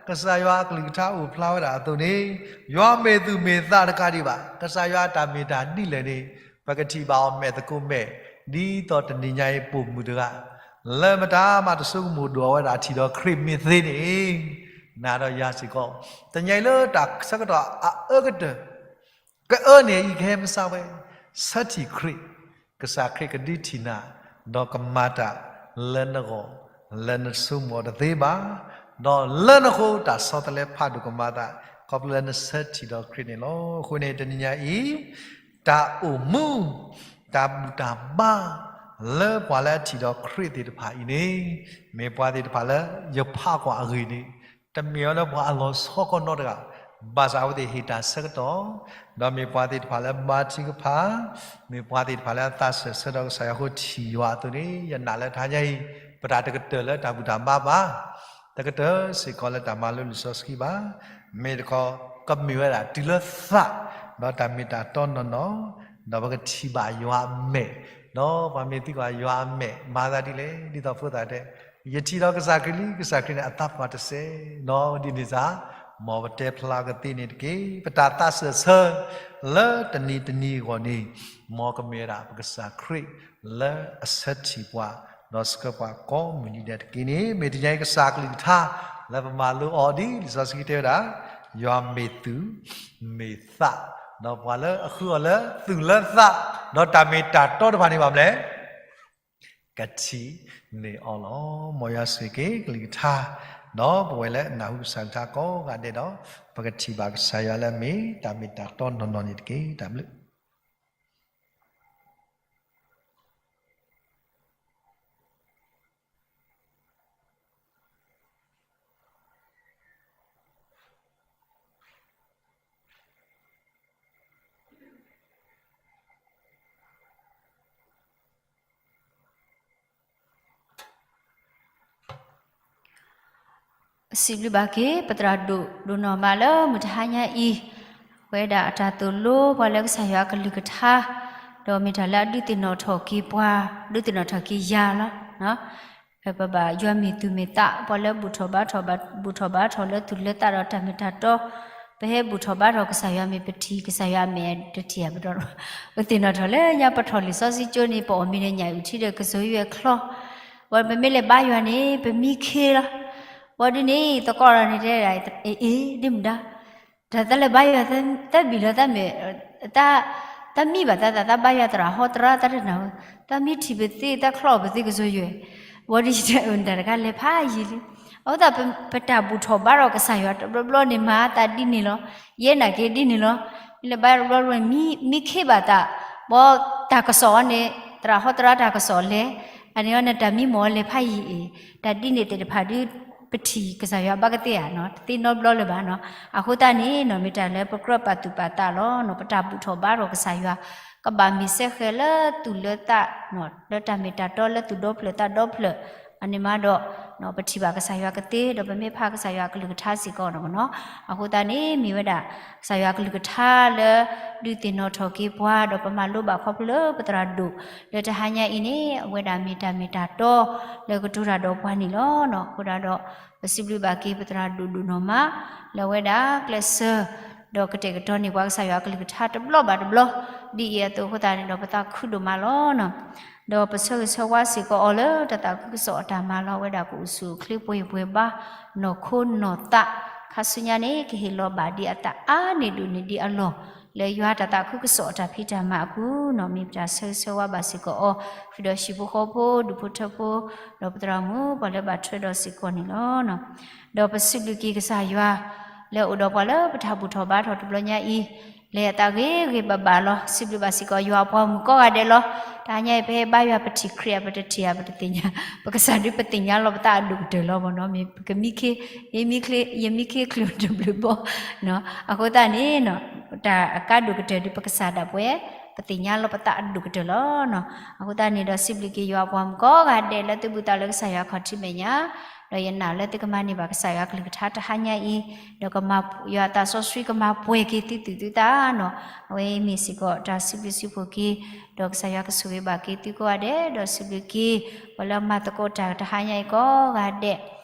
ကစၢ်ယွၤအကလုၢ်ကထါအိၣ်ဖျါဝဲဒၣ်အသိးန့ၣ်, ယွၤမ့ၢ်သူၣ်မ့ၢ်သးတကးဒံးဘၣ်, ကစၢ်ယွၤအတၢ်မ့ၢ်တၢ်ဒ်လဲၣ်န့ၣ် ပကထံၣ်ဘၣ်အီၤမဲာ်သကိးမဲာ်, ဒ်သိးတနံၤညါအံၤပိာ်မုၣ်တဂၤ လၢမတၤမးတဆိကမိၣ်ဒိၣ်အဝဲဒၣ်ထံၣ်ဒီးခရံာ်မ့ၢ်သ့န့ၣ်, နၤဒီးယၤစ့ၢ်ကီး, တနံၤညါအံၤလၢတၢ်ဆၢကတီၢ်အအၢကတၢၢ် ကအၢန့ၣ် ယကဟဲမၤစၢၤဝဲ, ဆၢထံၣ်ခရံာ်, ကစၢ်ခရံာ်ကဒုးထံၣ်နၤ, ဒီးကမၤတၢ်လၢနဂီၢ်, လၢနဆိကမိၣ်တသ့ဘၣ်, ဒီးလၢနဃိတၢ်ဆီတလဲဖးဒိၣ်ကမၤအသး, ခီဖျိလၢနဆၢထံၣ်ဒီးခရံာ်န့ၣ်လီၤ. အဃိန့ၣ် တနံၤညါအံၤ တၢ်အိၣ်မူ, တၢ်ဘူၣ်တၢ်ဘါ လၢပှၤလၢအထံၣ်ဒီးခရံာ်သ့ၣ်တဖၣ်အံၤန့ၣ်, မ့ၢ်ပှၤသ့ၣ်တဖၣ်လၢယဖးကွၢ်အဂ့ၢ်န့ၣ်, တမ့ၢ်အီၤလၢပှၤအလီၤဆီကီနီတဂၤ, ဘၣ်ဆၣ်အဝဲသ့ၣ်ဟ့ၣ်တၢ်ဆၢကတီၢ်, ဒီးမ့ၢ်ပှၤသ့ၣ်တဖၣ်လၢဘါထုကဖၣ်, မ့ၢ်ပှၤသ့ၣ်တဖၣ်လၢအသးစၢၢ်ဆၢဒီးကစၢ်ယွၤအဃိထံၣ်ယွၤအသိးန့ၣ်, ယနာ်လၢတဟါညါအံၤ ပတၢ်တကတၢၢ်လၢတၢ်ဘူၣ်တၢ်ဘါဘၣ်, တကတၢၢ်စ့ၢ်ကီးလၢတၢ်မၤလိလံာ်စီဆှံဘၣ်. မ့ၢ်တခီ ကမ့ၢ်ဝဲဒၣ်တုၤလၢသး, ဒီးတၢ်မ့ၢ်တၢ်တီနီၢ်နီၢ်, ဒီးပကထံၣ်ဘၣ်ယွၤအမဲာ်, ဒီးပှၤမ့ၢ်သံကွၢ်ယွၤအမဲာ်မၤသးဒ်လဲၣ်, ဒ်သိးဖိသၣ်တဲ, ယထံၣ်ဒီးကစၢ်ခရံာ်လံ, ကစၢ်ခရံာ်န့ၣ်အသးပှၢ်တစဲးနီၤ, ဒ်န့ၣ်စ့ၢ်, မ်ပတဲဖျါကသ့န့ၣ်တက့ၢ်. ပတၢ်သးစၢၢ်ဆၢ လၢတနံၤတနံၤအဂီၢ်န့ၣ်, မ်ကမ့ၢ်ဝဲဒၣ်ပကစၢ်ခရံာ်လၢအဆၢထံၣ်ပှၤ, ဒီးဆှၢပှၤကိးမုၢ်နံၤဒဲးတက့ၢ်န့ၣ်, မ့ၢ်တနံၤညါအံၤကစၢ်ကလုၢ်ကထါ လၢပမၤလိအီၤဒ်လံာ်စီဆှံတဲဝဲဒၣ်, ယွၤမ့ၢ်သူၣ်မ့ၢ်သး, ဒီးပှၤလၢအဃုအီၤလၢသူၣ်လၢသး, ဒီးတၢ်မ့ၢ်တၢ်တီတဖၣ်န့ၣ်ဘၣ်မနုၤလဲၣ် ကထံၣ်န့ၢ်အီၤလီၤ. မ်ယွၤဆိၣ်ဂ့ၤက့ၤကလုၢ်ကထါ, ဒီးပဝဲလၢအနၢ်ဟူကစၢ်ကလုၢ်ကထါကိးဂၤဒဲးဒီး, ပကထံၣ်ဘၣ်ကစၢ်ယွၤလၢအမ့ၢ်တၢ်မ့ၢ်တၢ်တီနီၢ်နီၢ်န့ၣ်တက့ၢ်. တၢ်ဘျုးစံးဘျုးဘၣ်က့ၤ ပသရၣ်ဒိၣ်ဒိၣ်နီၢ်မးလၢမုၢ်တဟါညါအံၤ, ဝဲဒၣ်အတၢ်သိၣ်လိပှၤလၢကစၢ်ယွၤအကလုၢ်ကထါ, ဒီးမ့ၢ်တၢ်လၢအဒုးသ့ၣ်နီၣ်ထီၣ်က့ၤပှၤ, ဒုးသ့ၣ်နီၣ်ထီၣ်က့ၤယၤလီၤ. ဖဲပဘၣ်ယွၤမ့ၢ်သူၣ်မ့ၢ်သး, ပှၤလၢဘူၣ်ထီၣ်ဘါထီၣ်, ဘူၣ်ထီၣ်ဘါထီၣ်လၢသူၣ်လၢသးဒီးတၢ်မ့ၢ်တၢ်တီ, ပဟဲဘူၣ်ထီၣ်ဘါထီၣ်ကစၢ်ယွၤမ့ၢ်ပထံၣ်, ကစၢ်ယွၤအမဲာ်တထံၣ်ဧါပဒီ, ပသ့ၣ်နီၣ်ထီၣ်လၢညါပထီၣ်လံာ်စီဆှံကၠိန့ၣ် ပအီၣ်မ့ၤဒီးညၣ်အုၣ်ထံဒီးကစိၤယွဲၢ်ချီ, ဝဲပမ့ၢ်လဲၤဘါယွၤန့ၣ် ပမံခ့လီၤ. ဝဲဒ်န့ၣ် သကိးဒီးန့ၣ်တဲဒၣ်, အ့ ဒ်မုၢ်ဒါ တၢ်သးလဲၤဘါယွၤသၢဘံၣ်လီၤ သးမ့ၢ်, သးမံဘၣ်သးသး သးဘါယွၤသရၣ်ဟီသရၣ် သးတနၢ်ဟူ, သးမံထံၣ်ပသ့ သးချီအီၣ်ပသ့ကစိၤယွဲၢ်, ဝဲဒ်ယတဲအုၣ်တၢ်တခါလဲၤဖးယံာ်လံ. အဃိသတး ပတၢ်ဘူၣ်ထီၣ်ဘါထီၣ်ကစၢ်ယွၤတဘျီဘျီန့ၣ် မၤသးဒ်န့ၣ်လီၤ. ယဲနာ်က့ဒ်န့ၣ်လီၤ. မ့ၢ်လဲၤဘါယွၤတဘျီဘျီန့ၣ် မံခ့ဘၣ်သး, ဘီတၢ်ကစီၣ်အီၤန့ၣ် သရၣ်ဟီသရၣ်တၢ်ကစီၣ်လဲၤ, အန့ၣ်အီၤန့ၣ် တၢ်မံမီၢ်အီၤလဲၤဖးယံာ်အံၤ, တၢ်ဒ်န့ၣ်သ့ၣ်တဖၣ်ဒုး ပထံၣ်ကစၢ်ယွၤဘၣ်ကသ့ဧါနီၤ, တသ့နီတဘျီလၢၤဘၣ်နီၤ. အဃိသတးန့ၣ်နီၤ မ့ၢ်တၢ်လၢပကြၢးပာ်သူၣ်ပာ်သးလီၤနီၤ, ပတၢ်ဘူၣ်ထီၣ်ဘါထီၣ်ကစၢ်ယွၤ, ကဘၣ်မ့ၢ်စဲဃဲးလၢသူၣ်လၢသးနီၤ, လၢတၢ်မ့ၢ်တၢ်တီလၢသူၣ်ဒီဖျၢၣ်သးဒီဖျၢၣ်, အန့ၣ်မးဒီး ပထံၣ်ဘၣ်ကစၢ်ယွၤကသ့, ဒီးပမ့ၢ်ဖးကစၢ်ယွၤအကလုၢ်ကထါစ့ၢ်ကီးနီၤ. အဃိသတးန့ၣ် မ့ၢ်ဝဲဒၣ် ကစၢ်ယွၤအကလုၢ်ကထါလၢ ဒုးသ့ၣ်နီၣ်ထီၣ်က့ၤပှၤ, ဒီးပမၤလိဘၣ်ခီဖျိလၢပသရၣ်ဒိၣ် လၢတဟါညါအံၤန့ၣ် အဝဲဒၣ်မ့ၢ်တၢ်မ့ၢ်တၢ်တီ လၢကတိၤတၢ်ဒီးပှၤန့ၣ်လီၤ. အဃိဒၣ်ဒီး ပစံးဘျုးဘၣ်က့ၤပသရၣ်ဒိၣ်ဒိၣ်နီၢ်မး လၢအဝဲဒၣ်ကျဲးစၢး ဒီးကတဲာ်ကတီၤန့ၢ်ပှၤကစၢ်ယွၤအကလုၢ်ကထါတဘျီဘၣ်တဘျီ ဒ်အံၤအသိးအဃိသတးန့ၣ်ဒီး ပသးခုဒိၣ်မးလီၤ. ဒီးပဆၢဂ့ၤဆၢဝါစ့ၢ်ကီးအီၤလၢတၢ်သးခုကစီၣ်အတၢ်မၤလီၤ. အဝဲဒၣ်ကအိၣ်ဆူၣ်အိၣ်ချ့ပှဲၤပှဲၤဘါ နီၢ်ခိနီၢ်သး ခါဆူညါန့ၣ် ကဟ့ၣ်လီၤဘၣ်ဒ်အသးအါန့ၢ်ဒိၣ်န့ၢ်ဒံးအလီၢ် လၢယွၤတၢ်သးခုကစီၣ်အတၢ်ဖံးတၢ်မၤအပူၤနီၤ. မ့ၢ်ပတၢ်ဆၢဂ့ၤဆၢဝါဘၣ်စ့ၢ်ကီးအီၤ ဃုာ်ဒီးဟံၣ်ဖိဃီဖိ ဒူၣ်ဖိထၢဖိ ဒီးပသရၣ်မုၣ်ပှၤလၢဘၣ်ထွဲဒီးစ့ၢ်ကီးန့ၣ်လီၤ. ဒီးပစံးဘျုးက့ၤကစၢ်ယွၤ လၢအအိၣ်ဒီးပှၤလၢပတၢ်ဘူၣ်ထီၣ်ဘါထီၣ်တဘျီညါအံၤ လၢအသးဂ့ၤဂ့ၤဘၣ်ဘၣ်လီၤ. စံးဘျုးဘၣ်စ့ၢ်ကီးယွၤအပှၤဂီၢ်မုၢ်ကိးဂၤဒဲးလီၤ. တဟါညါအံၤ ပဟဲဘါယွၤပထံၣ်ခရံာ်ဧါ ပတထံၣ်ဧါ ပတသ့ၣ်ညါ, ပကစၢ်ဒုးပသ့ၣ်ညါလီၤပသးအဒိၣ်ကတၢၢ်လီၤဘၣ်နီၤ. မ့ၢ်ပကမံခ့ ယမံခ့ ယမံခ့ချုးတဘျုးဘီ အဃိသတးန့ၣ် တၢ်အကါဒိၣ်ကတၢၢ်ဒုး ပကစၢ်ဒၣ်ပှဲၤ ပသ့ၣ်ညါလီၤပသးအဒိၣ်ကတၢၢ်လီၤ. အဃိသတးန့ၣ်ဒီး စံးဘျုးက့ၤယွၤအပှၤဂီၢ်မုၢ်ကိးဂၤဒဲးလၢသုဘူၣ်သးလၢကစၢ်ယွၤခီၣ်ထံးမဲာ်ညါ, ဒီးယနာ်လၢသုကမၤန့ၢ်ဘၣ်ကစၢ်ယွၤကလုၢ်ကထါတဟါညါအံၤ, ဒီးကမၤ ယွၤအသးစီဆှံကမၤပှဲၤက့ၤသုသူၣ်သုသးနီၤ. အဝဲအံၤမ့ၢ်စ့ၢ်ကီးတၢ်စံးဘျုးစံးဖှိၣ်က့ၤ, ဒီးကစၢ်ယွၤကဆိၣ်ဂ့ၤဘၣ်က့ၤသုကိးဂၤဒဲး, ဒီးစံးဘျုးက့ၤ ပှၤလၢအမၤသကိးတၢ်တဟါညါအံၤကိးဂၤဒဲး,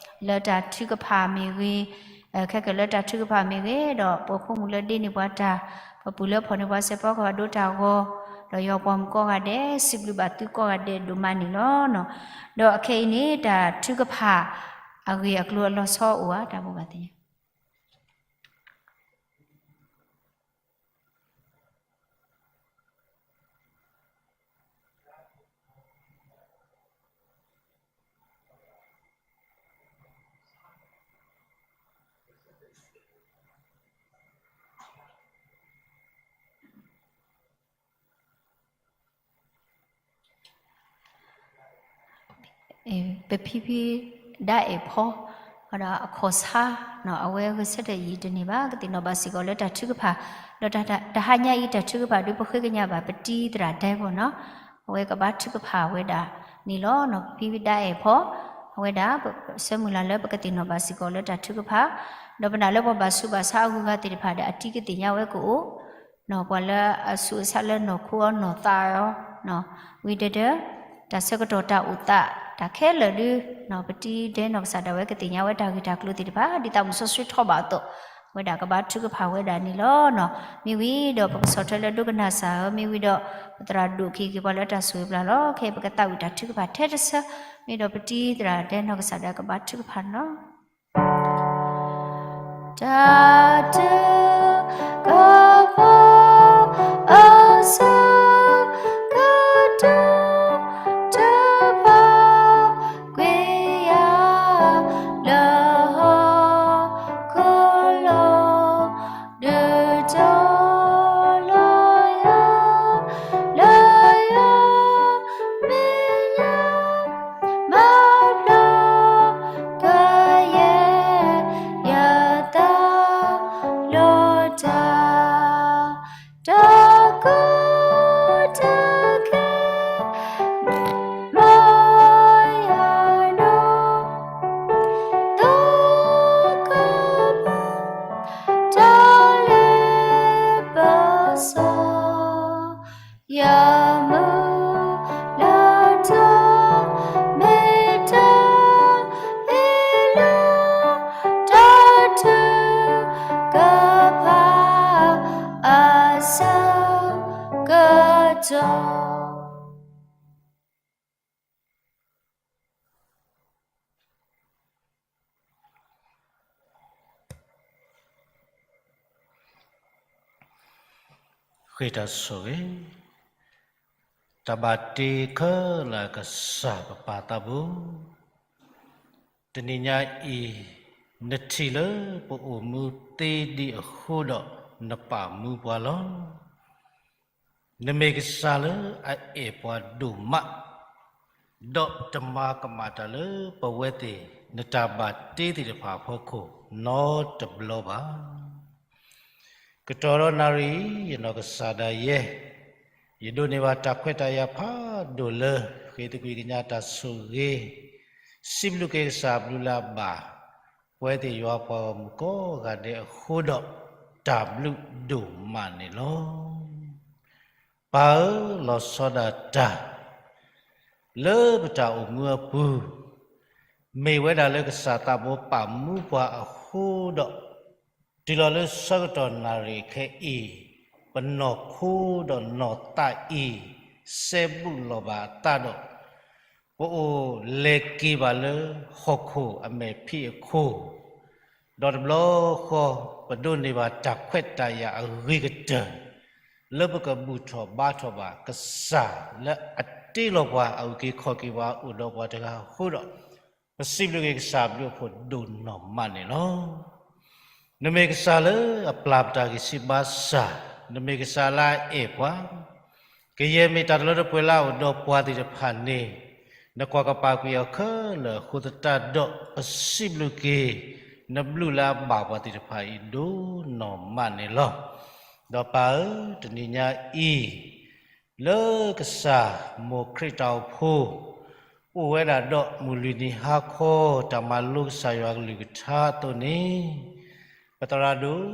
လၢတၢ်ထုကဖၣ်မ့ၢ်ဂ့ၤ, ခဲကၢၣ်လၢတၢ်ထုကဖၣ်မ့ၢ်ဂ့ၤ, ဒီးပှၤဖိမုၣ်လၢဒ့န့ၢ်ပှၤတၢ်, ပပုၢ်လၢဖီၣ်န့ၢ်ပှၤစဲးဖီကီၢ်အဒိတၢ်ဂီၤ, ဒီးယွၤပှၤမုၣ်ကိးဂၤဒဲး စံးဘျုးဘၣ်သုကိးဂၤဒဲးဒိၣ်မးန့ၣ်လီၤ. ဒီးအခဲအံၤန့ၣ် တၢ်ထုကဖၣ်အဂ့ၢ်အကျိၤအလီၤဆီအိၣ်ဧါ, တၢ်ဘိးဘၣ်သ့ၣ်ညါ ပဖံဖံ ဒါအဲၣ်ဖီ ဒီးအခီၣ်ဆါ, အဝဲဂဲၤဆၢထၢၣ်ယံာ်တန့ၢ်ဘၣ် ကသ့ၣ်နီၣ်ဘၣ်စ့ၢ်ကီးလၢတၢ်ထုကဖၣ်, ဒီးတဟါညါအံၤတၢ်ထုကဖၣ်ဒုးပဃ့ကညးဘၣ်ပတံၤသရၣ်ဒဲဖီနီၤ, အဝဲကဘၣ်ထုကဖၣ်ဝဲဒၣ်န့ၣ်လီၤ. ပဖံဖံ ဒါအဲၣ်ဖီ အဝဲဒၣ် ဆၢမုၢ်လၢ်လၢပကသ့ၣ်နီၣ်ဘၣ်စ့ၢ်ကီးလၢတၢ်ထုကဖၣ်, ဒီးပနာ်လၢပှၤဘၣ်ဆူးဘၣ်ဆါအဂုၤအဂၤသ့ၣ်တဖၣ်ဒီး အတံၤကသ့ၣ်ညါဝဲကအိၣ် ပှၤလၢအဆူးအဆါလၢနီၢ်ခိအီၤနီၢ်သးအီၤ, ဝံၤဒီး တၢ်ဆၢကတီၢ်တၢ်အိၣ်သး တၢ်ခဲလၢာ်ဒုး ပတံၤဒဲနီၢ်ကစၢ်ဒၣ်ဝဲကသ့ၣ်ညါဝဲတၢ်ဂ့ၢ်တၢ်ကျိၤသ့ၣ်တဖၣ် ဒ်သိးမုၢ်စီဆှံထီၣ်ဘၣ်အသိး, ဝဲဒၣ်ကဘၣ်ထုကဖၣ်ဝဲဒၣ်န့ၣ်လီၤ. မ့ၢ်ဝံၤဒီးပကဆီၣ်ထွဲလၢဒိကနၣ်စၢ်ဧၢ, မ့ၢ်ဝံၤဒီး ပသရၣ်ဒိၣ်ကဟ့ၣ်က့ၤပှၤလၢတၢ်ဆိၣ်ဂ့ၤဘျါလီၤ. ခဲအံၤပကသးဝံၣ်တၢ်ထုကဖၣ်ထဲတဆၢ, မ့ၢ်ဒီးပတံၤသရၣ်ဒဲနီၢ်ကစၢ်ဒၣ်ကဘၣ်ထုကဖၣ်န့ၣ်လီၤ. တၢ်ထုကဖၣ် အဆၢကတီၢ်တဖၣ် ကွံာ်ယၤ လၢဟီၣ်ခိၣ်လိၤ ဒုးတီၤလီၤယၤ လၢယွၤမဲာ်ညါ မၤဖျါကယဲၢ်ယသးလိာ်တၢ် တၢ်ကီတၢ်ခဲ မၤယၤနီၢ် သီခါပူၤ တၢ်လ့ပစီ ယမုၢ်လၢ်တၢ် မ့ၢ်တၢ်အ့ၣ်လိာ် တၢ်ထုကဖၣ် အဆၢကတီၢ် ဃ့တၢ်ဆိၣ်ဂ့ၤ, တၢ်ဘၣ်တ့ခဲလၢာ်ကစၢ်ပပၢ်သးဘိ, တနံၤညါအံၤ နထံၣ်လၢပအိၣ်မူသ့ဒံးအဃိဒီး နပာ်မူပှၤလီၤ. နမ့ၢ်ကစၢ်လၢအအဲၣ်ပှၤဒိၣ်မး, ဒီးတမၤကမၣ်တၢ်လၢပဝဲသ့ၣ် နတၢ်ဘၣ်တ့သ့ၣ်တဖၣ်အဖီခိၣ် နီတဘျီဘၣ်. ကတီၢ်ဒီးနၣ်ရံၣ်အံၤ ယနီၢ်ကစၢ်ဒၣ်ယဲ ယဒိးန့ၢ်ဘၣ်တၢ်ခွဲးတၢ်ယာ်ဖးဒိၣ်လၢ ဃ့သကွံာ်ကညးတၢ်ဆိၣ်ဂ့ၤ, စံးဘျုးက့ၤကစၢ်အဘျုးလၢအဘၣ် ပဝဲသ့ၣ်ယွၤပှၤဂီၢ်မုၢ်ကိးဂၤဒဲးအဃိဒီး တၢ်ဘျုးဒိၣ်မးန့ၣ်လီၤ. ပၢ်ဧၢ, လီၤဆီဒၣ်တၢ် လၢပတၢ်အိၣ်မူအပူၤ မ့ၢ်ဝဲဒၣ်လၢကစၢ်သးဘိပာ်မူပှၤအဃိဒီး, တုၤလီၤလၢဆၢကတီၢ်နၣ်ရံၣ်ခဲအံၤ, ပနီၢ်ခိဒီးနီၢ်သးအံၤ စဲဘူးလီၤဘၣ်အသးဒီး, ပအိၣ်လဲၤက့ၤဘၣ်လၢဟီၣ်ခိၣ်အမဲာ်ဖံးအခိၣ်, ဒီးတဘျီဃီ ပဒိးန့ၢ်ဘၣ်တၢ်ခွဲးတၢ်ယာ်အဂ့ၤကတၢၢ် လၢပကဘူၣ်ထီၣ်ဘါထီၣ်ဘၣ်ကစၢ်လၢအတ့လီၤပှၤ အအုၣ်က့ၤခီၣ်က့ၤပှၤ အိၣ်ဒီးပှၤတဂၤအဃိဒီး, ပစံးဘျုးက့ၤကစၢ်အဘျုးအဖှိၣ်ဒိၣ်နီၢ်မးန့ၣ်လီၤ. နမ့ၢ်ကစၢ်လၢအပျၢ်ပတၢ်ဂံၢ်စၢ်ဘါစၢ်, နမ့ၢ်ကစၢ်လၢအအဲၣ်ပှၤ, ကယဲၢ်မ့ၢ်တၢ်တလၢတပှဲၤလၢအအိၣ်ဒီးပှၤသ့ၣ်တဖၣ်န့ၣ်, နကွၢ်ကပာ်ကွံာ်အီၤခဲလၢာ်အဃိသတးဒီး ပစံးဘျုးက့ၤ နဘျုးလၢအဘၣ်ပှၤသ့ၣ်တဖၣ်အံၤဒိၣ်နီၢ်မးန့ၣ်လီၤ. ဒီးပၢ်ဧၢ, တနံၤညါအံၤ လၢကစၢ်မိၢ်ခရံာ်တၢ်အိၣ်ဖှိၣ် အိၣ်ဝဲဒၣ်ဒီးမုၢ်လွံၢ်နံၤဟါခီ တၢ်မၤလိကစၢ်ယွၤကလုၢ်ကထါအသိးန့ၣ်, ပသရၣ်ဒိၣ်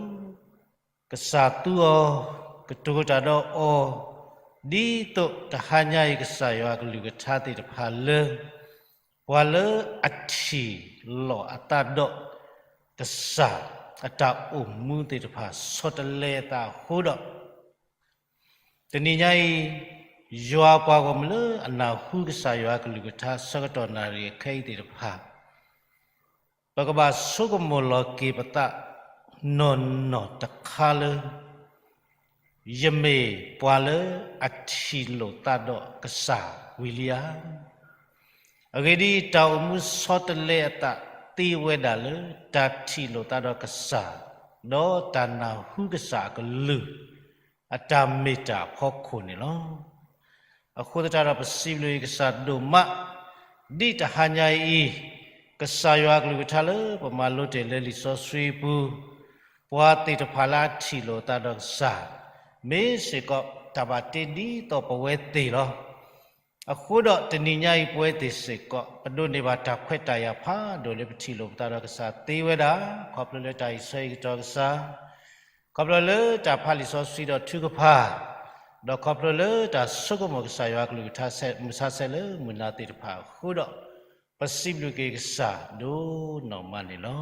ကစၢ်သူအီၤ, ကတိၤတၢ်ဒီးအီၤ, ဒ်သိးတဟါညါအံၤ ကစၢ်ယွၤကလုၢ်ကထါသ့ၣ်တဖၣ်လၢ ပှၤလၢအထံၣ်လိာ်အသးဒီး ကစၢ်အတၢ်အိၣ်မူသ့ၣ်တဖၣ် ဆီတလဲအသးအဃိဒီး, တနံၤညါအံၤ ယွၤပှၤဂီၢ်မုၢ်လၢအနၢ်ဟူကစၢ်ယွၤကလုၢ်ကထါ ဆၢကတီၢ်နၣ်ရံၣ်အခဲအံၤသ့ၣ်တဖၣ် ပကဘၣ်ဆိကမိၣ်လီၤက့ၤပသး နီၢ်နီၢ်တခါလၢ ယမ့ၢ်ပှၤလၢအထံၣ်လိာ်သးဒီးကစၢ်ဝံၤလံဧါ. အဂ့ၢ်ဒ်အံၤ, တၢ်အိၣ်မူဆီတလဲအသးသ့ဝဲဒၣ်လၢ တၢ်ထံၣ်လိာ်သးဒီးကစၢ်, ဒီးတၢ်နၢ်ဟူကစၢ်အကလုၢ် အတၢ်မ့ၢ်တၢ်အဖီခိၣ်န့ၣ်လီၤ. အဃိသတးဒီး ပစံးဘျုးက့ၤကစၢ်ဒိၣ်မး, ဒ်တဟါညါအံၤ ကစၢ်ယွၤအကလုၢ်ကထါလၢ ပမၤလိတ့ၢ်လၢလံာ်စီဆှံအပူၤ, ပှၤသ့ၣ်တဖၣ်လၢအထံၣ်လိာ်သးဒီးကစၢ် မ့ၢ်စ့ၢ်ကီးတၢ်ဘၣ်တ့ဒ်သိးပဝဲသ့ၣ်လီၤ. အဃိဒီးတနံၤညါအံၤ ပဝဲသ့ၣ်စ့ၢ်ကီး ပဒိးန့ၢ်ဘၣ်တၢ်ခွဲးတၢ်ယာ်ဖးဒိၣ်လၢပထံၣ်လိာ်ပသးဒီးကစၢ်သ့ဝဲဒၣ်, ခီဖျိလၢတၢ်အံးဆၢအံးကတီၤကစၢ်, ခီဖျိလၢတၢ်ဖးလံာ်စီဆှံဒီးထုကဖၣ်, ဒီးခီဖျိလၢတၢ်ဆိကမိၣ်ကစၢ်ယွၤကလုၢ်ကထါ မုၢ်ဆါဆဲးလၢမုၢ်နၤသ့ၣ်တဖၣ်အဃိဒီး, ပစံးဘျုးက့ၤကစၢ်ဒိၣ်နီၢ်မးန့ၣ်လီၤ.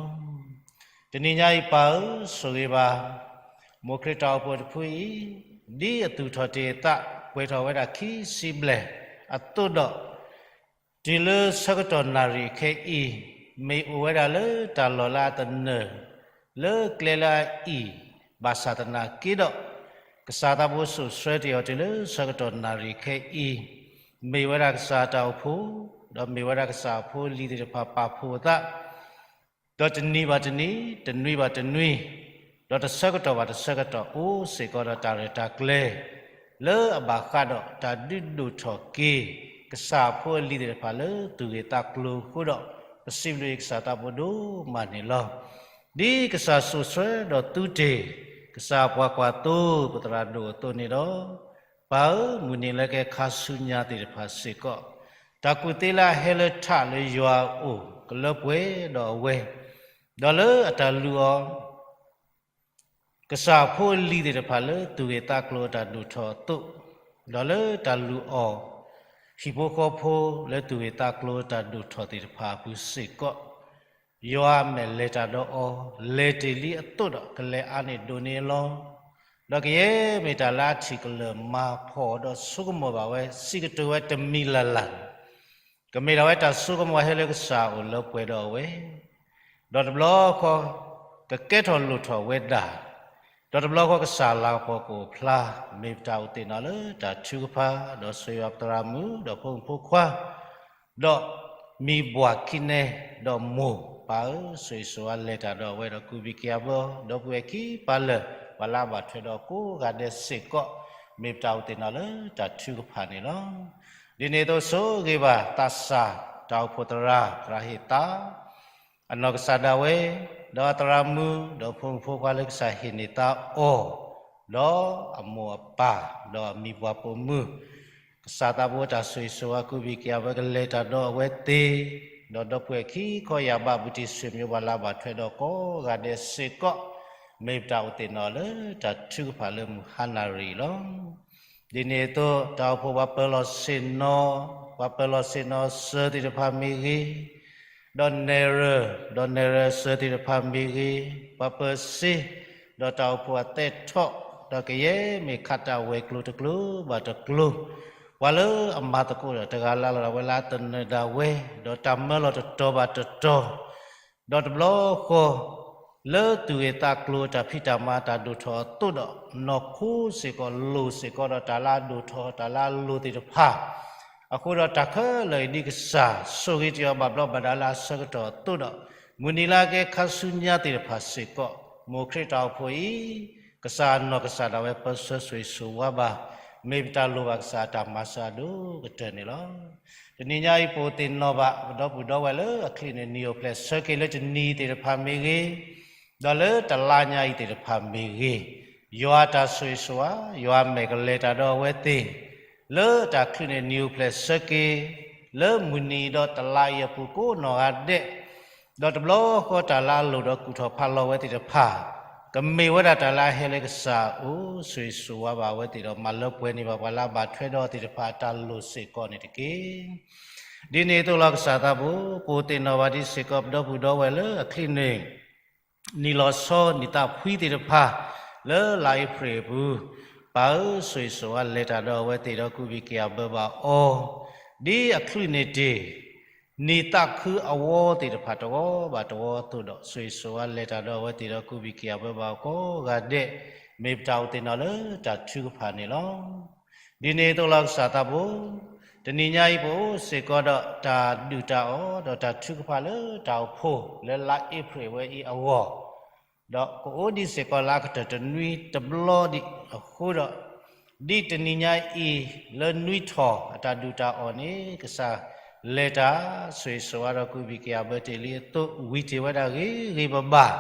တနံၤညါအံၤပၢ်ဧၢ, ဆိၣ်ဂ့ၤဘၣ် မိၢ်ခရံာ်တၢ်အိၣ်ဖှိၣ်တဖုအံၤ, ဒ်အသူၣ်ထီၣ်တ့ၢ်အသး ပှဲၤထီၣ်ဝဲဒၣ်ခံဆံဘျဲၣ်အသိးဒီး, တုၤလၢဆၢကတီၢ်နၣ်ရံၣ်ခဲအံၤ, မ့ၢ်အိၣ်ဝဲဒၣ်လၢတၢ်လီၢ်လၢအသနၢၣ်, လၢကျဲလၢအအံၣ်, ဘၣ်ဆၣ်သနာ်က့ဒီး, ကစၢ်သးဘိစိာ်ဆှၢတ့ၢ်အီၤတုၤလၢဆၢကတီၢ်နၣ်ရံၣ်ခဲအံၤ, မ့ၢ်ဝဲဒၣ်ကစၢ်တၢ်အိၣ်ဖှိၣ်, ဒီးမ့ၢ်ဝဲဒၣ်ကစၢ်အဖိအလံၤသ့ၣ်တဖၣ်ပာ်ဖှိၣ်အသး ဒီးတနံၤဘၣ်တနံၤ, တနွံဘၣ်တနွံ, ဒီးတဆၢကတီၢ်ဘၣ်တဆၢကတီၢ် အိၣ်စ့ၢ်ကီးဒီးတၢ်ရဲၣ်တၢ်ကျဲၤ လၢအဘၣ်ဃးဒီးတၢ်ဒုးဒိၣ်ထီၣ်က့ၤ ကစၢ်အဖိအလံၤသ့ၣ်တဖၣ်လၢသူၣ်ဂ့ၤသးကျိၤအဃိဒီး, ပစံးဘျုးက့ၤကစၢ်သးဘိဒိၣ်မးန့ၣ်လီၤ. ဒ်ကစၢ်စိာ်ဆှၢဒီးသူတ့ၢ် ကစၢ်ပှၤကွၢ်သိ ပသရၣ်ဒိၣ်အသိးန့ၣ်ဒီး, ပၢ်ဧၢ, မုၢ်နံၤလၢကဟဲခါဆူညါသ့ၣ်တဖၣ်စ့ၢ်ကီး, တၢ်ကူၣ်သ့လၢအဟဲလၢထးလၢယွၤအအိၣ် ကလၢပှဲၤဒီးအဝဲ, ဒီးလၢအတၢ်လုၢ်အီၤ ကစၢ်အဖိအလံၤသ့ၣ်တဖၣ်လၢသူၣ်ဂ့ၤသးကျိၤအတၢ်ဒိၣ်ထီၣ်အသိး, ဒီးလၢတၢ်လုၢ်အီၣ် ဟံၣ်ဖိဃီဖိလၢသူၣ်ဂ့ၤသးကျိၤအတၢ်ဒိၣ်ထီၣ်သ့ၣ်တဖၣ်အပူၤစ့ၢ်ကီး, ယွၤအမဲာ်လဲၤတၢ်ဒီးအီၤ လဲၤတ့ၢ်လံအသိးဒီး ကလဲၤအါန့ၢ်ဒိၣ်န့ၢ်အလီၢ်, ဒီးကယဲၢ်မ့ၢ်တၢ်လၢအထံၣ်ကလၢၢ်မၤဖှီၣ်ဒီးဆိကမိၣ်ဘၣ်ဝဲ စံးကတိၤဝဲတမံၤလၢ်လၢ်န့ၣ် ကမ့ၢ်ဒၣ်ဝဲတၢ်ဆိကမိၣ်အဟဲလၢကစၢ်အအိၣ်လၢပှဲၤဒီးအဝဲ, ဒီးတဘျီဃီ ကကဲထီၣ်လိၣ်ထီၣ်ဝဲဒၣ်, ဒီးတဘျီဃီကစၢ်လၤကပီၤကအိၣ်ဖျါ, မ့ၢ်ပတၢ်အိၣ်သ့ၣ်နီၣ်လၢတၢ်ထုကဖၣ်, ဒီးဆိၣ်ဂ့ၤဘၣ်ပသရၣ်မုၣ်, ဒီးဖိမုၣ်ဖိခွါ, ဒီးမံၤဘှၣ်ခံနဲ, ဒီးမိၢ်ပၢ်ဧၢ, ဆိၣ်ဂ့ၤဆိၣ်ဝါလဲၤတၢ်ဒီးအဝဲဒီးကူးဘံၣ်က့ၤအဘျီ, ဒီပုၢ်ဝဲၢ်ခံပၢ်လၢာ်, ပှၤလၢအဘၣ်ထွဲဒီးကိးဂၤဒဲးစ့ၢ်ကီး, မ့ၢ်ပတၢ်အိၣ်သ့ၣ်နီၣ်လၢတၢ်ထုကဖၣ်န့ၣ်လီၤ. ဒ်န့ၣ်အသိးဆိၣ်ဂ့ၤဘၣ်သးစၢ်တၢ်အိၣ်ဖှိၣ်သရၣ်, သရၣ်ဟ့ၣ်သး အနီၢ်ကစၢ်ဒၣ်ဝဲ, ဒီးအသရၣ်မုၣ်, ဒီးဖိမုၣ်ဖိခွါလၢကစၢ်ဟ့ၣ်န့ၢ်သါအီၤ, ဒီးအမိၢ်အပၢ်, ဒီးအမံၤပှၢ်ပိာ်မုၣ်, ကစၢ်သးဘိတၢ်ဆိၣ်ဂ့ၤဆိၣ်ဝါ ကူးဘံၣ်က့ၤအဝဲကလဲၤတၢ်ဒီးအဝဲသ့ၣ်, ဒီးဒီပုၢ်ဝဲၢ်ခံခီယၢ်ဘး ဘူးတံၢ်ဆံးမံၤ ပှၤလၢအဘၣ်ထွဲဒီးကိးဂၤဒဲးစ့ၢ်ကီး, မ့ၢ်ပတၢ်အိၣ်သ့ၣ်နီၣ်လၢတၢ်ထုကဖၣ်လၢမုၢ်ဟါနၣ်ရံၣ်လီၤ. ဒ်န့ၣ်အသိး တၢ်အိၣ်ဖှိၣ်ပှၤပၢၤလီၢ်ဆ့ၣ်နီၤ, ပှၤပၢၤလီၢ်ဆ့ၣ်နီၤစၢၤသ့ၣ်တဖၣ်မ့ၢ်ဂ့ၤ, ဒီးနဲၣ်ရွဲၣ်, ဒီးနဲၣ်ရွဲၣ်စၢၤသ့ၣ်တဖၣ်မ့ၢ်ဂ့ၤ, ပှၤပၢၤစ့, ဒီးတၢ်အိၣ်ဖှိၣ်အသဲထီၣ်, ဒီးကယဲၢ်မ့ၢ်ခးတၢ်ဝဲၤကျိၤတကျိၤဘၣ်တကျိၤ, ပှၤလၢအမၤသကိးဒီးတဂၤလၢ်လၢ်ဒီး အဝဲလၢအသနၢၣ်ဒၣ်ဝဲ, ဒီးတၢ်မၢလီၤတတီၤဘၣ်တတီၤ, ဒီးတဘျီဃီ လၢသူၣ်ဂ့ၤသးကျိၤအတၢ်ဖံးတၢ်မၤတၢ်ဒိၣ်ထီၣ်အသိးဒီး နီၢ်ခိစ့ၢ်ကီးလိၣ်စ့ၢ်ကီးဒီးတၢ်လၢအဒိၣ်ထီၣ်တၢ်လၢအလိၤသ့ၣ်တဖၣ်, အဃိဒီးတၢ်ခဲလၢာ်အံၤ ဒ်ကစၢ်ဆိၣ်ဂ့ၤတ့ၢ်အီၤဘၣ်ဘျီးဘၣ်ဒါလၢအဆၢကတီၢ်အသိးဒီး မုၢ်နံၤလၢအကဲခါဆူညါသ့ၣ်တဖၣ်စ့ၢ်ကီး, မ်ခရံာ်တၢ်အိၣ်ဖှိၣ်အံၤ ကစၢ်အနီၢ်ကစၢ်ဒၣ်ဝဲပၢဆှၢဆိၣ်ဂ့ၤဆိၣ်ဝါဘၣ်, မ့ၢ်ပတၢ်လိၣ်ဘၣ်ကစၢ်အတၢ်မၤစၢၤအဒိၣ်ကတၢၢ်န့ၣ်လီၤ. တနံၤညါအံၤပအိၣ်သ့ၣ်နီၣ်ဘၣ် ပဒီပုၢ်ဒီဝဲၢ်လၢအချံးန့ၣ် နံၤအိၣ်ဖျဲၣ်ဆၢက့ၤလၢတနံၤအံၤသ့ၣ်တဖၣ်မ့ၢ်ဂ့ၤ, ဒီးလၢတလါညါအံၤသ့ၣ်တဖၣ်မ့ၢ်ဂ့ၤ, ယွၤအတၢ်ဆိၣ်ဂ့ၤဆိၣ်ဝါ, ယွၤအမဲာ်ကလဲၤတၢ်ဒီးအဝဲသ့ၣ်, လၢတၢ်ချံးန့ၣ် နံၤအိၣ်ဖျဲၣ်ဆၢက့ၤ, လၢမုၢ်နံၤဒီးတလါအံၤအပူၤကိးနီၢ်ဂၤဒဲး, ဒီးတဘျီဃီတၢ်လၢအလိၣ်ဒီးကူၣ်ထီၣ်ဖးလီၤဝဲသ့ၣ်တဖၣ်, ကမ့ၢ်ဝဲဒၣ်တၢ်လၢအဟဲလၢကစၢ်အအိၣ် ဆိၣ်ဂ့ၤဆိၣ်ဝါဘၣ်အဝဲသ့ၣ်ဒီး မၤလၢပှဲၤန့ၢ်ဘၣ်ပှၤလၢအဘၣ်ထွဲဒီးသ့ၣ်တဖၣ်အတၢ်လိၣ်စ့ၢ်ကီးန့ၣ်တက့ၢ်. ဒ်န့ၣ်အသိးလီၤ ကစၢ်သးဘိ, ပအိၣ်သ့ၣ်နီၣ်ဘၣ်ဒ်စ့ၢ်ကီး ပဒီပုၢ်ဒီဝဲၢ်လၢအချံးန့ၣ် နံၣ်လီၤဆီနံၣ်သးဖှံသ့ၣ်တဖၣ်, လၢလါအ့ဖြ့ၣ်အပူၤ, ပၢ်ဧၢ, ဆိၣ်ဂ့ၤဆိၣ်ဝါလဲၤတၢ်ဒီးအဝဲသ့ၣ်ဒီး ကူးဘံၣ်က့ၤအဘၢဘၣ်အီၤ, ဒ်အချုးန့ၣ်တ့ၢ် နံၣ်သးခုအဝီသ့ၣ်တဖၣ်တဝီဘၣ်တဝီအသိးဒီး ဆိၣ်ဂ့ၤဆိၣ်ဝါလဲၤတၢ်ဒီးအဝဲသ့ၣ်ဒီး ကူးဘံၣ်က့ၤအဘၢဘၣ်အီၤကိးဂၤဒဲး, မ့ၢ်ပတၢ်အိၣ်သ့ၣ်နီၣ်လၢတၢ်ထုကဖၣ်န့ၣ်လီၤ. ဒ်န့ၣ်အသိးလီၤ ကစၢ်သးဘိ, တနံၤညါအံၤပအိၣ်စ့ၢ်ကီးဒီးတၢ်ဒုၣ်တၢ်အီၣ် ဒီးတၢ်ထုကဖၣ်လၢတၢ်အိၣ်ဖှိၣ်လၢလါအ့ဖြ့ၣ်ဝဲအံၤအဂီၢ်, ဒီးကအိၣ်ဒံးစ့ၢ်ကီးလၢအကတၢၢ်တနွံတဘျီဒံးအဃိဒီး, ဒ်တနံၤညါအံၤလၢနွံထီၣ်အတၢ်ဒုၣ်တၢ်အီၣ်န့ၣ် ကစၢ်လဲၤတၢ် ဆိၣ်ဂ့ၤဆိၣ်ဝါဒီး ကူးဘံၣ်က့ၤအဘၢတ့ၢ်လံအသိး ဝံၤတ့ၢ်ဝဲဒၣ်ဂ့ၤဂ့ၤဘၣ်ဘၣ်,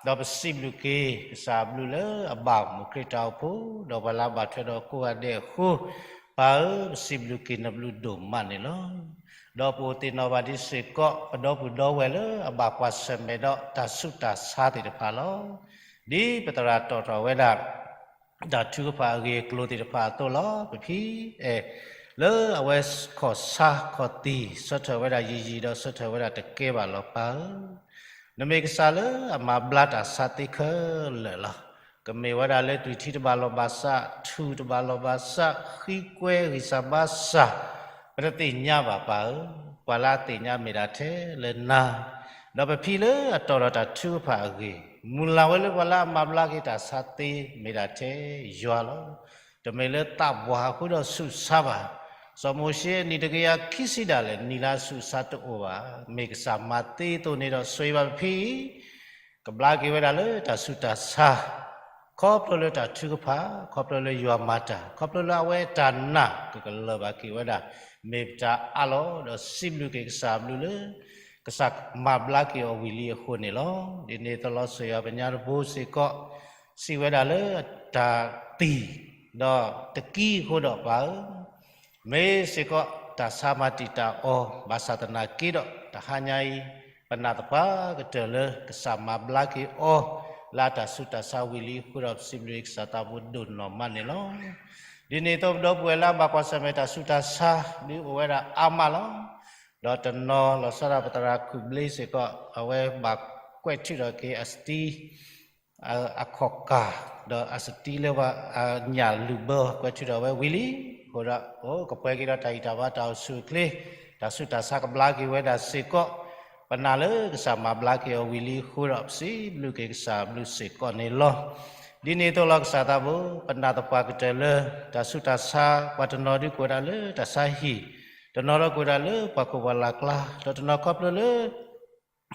ဒီးပစံးဘျုးက့ၤ ကစၢ်အဘျုးလၢအဘၣ်မူးခရံာ်တၢ်အိၣ်ဖှိၣ် ဒီးပှၤလၢအဘၣ်ထွဲဒီးကိးဂၤဒဲးအဃိ, ပၢ်ဧၢ, ပစံးဘျုးက့ၤနဘျုးဒိၣ်မးန့ၣ်လီၤ. ဒီးပအိၣ်သ့ၣ်နီၣ်ဘၣ်ဒ်စ့ၢ်ကီး ပဒီပုၢ်ဒီဝဲၢ်လၢအဘၣ်ကွၢ်ဆၢၣ်မဲာ်ဒီးတၢ်ဆူးတၢ်ဆါသ့ၣ်တဖၣ်လီၤ. ဒ်ပသရၣ်တီၣ်ထီၣ်ဝဲဒၣ် တၢ်ထုကဖၣ်အဂ့ၢ်အကျိၤသ့ၣ်တဖၣ်အသိးလီၤ. ပဖံအဲၣ် လၢအဝဲခီၣ်ဆါခီၣ်သံၣ် ဆၢထၢၣ်ဝဲဒၣ်ယံာ်ယံာ်ဒီးဆၢထၢၣ်ဝဲဒၣ်တကဲဘၣ်လီၤ ပၢ်ဧၢ, နမ့ၢ်ကစၢ်လၢအမၤဘျါတၢ်ဆါသ့ခဲလၢာ်လီၤ. ကမ့ၢ်ဝဲဒၣ်လၢသွံၣ်ထံတဘၣ်လီၢ်ဘၣ်စး, ထူၣ်တဘၣ်လီၢ်ဘၣ်စး, ဃံကွဲဂံၢ်စၢ်ဘါစၢ်, ပတသ့ၣ်ညါဘၣ် ပၢ်ဧၢ, ပှၤလၢအသ့ၣ်ညါမ့ၢ်ဒၣ်ထဲလၢနၤ, ဒီးပဖံလၢအတီၣ်ဒီးတၢ်ထုကဖၣ်အဂ့ၢ်, မုၢ်လၢ်ဝဲလၢပှၤလၢအမၤဘျါက့ၤတၢ်ဆါသ့မ့ၢ်ဒၣ်ထဲယွၤလီၤ. တမ့ၢ်လၢသးပှၢ်အဃိဒီးဆူးဆါဘၣ်. စီၤမိၤၡ့အနံၣ်တကယၤခံဆံဒၣ်လဲာ် နံၣ်လၢအဆူးဆါတအိၣ်ဘၣ်. မ့ၢ်ကစၢ်မၤသ့အသိးန့ၣ်ဒီး ဆိၣ်ဂ့ၤဘၣ်ပဖံအံၤ ကဘျါက့ၤဝဲဒၣ်လၢတၢ်ဆူးတၢ်ဆါ, ခီဖျိလၢတၢ်ထုကဖၣ်, ခီဖျိလၢယွၤမၤတၢ်, ခီဖျိလၢအဝဲအတၢ်နာ်ကကလၢၤဘၣ်က့ၤဝဲဒၣ်, မ့ၢ်ပတၢ်အးလီၤ ဒီးစံးဘျုးက့ၤကစၢ်အဘျုးလၢ ကစၢ်မၤဘျါက့ၤအီၤဝံၤလံအဃိန့ၣ်လီၤ. ဒ်န့ၣ်အသိးလီၤ စီၤယိၤဟၣ်ပညါတဘိစ့ၢ်ကီး စံးဝဲဒၣ်လၢတၢ်သံၣ် ဒီးတကံအဃိဒီး ပၢ်ဧၢ, မ့ၢ်စ့ၢ်ကီးတၢ်ဆါမၤတံာ်တာ်အီၤ ဘၣ်ဆၣ်သနာ်က့ဒီး တဟါညါအံၤ ပနာ်သပှၢ်ကတၢၢ်လၢကစၢ်မၤဘျါက့ၤအီၤ လၢအတၢ်ဆူးတၢ်ဆါဝံၤလံအဃိဒီး ပစံးဘျုးကစၢ်သးဘိဒိၣ်နီၢ်မးန့ၣ်လီၤ. ဒ်န့ၣ်အသိး ပဒီပုၢ်ဝဲၢ်လၢအဘၣ်ကွၢ်ဆၢၣ်မဲာ်တၢ်ဆူးတၢ်ဆါ ဒ်အိၣ်ဝဲဒၣ်အါမးလီၤ. ဒီးတနီၤလီၤဆီဒၣ်ပသရၣ်ခူၣ်ဘျ့စ့ၢ်ကီး အဝဲဘၣ်ကွဲးထုးထီၣ်က့ၤအစတံ အခီၣ်ကၢ်, ဒီးအစတံလၢပှၤအညၣ်လုၢ်ဘၢ ကွဲးထုးထီၣ်ဝဲဝံၤလံ, အဃိဒီး အိၣ်ကပှဲၤက့ၤဒီးတၢ်ဂံၢ်တၢ်ဘါတၢ်အိၣ်ဆူၣ်အိၣ်ချ့, တၢ်ဆူးတၢ်ဆါကဘျါက့ၤဝဲဒၣ်စ့ၢ်ကီး, ပနာ်လၢကစၢ်မၤဘျါက့ၤအီၤဝံၤလံအဃိဒီး ပစံးဘျုးက့ၤကစၢ်အဘျုးစ့ၢ်ကီးန့ၣ်လီၤ. ဒ်န့ၣ်အသိးလီၤ ကစၢ်သးဘိ, ပနာ်သပှၢ်ကတၢၢ်လၢ တၢ်ဆူးတၢ်ဆါ ပှၤတနီၤဒုးကွဲးဒၣ်လၢတၢ်ဆါဟံၣ်, တနီၤဒီးကွဲးဒၣ်လၢပှၤခိၣ်ပှၤလၢ်ကျါ, ဒီးတနီၤခီဖျိလၢ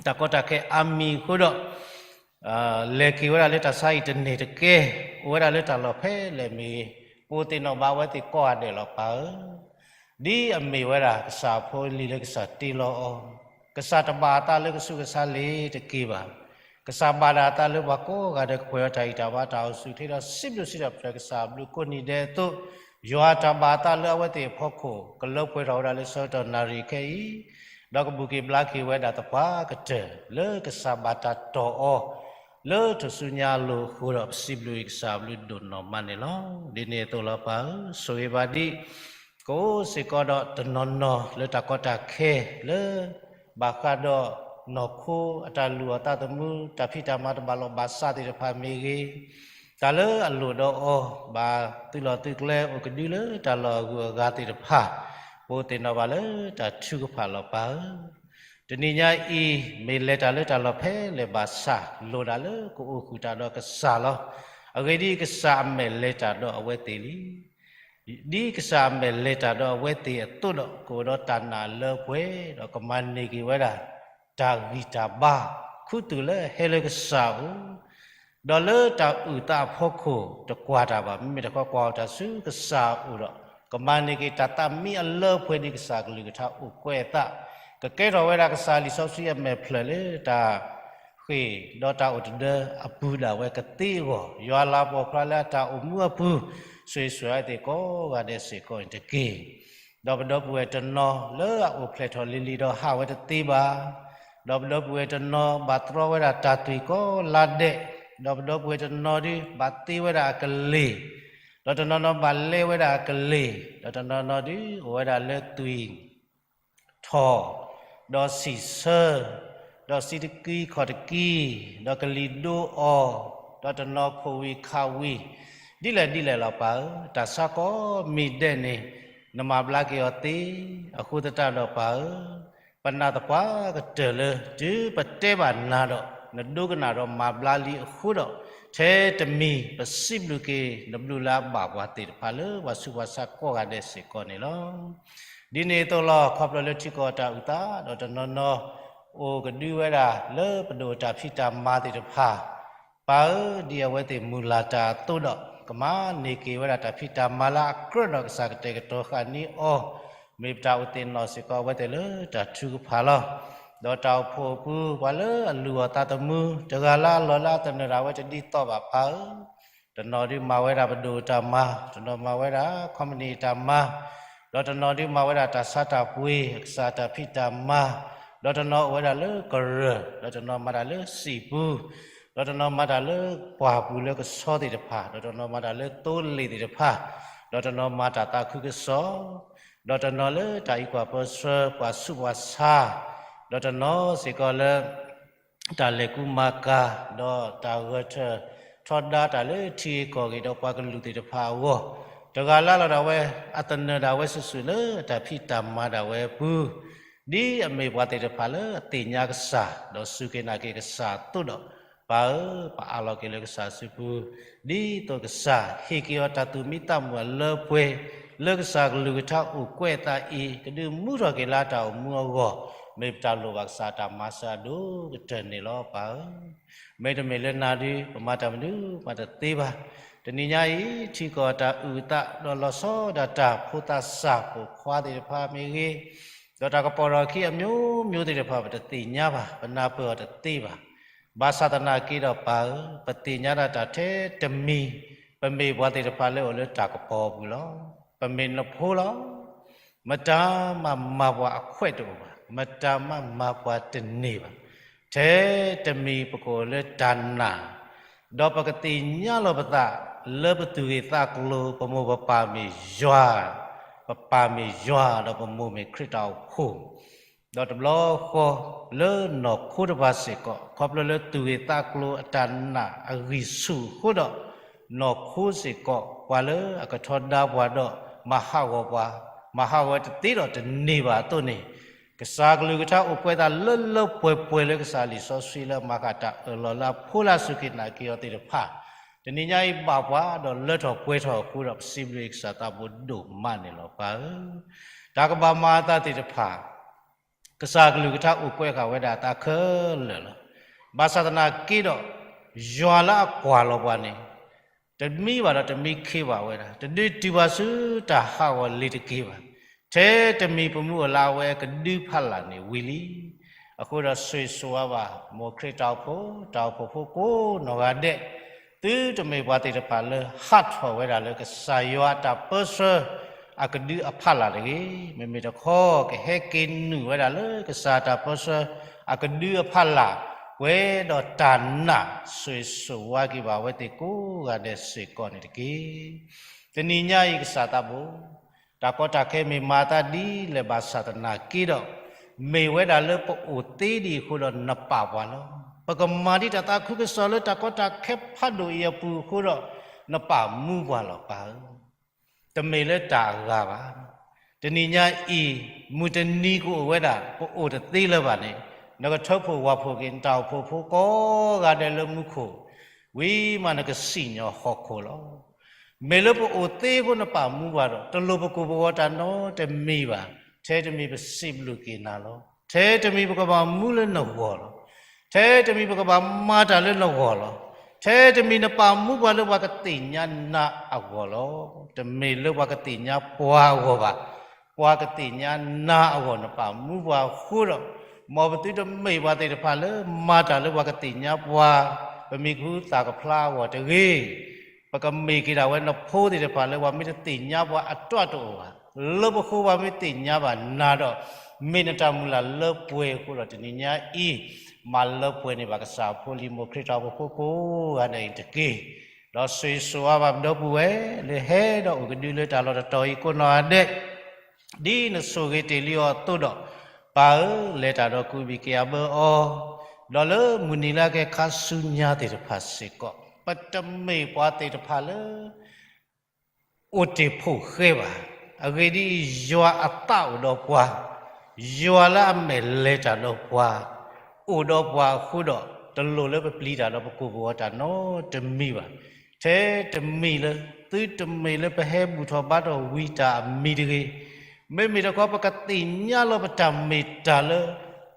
တၢ်ကီတၢ်ခဲအါမံၤအဃိဒီး လဲၤက့ၤဝဲဒၣ်လၢတၢ်ဆါဟံၣ်တန့ၢ်တကဲ, အိၣ်ဝဲဒၣ်လၢတၢ်လီၢ်ဖဲလဲၣ်မ့ၢ်ဂ့ၤ, ပအိၣ်သ့ၣ်နီၣ်ဘၣ်အဝဲသ့ၣ်ကိးဂၤဒဲးလီၤ ပၢ်ဧၢ. ဒ်အမ့ၢ်ဝဲဒၣ်ကစၢ်ဖိလံၤလၢကစၢ်တ့လီၤအီၤ, ကစၢ်တဘၣ်အသးလၢကဆူးကဆါလ့ၤတက့ၢ်ဘၣ်. ကစၢ်ဘၣ်ဒၣ်အသးလၢပှၤကိးဂၤဒဲးကပှဲၤဒီးတၢ်ဂံၢ်တၢ်ဘါ တၢ်အိၣ်ဆူၣ်အိၣ်ချ့ဒီးစံးဘျုးစံးထီၣ်ပတြၢၤကစၢ်အဘျုးကိးနံၤဒဲးအသိး, ယွၤတၢ်ဘၣ်အသးလၢအဝဲသ့ၣ်အဖီခိၣ် ကလၢပှဲၤထီၣ်ဝဲဒၣ်လၢဆၢကတီၢ်နၣ်ရံၣ်ခဲအံၤ, ဒီးကဘူၣ်က့ၤဘျါက့ၤဝဲဒၣ်သပှၢ်ကတၢၢ် လၢကစၢ်ဘၣ်တၢ်တီၢ်အီၤ လၢထူၣ်စုညါအလိၤအဃိဒီး ပစံးဘျုးက့ၤကစၢ်အဘျုးဒိၣ်နီၢ်မးန့ၣ်လီၤ. ဒ်န့ၣ်အသိးလီၤပၢ်ဧၢ, ဆိၣ်ဂ့ၤဘၣ်ဒံး ကအိၣ်စ့ၢ်ကီးဒီးတနီၤနီၤလၢတၢ်ကီတၢ်ခဲလၢ ဘၣ်ဃးဒီးနီၢ်ခိအတၢ်လုၢ်အီၣ်သးသမူ တၢ်ဖံးတၢ်မၤတဘၣ်လီၢ်ဘၣ်စးသ့ၣ်တဖၣ်မ့ၢ်ဂ့ၤ, တၢ်လၢအလိၣ်ဒီးအီၤ ဘၣ်သုးလီၢ်သုးကျဲအိၣ်ကဒုလၢတၢ်လီၢ်အဂုၤအဂၤသ့ၣ်တဖၣ် ပအိၣ်သ့ၣ်နီၣ်ဘၣ်လၢတၢ်ထုကဖၣ်လီၤပၢ်ဧၢ. တနံၤညါအံၤ မ့ၢ်လဲၤတၢ်လၢတၢ်လီၢ်ဖဲလဲၣ်ဘၣ်ဆၣ် လိၣ်ဒၣ်လၢကအိၣ်ဃုာ်တၢ်ဒီးကစၢ်လီၤ. အဂ့ၢ်ဒ်အံၤ, ကစၢ်အမဲာ်လဲၤတၢ်ဒီးအဝဲသ့ၣ်လံ. ဒ်ကစၢ်အမဲာ်လဲၤတၢ်ဒီးအဝဲသ့ၣ်အသိးဒီး ကအိၣ်ဒီးတၢ်နာ်အလၢအပှဲၤ ဒီးကမၤန့ၢ်က့ၤဝဲဒၣ် တၢ်ဂံၢ်တၢ်ဘါ ခူသူၣ်လၢအဟဲလၢကစၢ်အအိၣ်, ဒီးလၢတၢ်အုၣ်သးအဖီခိၣ်တကွၢ်တၢ်ဘၣ်, မ့မ့ၢ်တခီကွၢ်အီၤတၢ်ဆူကစၢ်အအိၣ်ဒီး ကမၤန့ၢ်က့ၤတၢ်သးမံအလၢအပှဲၤဒ်ကစၢ်အကလုၢ်ကထါအိၣ်ကွဲးအသး, ကကဲထီၣ်ဝဲဒၣ်ကစၢ်လံာ်စီဆှံအမဲာ်ဖျၢၣ်လၢတၢ် ဃ့ၢ်ဒီးတၢ်အိၣ်တဒၢအပူၤဒၣ်ဝဲကသ့အဂီၢ်, ယွၤလၤကပီၤဖျါလၢအတၢ်အိၣ်မူအပူၤ ဆိၣ်ဂ့ၤဆိၣ်ဝါအဝဲသ့ၣ်ကိးဂၤဒဲးစ့ၢ်ကီးန့ၣ်တက့ၢ်. ဒီးပဒီပုၢ်ဝဲၢ်တနီၤလၢအအိၣ်ဖျဲၣ်ထီၣ်လံၤလံၤဒီးဟးဝဲတသ့ဘၣ်. ဒီးပဒီပုၢ်ဝဲၢ်တနီၤဘၣ်တြီဝဲဒၣ်တၢ်သွံၣ်ကိးလါဒဲး, ဒီးပဒီပုၢ်ဝဲၢ်တနီၤဒုးဘၣ်သ့ဝဲဒၣ်အကလ့ၢ်, ဒီးတနီၤနီၤဘၣ်လဲဝဲဒၣ်အကလ့ၢ်, ဒီးတနီၤနီၤဒုးအိၣ်ဝဲဒၣ်လၢသွံၣ် ထီၣ်, ဒီးဆံၣ်ဆၢ, ဒီးစံးတကံခီၣ်တကံ, ဒီးကလံၤဒိအီၤ, ဒီးတနီၤခိၣ်ဝံၤခးဝံၤ, ဒ်လဲၣ်ဒ်လဲၣ်လီၤပၢ်ဧၢ, တၢ်ဆါကိးမံၤဒဲးန့ၣ် နမၤဘျါက့ၤအီၤသ့, အဃိသတးဒီးပၢ်ဧၢ, ပနာ်သပှၢ်ကတၢၢ်လၢ တုၤပတဲဘၣ်နၤဒီး နဒိကနၣ်ဒီးမၤဘျါလံအဃိဒီး, ထဲတမံၤပစံးဘျုးက့ၤ နဘျုးလၢအဘၣ်ပှၤသ့ၣ်တဖၣ်လၢပှၤဆူးပှၤဆါကိးဂၤဒဲးစ့ၢ်ကီးန့ၣ်လီၤ. ဒ်န့ၣ်အသိးလီၤ, ခီဖျိလၢထံကီၢ်တၢ်အုၣ်သး ဒီးတနီၤနီၤ အိၣ်ကဒုဝဲဒၣ်လၢပဒိၣ်တၢ်ဖံးတၢ်မၤသ့ၣ်တဖၣ်, ပၢ်ဧၢ, ဒ်အဝဲသ့ၣ်မုၢ်လၢ်တၢ်အသိးဒီး ကမၤန့ၢ်က့ၤဝဲဒၣ်တၢ်ဖံးတၢ်မၤလၢအကြၢးဒီးကစၢ်ကတဲာ်ကတီၤဃာ်န့ၢ်အီၤ, မ့ၢ်ပတၢ်အိၣ်သ့ၣ်နီၣ်စ့ၢ်ကီးအဝဲသ့ၣ်လၢတၢ်ထုကဖၣ်လီၤ. ဒီးတၢ်အိၣ်ဖှိၣ်အပူၤ ပှၤလၢအလုၢ်အီၣ်သးသမူ တဂၤလၢအလီၢ်လၢအသနၢၣ်ဒၣ်ဝဲတဒ်သိးဘၣ်ပၢ်ဧၢ, တနီၤဒုးမၤဝဲဒၣ်ပဒိၣ်တၢ်မၤ, တနီၤမၤဝဲဒၣ် ခီမနံၣ်တၢ်မၤ, ဒီးတနီၤဒုးမၤဝဲဒၣ်တၢ်ဆါတၢ်ပှ့ၤ အကစၢ်တၢ်ဖံးတၢ်မၤ, ဒီးတနီၤအိၣ်ဝဲဒၣ်လၢကရၢၢ်, ဒီးတနီၤမၤတၢ်လၢစံာ်ပူၤ, ဒီးတနီၤမၤတၢ်လၢပှၢ်ပူၤလၢကဆီသ့ၣ်တဖၣ်, ဒီးတနီၤမၤတၢ်လၢသိလ့ၣ်သ့ၣ်တဖၣ်, ဒီးတနီၤမၤတၢ်သးခုကစီၣ်, ဒီးတနီၤလၢတၢ်အံးကွၢ်ပၢဆှၢ ပှၤဆူးပှၤဆါ, ဒီးတနီၤစ့ၢ်ကီးလၢ တၢ်လဲၤကူမၤကၤ, ဒီးတၢ်ဂဲၤထၢၣ်ထီဒါတၢ်လၢထံဂ့ၢ်ကီၢ်ဂ့ၢ် ဒီးပှၤကလုာ်သ့ၣ်တဖၣ်အဂီၢ်, တဂၤလၢ်လီၤဒၣ်ဝဲ အသနၢၣ်ဒၣ်ဝဲစုာ်စုာ်လၢတၢ်ဖံးတၢ်မၤဒၣ်ဝဲအပူၤ, ဒ်အမ့ၢ်ပှၤသ့ၣ်တဖၣ်လၢအသ့ၣ်ညါကစၢ် ဒီးစူၢ်က့ၤနာ်က့ၤကစၢ်အသိးဒီး, ပၢ်ဧၢ, ပအးလီၤက့ၤလၢကစၢ်စုပူၤ, ဒ်သိးကစၢ်ဟ့ၣ်က့ၤအီၤတၢ်သူၣ်မံသးမုာ်အလၢအပှဲၤ လၢကစၢ်ကလုၢ်ကထါအိၣ်ကွဲးအသးအံၤ ကဒုးမူထီၣ်က့ၤလၢတၢ်အိၣ်မူအဂီၢ်, မ့ၢ်ပတၢ်လိၣ်ဘၣ်ကစၢ်တၢ်မၤစၢၤအဒိၣ်ကတၢၢ်န့ၣ်လီၤ ပၢ်ဧၢ. မ့တမ့ၢ်လၢနၤဒီး ပမၤတၢ်မနုၤမၤတသ့ဘၣ်. တနံၤညါအံၤ ထံကီၢ်တၢ်အုၣ်အသး ဒီးလီၤဆီဒၣ်တၢ်ဖိသၣ်စၢ်ပိာ်ခွါသ့ၣ်တဖၣ်မ့ၢ်ဂ့ၤ, ဒီးတၢ်ကပီၤထီၣ်အခံအမျိုးမျိုးသ့ၣ်တဖၣ် ပတသ့ၣ်ညါဘၣ်, ပနၢ်ပၢၢ်အီၤတသ့ဘၣ်. ဘၣ်ဆၣ်သနာ်က့ဒီးပၢ်ဧၢ, ပသ့ၣ်ညါဒၣ်တၢ်ထဲတမံၤ, ပမ့ၢ်ပှၤသ့ၣ်တဖၣ်လၢအိၣ်လၢတၢ်ကပီၤပူၤလီၤ. ပမ့ၢ်နဖိလီၤ. မတၤမၤမၤပှၤအခွဲးတအိၣ်ဘၣ်, မတၤမၤမၤပှၤတန့ၢ်ဘၣ်. ထဲတမံၤပကအိၣ်လၢတၢ်နာ်, ဒီးပကသ့ၣ်ညါလီၤပသးလၢပသူၣ်ဂ့ၢ်သးကျိၤ ပမိၢ်ပပၢ်မ့ၢ်ယွၤ, ပပၢ်မ့ၢ်ယွၤ ဒီးပမိၢ်မ့ၢ်ခရံာ်တၢ်အိၣ်ဖှိၣ်, ဒီးတဘျီဃီလၢနီၢ်ခိတဖၣ်စ့ၢ်ကီး ခီဖျိလၢသူၣ်ဂ့ၢ်သးကျိၤအတၢ်နာ်အဂံၢ်ဆူၣ်အဃိဒီး, နီၢ်ခိစ့ၢ်ကီး ပှၤလၢအကထီဒါပှၤဒီးမၤဟးဂီၤပှၤ, မၤဟးဂီၤဝဲတသ့ဒီးတန့ၢ်ဘၣ်အသိးန့ၣ်, ကစၢ်ကလုၢ်ကထါအိၣ်ကွဲးသးလၢလၢပှဲၤပှဲၤလၢကစၢ်လံာ်စီဆှံလၢမၤဃၣ်တၢ်အၢၣ်လီၤလၢအဖိလၢအစူၢ်က့ၤနာ်က့ၤအီၤသ့ၣ်တဖၣ်, တနံၤညါအံၤဘၣ်ပှၤဒီးလၢထီၣ်ပှဲၤထီၣ်အဃိဒီး ပစံးဘျုးကစၢ်သးဘိဒိၣ်မးန့ၣ်လီၤပၢ်ဧၢ. တၢ်ကဘၣ်မၤအသးသ့ၣ်တဖၣ် ကစၢ်ကလုၢ်ကထါအိၣ်ကွဲးဃာ်ဝဲဒၣ်အသးခဲလၢာ်လီၤ. ဘၣ်ဆၣ်သနာ်က့ဒီး, ယွၤလၢအကွၢ်လီၤပှၤန့ၣ်, တမံဘၣ်ဒီးတမံခ့ဘၣ်ဝဲဒၣ်, တဒုးတုၤဘၣ်ဆူတၢ်ဟးဂီၤလ့ၤတက့ၢ်ဘၣ်. ထဲတမံၤပမူအလၢအဝဲကဒုဖးလၢ်န့ၣ်ဝံၤလံ. အဃိဒီးဆိၣ်ဂ့ၤဆိၣ်ဝါဘၣ် မိၢ်ခရံာ်တၢ်အိၣ်ဖှိၣ် တၢ်အိၣ်ဖှိၣ်ဖိကိးနီၢ်ဂၤဒဲး, သုတမ့ၢ်ပှၤသ့ၣ်တဖၣ်လၢဟးထီၣ်ဝဲဒၣ်လၢကစၢ်ယွၤအတၢ်ပၢဆှၢ အကဒုအဖီလာ်တဂ့ၤ. မ့မ့ၢ်တခီ ကဟဲက့ၤနုာ်ဝဲဒၣ်လၢကစၢ်တၢ်ပၢဆှၢ အကဒုအဖီလာ်, ပှဲၤဒီးတၢ်နာ်ဆိၣ်ဂ့ၤဆိၣ်ဝါက့ၤဘၣ်အဝဲသ့ၣ်ကိးဂၤဒဲးစ့ၢ်ကီးန့ၣ်တက့ၢ်. တနံၤညါအံၤကစၢ်သးဘိ တၢ်ကီတၢ်ခဲမ့ၢ်မၤအသးဒ်လဲၣ်ဘၣ်ဆၣ်သနာ်က့ဒီး, မ့ၢ်ဝဲဒၣ်လၢပအိၣ်သ့ဒံးအဃိဒီးနပာ်ပှၤလီၤ. ပကမၤဒ်တၢ်သးခုကစီၣ်လၢတၢ်ကီတၢ်ခဲဖးဒိၣ်အံၤအပူၤအဃိဒီး, နပာ်မူပှၤလီၤပၢ်ဧၢ. တမ့ၢ်လၢတၢ်အဂၤဘၣ်. တနံၤညါအံၤ, မုၢ်တနံၤကအိၣ်ဝဲဒၣ် ပအိၣ်တသ့လၢၤဘၣ်န့ၣ်, နကထၢဖှိၣ်ဝၣ်ဖှိၣ်က့ၤ နတၢ်အိၣ်ဖှိၣ်ဖိကိးဂၤဒဲးလၢမူခိၣ်, ဝံၤမးနကစံၣ်ညီၣ်ဟီၣ်ခိၣ်လီၤ. မ့ၢ်လၢပအိၣ်သ့အဃိနပာ်မူပှၤဒီး တလိၣ်ပကိၢ်ပဂီၤတၢ်နီတမံၤဘၣ်. ထဲတမံၤပစံးဘျုးက့ၤနၤလီၤ. ထဲတမံၤပကဘၣ်မူလၢနဂီၢ်လီၤ. ထဲတမံၤပကဘၣ်မၤတၢ်လၢနဂီၢ်လီၤ. ထဲတမံၤနပာ်မူပှၤလၢပှၤကသ့ၣ်ညါနၤအဂီၢ်လီၤ. တမ့ၢ်လၢပှၤကသ့ၣ်ညါပှၤအဂီၢ်ဘၣ်. ပှၤကသ့ၣ်ညါနၤအဂီၢ်နပာ်မူပှၤအဃိဒီး, မ်ပသုတမ့ၢ်ပှၤသ့ၣ်တဖၣ်လၢမၤတၢ်လၢပှၤကသ့ၣ်ညါပှၤ, ပမ့ၢ်ကဟုသၣ်ကဖျါအဂီၢ်တဂ့ၤ. ပကမ့ၢ်က့ၤဒၣ်ဝဲနဖိသ့ၣ်တဖၣ်လၢပှၤမ့ၢ်တသ့ၣ်ညါပှၤအတီၢ်တအိၣ်ဘၣ်. လၢပဃိပှၤမ့ၢ်သ့ၣ်ညါဘၣ်နၤဒီး, မ့ၢ်နတၢ်မုၢ်လၢ်လၢပှဲၤအဃိဒီးတနံၤညါအံၤ, မၤလၢပှဲၤန့ၢ်ဘၣ်ကစၢ်အဖိလံၤမိၢ်ခရံာ်တၢ်အိၣ်ဖှိၣ်ဖိကိးဂၤဒဲးအံၤတက့ၢ်. ဒီးဆိၣ်ဂ့ၤဆိၣ်ဝါဘၣ်ပဒီပုၢ်ဝဲၢ် လၢဟဲဒီးအိၣ်ကဒုလၢတၢ်လီၢ်တတီၤအံၤကိးနီၢ်ဂၤဒဲး ဒ်နဆိၣ်ဂ့ၤတ့ၢ်လံအီၤအသိးဒီး, ပၢ်ဧၢ, လဲၤတၢ်ဒီးကအိၣ်ဘံၣ်က့ၤအဘၢအီၤ, ဒီးလၢမုၢ်နံၤလၢအကဲခါဆူညါသ့ၣ်တဖၣ်စ့ၢ်ကီး, ပတမ့ၢ်ပှၤသ့ၣ်တဖၣ်လၢ အိၣ်တ့ၢ်ဖှိၣ်ဃဲဘၣ်. အဂ့ၢ်ဒ်အံၤ, ယွၤအသးအိၣ်ဒီးပှၤ, ယွၤလၢအမဲာ်လဲၤတၢ်ဒီးပှၤ, အိၣ်ဒီးပှၤအဃိဒီး, တလိၣ်လၢပပျံၤတၢ်ဒီးပကိၢ်ပဂီၤတၢ်နီတမံၤဘၣ်. ထဲတမံၤလၢ, သုတမ့ၢ်လၢပဟဲဘူၣ်ထီၣ်ဘါထီၣ်ဝံၤတၢ်အမံၤတဂ့ၤ. မ့မ့ၢ်တခီပကသ့ၣ်ညါလီၤပတၢ်မ့ၢ်တၢ်လၢ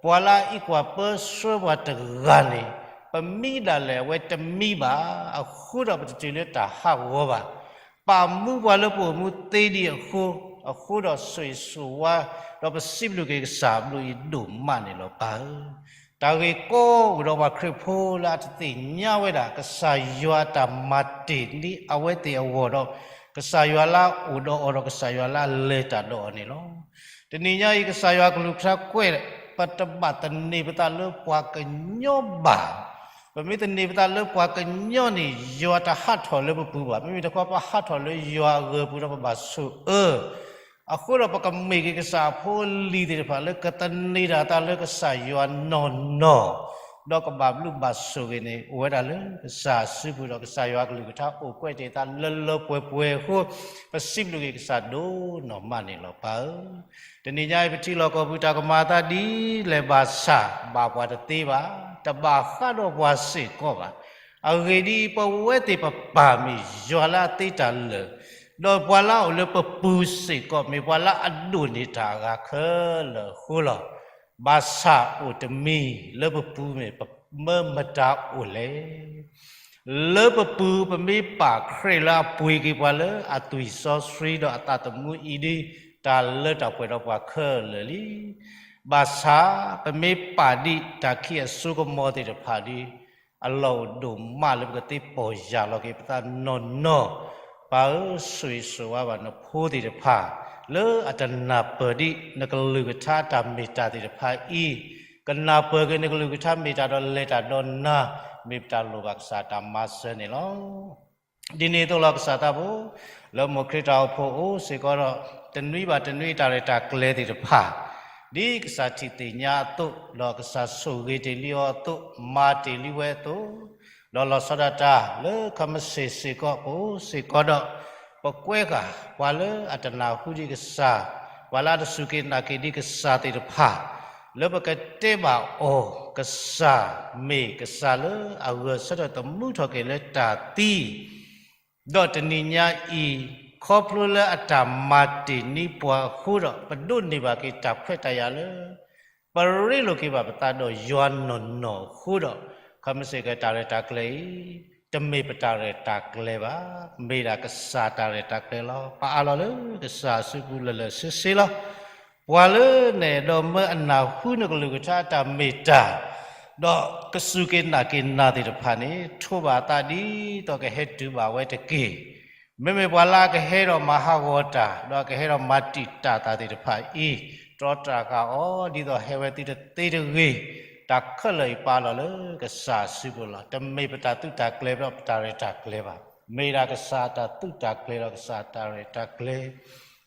ပှၤလၢအအံးကွၢ်ပၢဆှၢပှၤတဂၤန့ၣ်, ပမံဒၣ်လဲာ်အဝဲတမံဘၣ်. အဃိဒီးပတတုၤလၢတၢ်ဟးဂီၤဘၣ်. ပာ်မူပှၤလၢပအိၣ်မူသ့ဒံးအဃိ, အဃိဒီးဆိၣ်ဂ့ၤဆိၣ်ဝါ, ဒီးပစံးဘျုးက့ၤကစၢ်အဘျုးအံၤဒိၣ်မးန့ၣ်လီၤပၢ်ဧၢ. တၢ်ဂ့ၢ်ကီအိၣ်ဒီးပှၤခရံာ်ဖိလၢအတသ့ၣ်ညါဝဲဒၣ် ကစၢ်ယွၤအတၢ်မၤတ့ၢ်လံအဝဲသ့ၣ်အဂီၢ်ဒီး, ကစၢ်ယွၤလၢအအိၣ်ဒီးအီၤဒီးကစၢ်ယွၤလၢအလဲၤတၢ်ဒီးအီၤန့ၣ်လီၤ. တနံၤညါအံၤ ကစၢ်ယွၤကလုၢ်ကထါကွဲး, ပတဘၣ်သန့ၤပသးလၢပှၤကညီဘၣ်. ပမ့ၢ်သန့ၤပသးလၢပှၤကညီန့ၣ် ယွၤတဟးထီၣ်လၢပပူၤဘၣ်. မ့မ့ၢ်တခီပဟးထီၣ်လၢယွၤအဂၢၤပူၤဒီးပဘၣ်ဆိၣ်အၢ, အဃိဒီးပကမ့ၢ်က့ၤကစၢ်အဖိအလံၤသ့ၣ်တဖၣ်လၢ ကသန့ၤတၢ်သးလၢကစၢ်ယွၤနီၢ်နီၢ်, ဒီးကဘၣ်ဘျုးဘၣ်ဆိၣ်ဂ့ၤန့ၣ် အိၣ်ဝဲဒၣ်လၢကစၢ်အစုပူၤဒီး ကစၢ်ယွၤကလုၢ်ကထါအိၣ်ကွဲးတ့ၢ်သးလၢလၢပှဲၤပှဲၤအဃိ, ပစံးဘျုးက့ၤကစၢ်ဒိၣ်နီၢ်မးန့ၣ်လီၤပၢ်ဧၢ. တနံၤညါအံၤ ပထံလီၢ်ကီၢ်ပူၤတၢ်ကမၤအသးဒ်လဲၣ်ဘၣ်ဆၣ် ဘၣ်ပှၤတသ့ဘၣ်, တဘၣ်ဃးဒီးပှၤစ့ၢ်ကီးဘၣ်. အဂ့ၢ်ဒ်အံၤ, ပဝဲသ့ၣ်ပပၢ်မ့ၢ်ယွၤလၢအသ့တၢ်လၢာ်, ဒီးပှၤလၢအအိၣ်လၢပပူၤစ့ၢ်ကီး မ့ၢ်ပှၤလၢအဒိၣ်န့ၢ်တၢ်အဂၤခဲလၢာ်အဃိလီၤ. ဘၣ်ဆၣ်အိၣ်တမံၤ လၢပပူၤမ့ၢ်ပမၢမတၤအိၣ်လဲၣ်. လၢပပူၤ ပမ့ၢ်ပာ်ခရံာ်လၢအပှ့ၤက့ၤပှၤလၢအသွံၣ်စီဆှံဒီးအသးသမူအံၤဒီး တၢ်လၢတၢ်ပှဲၤဒီးပှၤခဲလၢာ်လံ. ဘၣ်ဆၣ် ပမ့ၢ်ပာ်ဒံးတၢ်ခံးအစိကမီၤသ့ၣ်တဖၣ်ဒီး အလီၢ်အိၣ်ဒိၣ်မးလၢပကသ့ပီၢ်ယၢ်လီၤက့ၤပသးနီၢ်နီၢ်. ပၢ်ဧၢ, ဆိၣ်ဂ့ၤဆိၣ်ဝါဘၣ်နဖိသ့ၣ်တဖၣ် လၢအတနၢ်ပၢၢ်ဒံးနကလုၢ်ကထါတၢ်မ့ၢ်တၢ်သ့ၣ်တဖၣ်အံၤ, ကနၢ်ပၢၢ်က့ၤနကလုၢ်ကထါမ့ၢ်တၢ်ဒီးလဲၤတၢ်ဒီးနၤ, မ့ၢ်ပတၢ်လိၣ်ဘၣ်ကစၢ်တၢ်မၤစၢၤန့ၣ်လီၤ. ဒ်န့ၣ်အသိးလီၤ ကစၢ်သးဘိ, လၢမိၢ်ခရံာ်တၢ်အိၣ်ဖှိၣ်အိၣ်စ့ၢ်ကီးဒီး တနွံဘၣ်တနွံတၢ်ရဲၣ်တၢ်ကျဲၤသ့ၣ်တဖၣ်, ဒ်ကစၢ်ထံၣ်သ့ၣ်ညါအသိး, ဒီးကစၢ်ဆိၣ်ဂ့ၤတ့ၢ်လံအီၤအသိး, မၤတ့ၢ်လံဝဲအသိး, ဒီးလီၤဆီဒၣ်တၢ်လၢ ခမ့ၢ်စ့ၢ်စ့ၢ်ကီး ပအိၣ်စ့ၢ်ကီးဒီး ပကွဲးဃာ် ပှၤလၢအတနၢ်ဟူဒံးကစၢ်, ပှၤလၢအတစူၢ်က့ၤနာ်က့ၤဒံးကစၢ်သ့ၣ်တဖၣ်, လၢပကတဲဘၣ်အီၤ, ကစၢ်မ့ၢ်ကစၢ်လၢအဂၢၢ်ဆၢထၢၣ်သမူထီၣ်က့ၤလၢတၢ်သံ, ဒီးတနံၤညါအံၤ, ခီဖျိလၢအတၢ်မၤတ့ၢ်န့ၢ်ပှၤအဃိဒီး ပဒိးန့ၢ်ဘၣ်က့ၤတၢ်ခွဲးတၢ်ယာ်လၢ ပရ့လိာ်က့ၤဘၣ်ပသးဒီးယွၤနီၢ်နီၢ်အဃိဒီး, ခမ့ၢ်စ့ၢ်ကီးတၢ်ရဲၣ်တၢ်ကျဲၤအံၤ, တမ့ၢ်ပတၢ်ရဲၣ်တၢ်ကျဲၤဘၣ်, မ့ၢ်ဒၣ်ကစၢ်တၢ်ရဲၣ်တၢ်ကျဲၤလီၤ. ပအးလီၤလၢကစၢ်အစုပူၤလၢာ်လၢာ်ဆ့ဆ့လီၤ. ပှၤလၢနအဲၣ်ဒိးမၢအနၢ်ဟူနကလုၢ်ကထါအတၢ်မ့ၢ်တၢ်, ဒီးကစူၢ်က့ၤနာ်က့ၤနၤသ့ၣ်တဖၣ်န့ၣ် ထိးဘၣ်အသးဒ်သိးကဟဲတုၤဘၣ်ဝဲတက့ၢ်. မ့မ့ၢ်ပှၤလၢအကဟဲဒီးမၤဟးဂီၤတၢ်, ဒီးအကဟဲဒီးမၤတံာ်တာ်တၢ်သ့ၣ်တဖၣ်အံၤ, တြီတၢ်ဃာ်အီၤ ဒ်သိးဟဲဝဲသုတသ့တဂ့ၤ, တၢ်ခဲလၢာ်အံၤပာ်လီၤလၢကစၢ်အစုပူၤလီၤ. တမ့ၢ်ပတၢ်သုးတၢ်ကျဲၤဒီးပတၢ်ရဲၣ်တၢ်ကျဲၤဘၣ်. မ့ၢ်ဒၣ်ကစၢ်အတၢ်သုးတၢ်ကျဲၤဒီးကစၢ်အတၢ်ရဲၣ်တၢ်ကျဲၤ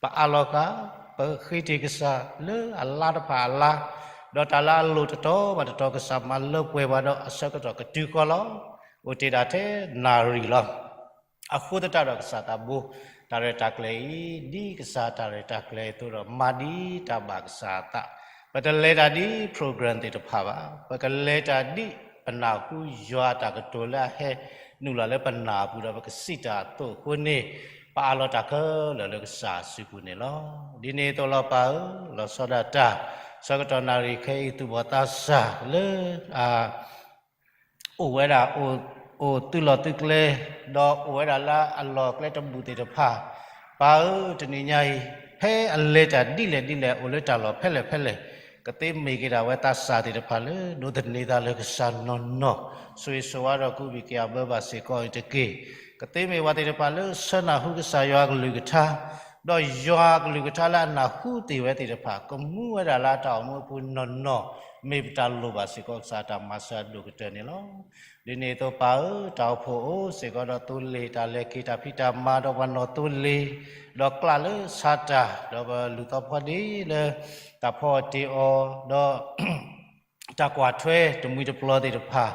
ပအးလီၤဃာ်, ပဃ့တ့ၢ်ကစၢ်လၢအလါတဖၣ်အလါ, ဒီးတၢ်လၢအလိၤတတီၤဘၣ်တတီၤ ကစၢ်မၤလၢပှဲၤပှၤဒီးအဆၢကတီၢ်ကတုၤဃီလီၤ. အိၣ်တ့ၢ်ဒၣ်ထဲနၣ်ရံၣ်လီၤ. အဃိသတးဒီးကစၢ်သးဘိ တၢ်ရဲၣ်တၢ်ကျဲၤအံၤ ဒ်ကစၢ်တၢ်ရဲၣ်တၢ်ကျဲၤအသိးဒီး မၤဒ်တၢ်ဘၣ်ကစၢ်အသး, ပတလဲၤတၢ်ဒ် program သ့ၣ်တဖၣ်ဘၣ်. ပကလဲၤတၢ်ဒ်ပနၢ်ဟူယွၤအတၢ်ကတိၤလၢအဟဲနုာ်လီၤလၢပနၢ်ပူၤဒီးပကစံးတၢ်အသိးအဃိန့ၣ်, ပအးလီၤတၢ်ခဲလၢာ်လၢကစၢ်အစုပူၤန့ၣ်လီၤ. ဒ်န့ၣ်အသိးလီၤပၢ်ဧၢ, လီၤဆီဒၣ်တၢ် ဆၢကတီၢ်နၣ်ရံၣ်ခဲအံၤ သူၣ်ဘီၣ်သးစၢ်လၢ အ အိၣ်ဝဲဒၣ် အိၣ်သုးလီၢ်သုးကျဲ, ဒီးအိၣ်ဝဲဒၣ်လၢအလီၢ်ကျဲတဘူၣ်သ့ၣ်တဖၣ်, ပၢ်ဧၢ, တနံၤညါအံၤ ဖဲအလဲၤတၢ်ဒ်လဲၣ်ဒ်လဲၣ် အိၣ်လၢတၢ်လီၢ်ဖဲလဲၣ်ဖဲလဲၣ်, ကသ့မ့ၢ်က့ၤဒၣ်ဝဲသးစၢ်သ့ၣ်တဖၣ်လၢ ဒိးသန့ၤသးလၢကစၢ်နီၢ်နီၢ်, ဆိၣ်ဂ့ၤဆိၣ်ဝါဒီးကူးဘံၣ်က့ၤအဘၢဘၣ်စ့ၢ်ကီးအံၤတက့ၢ်. ကသ့မ့ၢ်ပှၤသ့ၣ်တဖၣ်လၢဆၢနၢ်ဟူကစၢ်ယွၤအကလုၢ်ကထါ, ဒီးယွၤအကလုၢ်ကထါလၢအနၢ်ဟူသ့ၣ်ဝဲသ့ၣ်တဖၣ် ကမူဝဲဒၣ်လၢအတၢ်အိၣ်မူအပူၤနီၢ်နီၢ်, မ့ၢ်ပတၢ်လိၣ်ဘၣ်စ့ၢ်ကီးကစၢ်အတၢ်မၤစၢၤအဒိၣ်ကတၢၢ်န့ၣ်လီၤ. ဒ်န့ၣ်အသိးပၢ်ဧၢ, တၢ်အိၣ်ဖှိၣ်အိၣ်စ့ၢ်ကီးဒီးသိလ့ၣ် တၢ်လဲၤက့ၤတၢ်ဖံးတၢ်မၤဒီးပှၤနီၢ်သိလ့ၣ်, ဒီးကျးလၢဆါတၢ်, ဒီးပလူၤသီဖီဒ့လၢ တၢ်ဖီအီၣ်တ့ၢ်အီၤ, ဒီး တၢ်ကွၢ်ထွဲတမှံၤတပျီၤသ့ၣ်တဖၣ်,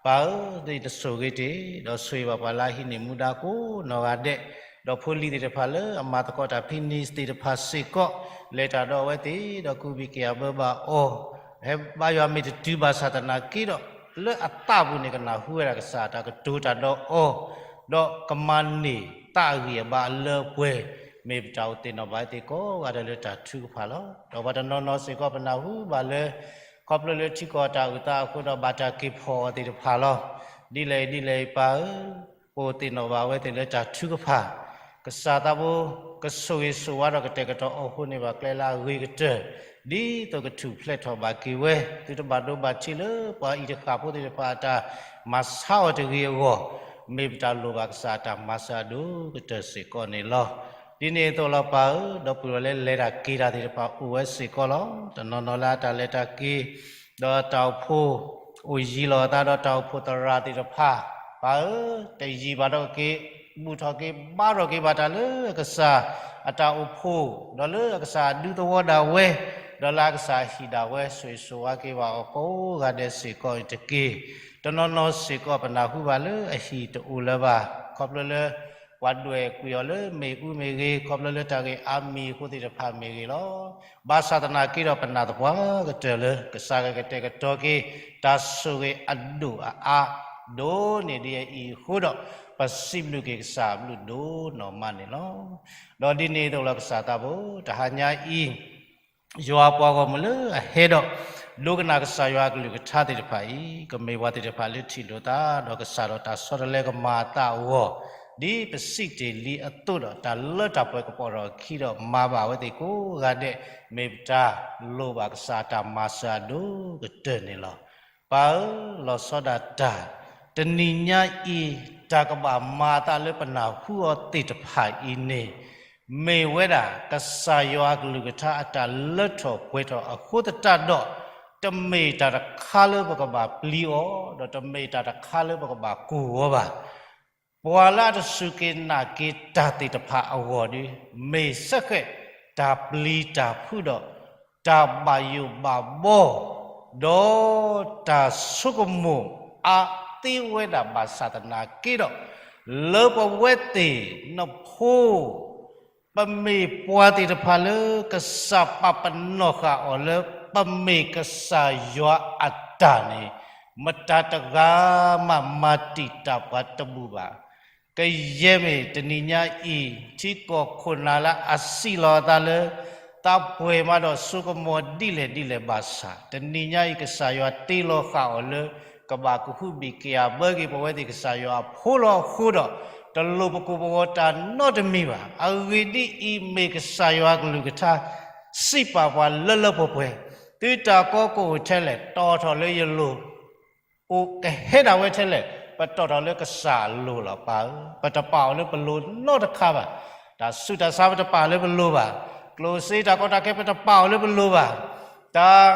ပၢ်ဧၢ, သ့ၣ်တဆိၣ်ဂ့ၤတ့ၢ်, ဒီးဆိၣ်ဂ့ၤဘၣ်ပှၤလၢအဟံးန့ၢ်မူဒါကိးနီၢ်ဂၤဒဲး, ဒီးဖိလံၤသ့ၣ်တဖၣ်လၢအမၤသကိးတၢ်ဖံးနံၤသ့ၣ်တဖၣ်စ့ၢ်ကီး, လဲၤတၢ်ဒီးအဝဲသ့ၣ်, ဒီးကူးဘံၣ်က့ၤအဘၢဘၣ်အီၤ, ဟဲဘါယွၤမ့ၢ်တတုၤဘၣ်ဆၣ်သနာ်က့ဒီး, လၢအသးပူၤန့ၣ်ကနၢ်ဟူဝဲဒၣ်ကစၢ်အတၢ်ကတိၤတၢ်ဒီးအီၤ, ဒီးကမၤန့ၢ်သးအဂံၢ်အဘါအလၢအပှဲၤ, မ့ၢ်ပတၢ်အိၣ်သ့ၣ်နီၣ်ဘၣ်ဝဲသ့ၣ်ကိးဂၤဒဲးလၢတၢ်ထုကဖၣ်လီၤ. ဒီးပှၤတနီၤနီၤစ့ၢ်ကီးပနၢ်ဟူဘၣ်လၢ ခီဖျိလၢထံကီၢ်တၢ်အုၣ်သးအဃိဒီးဘၣ်တၢ်က့ၤဖီၣ်အီၤသ့ၣ်တဖၣ်လီၤ. ဒ်လဲၣ်ဒ်လဲၣ်အံၤပၢ်ဧၢ, ပအိၣ်သ့ၣ်နီၣ်ဘၣ်ဝဲသ့ၣ်လၢတၢ်ထုကဖၣ်, ကစၢ်သးဘိ ကဆိၣ်ဂ့ၤဆိၣ်ဝါဒီးကတဲာ်ကတီၤအီၤအဃိန့ၣ်ဘၣ်ကျဲလၢအဂ့ၤကတၢၢ်, ဒ်သိးကထူၣ်ဖျဲးထီၣ်ဘၣ်က့ၤဝဲ, သုတဘၣ်ဒိဘၣ်ထံးလၢပှၤအံၤတဃၣ်ဖိသ့ၣ်တဖၣ်အတၢ်မၤဆါအီၤတဂ့ၤအဂီၢ်, မ့ၢ်ပတၢ်လိၣ်ဘၣ်ကစၢ်အတၢ်မၤစၢၤအဒိၣ်ကတၢၢ်စ့ၢ်ကီးန့ၣ်လီၤ. ဒ်န့ၣ်အသိးလီၤပၢ်ဧၢ, ဒီပုၢ်ဝဲၢ်လၢလဲၤတၢ်က့ၤတၢ်သ့ၣ်တဖၣ်အိၣ်ဝဲစ့ၢ်ကီးလီၤ. တနီၤနီၤလၢအတၢ်လဲၤတၢ်က့ၤ, ဒီးတၢ်အိၣ်ဖှိၣ် အိၣ်ယံၤလီၤအသးဒီးတၢ်အိၣ်ဖှိၣ်သရၣ်သ့ၣ်တဖၣ်, ပၢ်ဧၢ, တယံာ်ဘၣ်ထီၣ်က့ၤ, ဘူၣ်ထီၣ်က့ၤ, ဘါထီၣ်က့ၤဘၣ်တၢ်လၢအကစၢ်အတၢ်အိၣ်ဖှိၣ်, ဒီးလၢအကစၢ်အဒူသဝီဒၣ်ဝဲ, ဒီးလၢအကစၢ်အဟံၣ်ဒၣ်ဝဲ, ဆိၣ်ဂ့ၤဆိၣ်ဝါက့ၤဘၣ်အီၤကိးဂၤဒဲးစ့ၢ်ကီးအံၤတက့ၢ်. တနီၤနီၤစ့ၢ်ကီးပနၢ်ဟူဘၣ်လၢအဟံၣ်တအိၣ်လၢၤဘၣ်, ခီဖျိလၢ ပှၤဒွဲၣ်ကွံာ်အီၤလၢမ့ၣ်အူမ့ၢ်ဂ့ၤ, ခီဖျိလၢတၢ်ဂ့ၢ်အါမံၤအဃိသ့ၣ်တဖၣ်မ့ၢ်ဂ့ၤလီၤ. ဘၣ်ဆၣ်သနာ်က့ဒီးပနၢ်သပှၢ်ကတၢၢ်လၢ ကစၢ်ကကတဲာ်ကတီၤက့ၤ တၢ်ဆိၣ်ဂ့ၤအဒိၣ်အအါ ဒိၣ်န့ၢ်ဒ်အံၤအဃိဒီး, ပစံးဘျုးက့ၤကစၢ်အဘျုးဒိၣ်နီၢ်မးန့ၣ်လီၤ. ဒီးဒ်န့ၣ်အသိးလီၤကစၢ်သးဘိ တဟါညါအံၤ ယွၤပှၤဂီၢ်မုၢ်လၢအဟဲဒီး ဒိကနၣ်ကစၢ်ယွၤအကလုၢ်ကထါသ့ၣ်တဖၣ်အံၤ, ကမ့ၢ်ပှၤသ့ၣ်တဖၣ်လၢထံၣ်လိာ်သး ဒီးကစၢ်ဒီးတၢ်ဆီတလဲကမၤအသးအဂီၢ်, ဒ်ပစံးတ့ၢ်လံအသိးဒီး တၢ်လၢတၢ်ပှဲၤကပီၤထီၣ်အခံဒီး မၤဘၣ်ဝဲသ့ၣ်ကိးဂၤဒဲး, မ့ၢ်ပတၢ်လိၣ်ဘၣ်ကစၢ်အတၢ်မၤစၢၤအဒိၣ်ကတၢၢ်န့ၣ်လီၤ. ပၢ်ဧၢ, လီၤဆီဒၣ်တၢ်, တနံၤညါအံၤ တၢ်ကဘၣ်မၤအသးလၢပနၢ်ဟူအီၤသ့ၣ်တဖၣ်အံၤန့ၣ်, မ့ၢ်ဝဲဒၣ်ကစၢ်ယွၤအကလုၢ်ကထါအတၢ်လၢထီၣ်ပှဲၤထီၣ်အဃိသတးဒီး, တမ့ၢ်တၢ်တခါလၢပကဘၣ်ပျံၤအီၤ, ဒီးတမ့ၢ်တၢ်တခါလၢပကဘၣ်ကူၣ်အီၤဘၣ်. ပှၤလၢအတစူၢ်က့ၤနာ်က့ၤတၢ်သ့ၣ်တဖၣ်အဂီၢ်ဒီး, မ့ၢ်စ့ၢ်ကီးတၢ်ပျံၤတၢ်ဖုးဒီး တၢ်ဘၣ်ယိၣ်ဘၣ်ဘီ, ဒီးတၢ်ဆိကမိၣ်အါသ့ဝဲဒၣ်ဘၣ်ဆၣ်သနာ်က့ဒီး, လၢပဝဲသ့ၣ်နဖိ ပမ့ၢ်ပှၤသ့ၣ်တဖၣ်လၢကစၢ်ပာ်ပနီၣ်ဃာ်အီၤလၢ ပမ့ၢ်ကစၢ်ယွၤအတၢ်န့ၣ်, မတၤတဂၤမးမၤတံာ်တာ်ပှၤတဘူၣ်ဘၣ်. ကယဲၢ်မ့ၢ်တနံၤညါအံၤ ထံကီၢ်ခိၣ်နၢ်လၢအစံးလီၤအသးလၢ သးပှဲၤမးဒီးစိကမီၤဒ်လဲၣ်ဒ်လဲၣ်ဘၣ်ဆၣ်, တနံၤညါအံၤ ကစၢ်ယွၤတ့လီၤဃာ်အီၤလၢ ကဘၣ်ကဟုဘ့ၣ်က့ၤအဘၢက့ၤ ပဝဲသ့ၣ်ကစၢ်ယွၤအဖိလီၤအဃိဒီး, တလိၣ်ပကိၢ်ပဂီၤတၢ်နီတမံၤဘၣ်. အဂ့ၢ်ဒ်အံၤ, မ့ၢ်ကစၢ်ယွၤအကလုၢ်ကထါ စံးပာ်ပှၤလၢလၢပှဲၤပှဲၤ, သုတၢ်ကီကအိၣ်ထဲလဲၣ်, တီၣ်ထီၣ်လၢယလိၤ, အိၣ်ကဟဲဒၣ်ဝဲထဲလဲၣ်, ပတီၣ်ထီၣ်လၢကစၢ်အလိၤလီၤ ပၢ်ဧၢ, ပတပာ်အီၤလၢပလိၤနီတခါဘၣ်, တၢ်ဆူးတၢ်ဆါပတပာ်လၢပလိၤဘၣ်, ကျိၣ်စ့တၢ်ကီတၢ်ခဲပတပာ်အီၤလၢပလိၤဘၣ်, တၢ်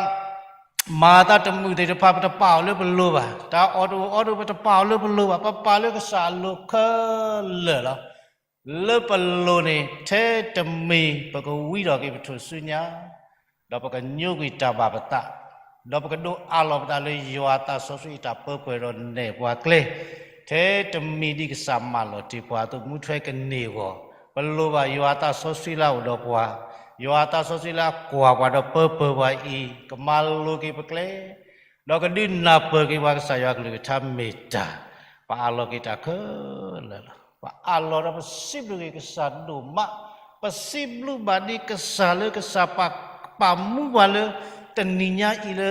မၤအသးတမုာ်သ့ၣ်တဖၣ်ပတပာ်အီၤလၢပလိၤဘၣ်, တၢ်အီၣ်တအိၣ်အီတအိၣ်ပတပာ်အီၤလၢပလိၤဘၣ်, ပပာ်လၢကစၢ်အလိၤခဲလၢာ်လီၤ. လၢပလိၤန့ၣ် ထဲတမံၤပကဝံထီၣ်က့ၤပထူၣ်စုညါ, ဒီးပကညိကွံာ်တၢ်ဘၣ်ပသး, ဒီးပကဒိးအးလီၤပသးလၢယွၤအသးစီဆှံအတၢ်ပၢပှဲၤဒီးနဲၣ်ပှၤကျဲ, ထဲတမံၤဒ်ကစၢ်မၤလီၤတ့ၢ်ပှၤအသိးမူထွဲကန့ၢ်အဂီၢ်, ပလိၣ်ဘၣ်ယွၤအသးစီဆှံလၢအအိၣ်ဒီးပှၤ, ယွၤအသးစီဆှံလၢအကွၢ်ပှၤဒီးပၢပှဲၤပှၤအံၤ ကမၤလိၤက့ၤပကျဲ ဒီးကဒုးနၢ်ပၢၢ်က့ၤပှၤကစၢ်ယွၤကလုၢ်ကထါမ့ၢ်တၢ်, ပအးလီၤက့ၤတၢ်ခဲလၢာ်လီၤ. ပအးလီၤဒီးပစံးဘျုးက့ၤကစၢ်ဒိၣ်မး, ပစံးဘျုးဘၣ်ဒ်ကစၢ်လၢကစၢ်ပာ်မူပှၤလၢ တနံၤညါအံၤလၢ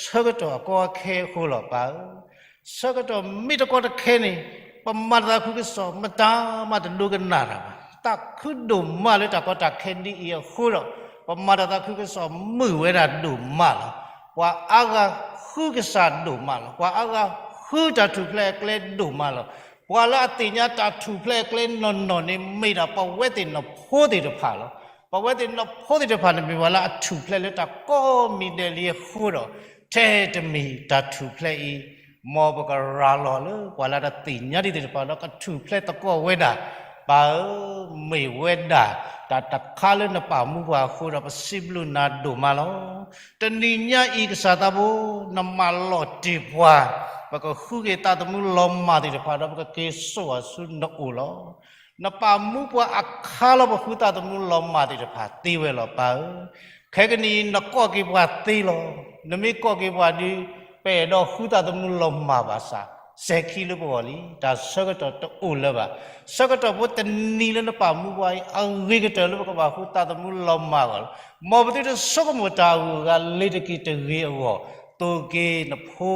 ဆၢကတီၢ်အကီအခဲအဃိလီၤ ပၢ်ဧၢ. ဆၢကတီၢ်မ့ၢ်တကီတခဲန့ၣ်, ပမၤတၢ်သးခုကစီၣ်မတၤမးတဒိကနၣ်တၢ်ဘၣ်. တၢ်ခုဒိၣ်မးလၢတၢ်ကီတၢ်ခဲဒ်အံၤအဃိဒီး, ပမၤတၢ်သးခုကစီၣ်မုာ်ဝဲဒၣ်ဒိၣ်မးလီၤ. ပှၤအါဂၤဃုကစၢ်ဒိၣ်မးလီၤ. ပှၤအါဂၤဃုတၢ်ထူၣ်ဖျဲးအကျဲဒိၣ်မးလီၤ. ပှၤလၢအသ့ၣ်ညါတၢ်ထူၣ်ဖျဲးအကျဲနီၢ်နီၢ်န့ၣ် မ့ၢ်ဒၣ်ပဝဲသ့ၣ်နဖိသ့ၣ်တဖၣ်လီၤ. ပဝဲသ့ၣ်နဖိသ့ၣ်တဖၣ်န့ၣ်မ့ၢ်ပှၤလၢအထူၣ်ဖျဲးလၢတၢ်ကိးမံၤဒဲးလံအဃိဒီး, ထဲတမံၤတၢ်ထူၣ်ဖျဲးအံၤ, မ်ပကရၤလီၤလၢပှၤလၢတသ့ၣ်ညါဒံးသ့ၣ်တဖၣ် ဒီးကထူၣ်ဖျဲးသကိးဝဲဒၣ်, ပၢ်ဧၢ, မ့ၢ်ဝဲဒၣ်တၢ်တခါလၢနပာ်မူပှၤအဃိဒီး ပစံးဘျုးနၤဒိၣ်မးလီၤ. တနံၤညါအံၤကစၢ်သးဘိ, နမၤလီၤတ့ၢ်ပှၤ, ပကဃုက့ၤသးသမူလီၤမၢ်သ့ၣ်တဖၣ်ဒီး ပကက့ၤစိာ်အီၤဆူနအိၣ်လီၤ. နပာ်မူပှၤအခါလီၤ ပဃုသးသမူလီၤမၢ်သ့ၣ်တဖၣ်သ့ဝဲလီၤ ပၢ်ဧၢ. ခဲကနံၣ်အံၤ နကိးက့ၤပှၤသ့လီၤ. နမ့ၢ်ကိးက့ၤပှၤဒီး, ပအဲၣ်ဒိးဃုသးသမူလီၤမၢ်ဘၣ်ဆၣ်, စဲၤခံလၢပဂီၢ်လံ, တၢ်ဆၢကတီၢ်တအိၣ်လၢၤဘၣ်. ဆၢကတီၢ်ဖိတနံၤလၢနပာ်မူပှၤအံၤ အဂ့ၤကတၢၢ်လၢပကဘၣ်ဃုသးသမူလီၤမၢ်အဂီၢ်လီၤ. မ်ပသုတဆိကမိၣ်တၢ်ဂုၤအဂၤလၢတက့ၢ်တဂ့ၤအဂီၢ်, သိၣ်က့ၤနဖိ,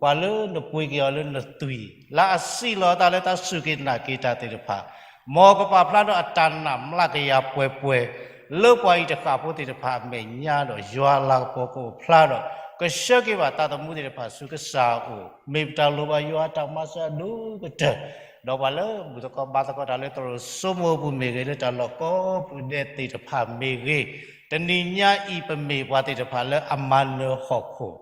ပှၤလၢနပှ့ၤက့ၤအီၤလၢနသွံၣ်, လၢအစံးလီၤအသးလၢတၢ်စူၢ်က့ၤနာ်က့ၤတၢ်သ့ၣ်တဖၣ်, မ်ကပာ်ဖျါဒီးအတၢ်နာ်မျးကယၤပှဲၤပှဲၤ, လၢပှၤအံၤတဃၣ်ဖိသ့ၣ်တဖၣ်အမဲာ်ညါဒီး ယွၤအလၤကပီၤကအိၣ်ဖျါဒီး, ကဆှၢက့ၤဘၣ်သးသမူသ့ၣ်တဖၣ်ဆူကစၢ်အအိၣ်, မ့ၢ်ပတၢ်လိၣ်ဘၣ်ယွၤအတၢ်မၤစၢၤအဒိၣ်ကတၢၢ်, ဒီးပှၤလၢဘူၣ်သကိးဘါသကိးတၢ်လၢသရိာ်စိမိၤအပူၤမ့ၢ်ဂ့ၤ, လၢတၢ်လီၢ်ကိးပူၤဒဲးသ့ၣ်တဖၣ်မ့ၢ်ဂ့ၤ, တနံၤညါအံၤပမ့ၢ်ပှၤသ့ၣ်တဖၣ်လၢအမၤနၢၤဟီၣ်ခိၣ်,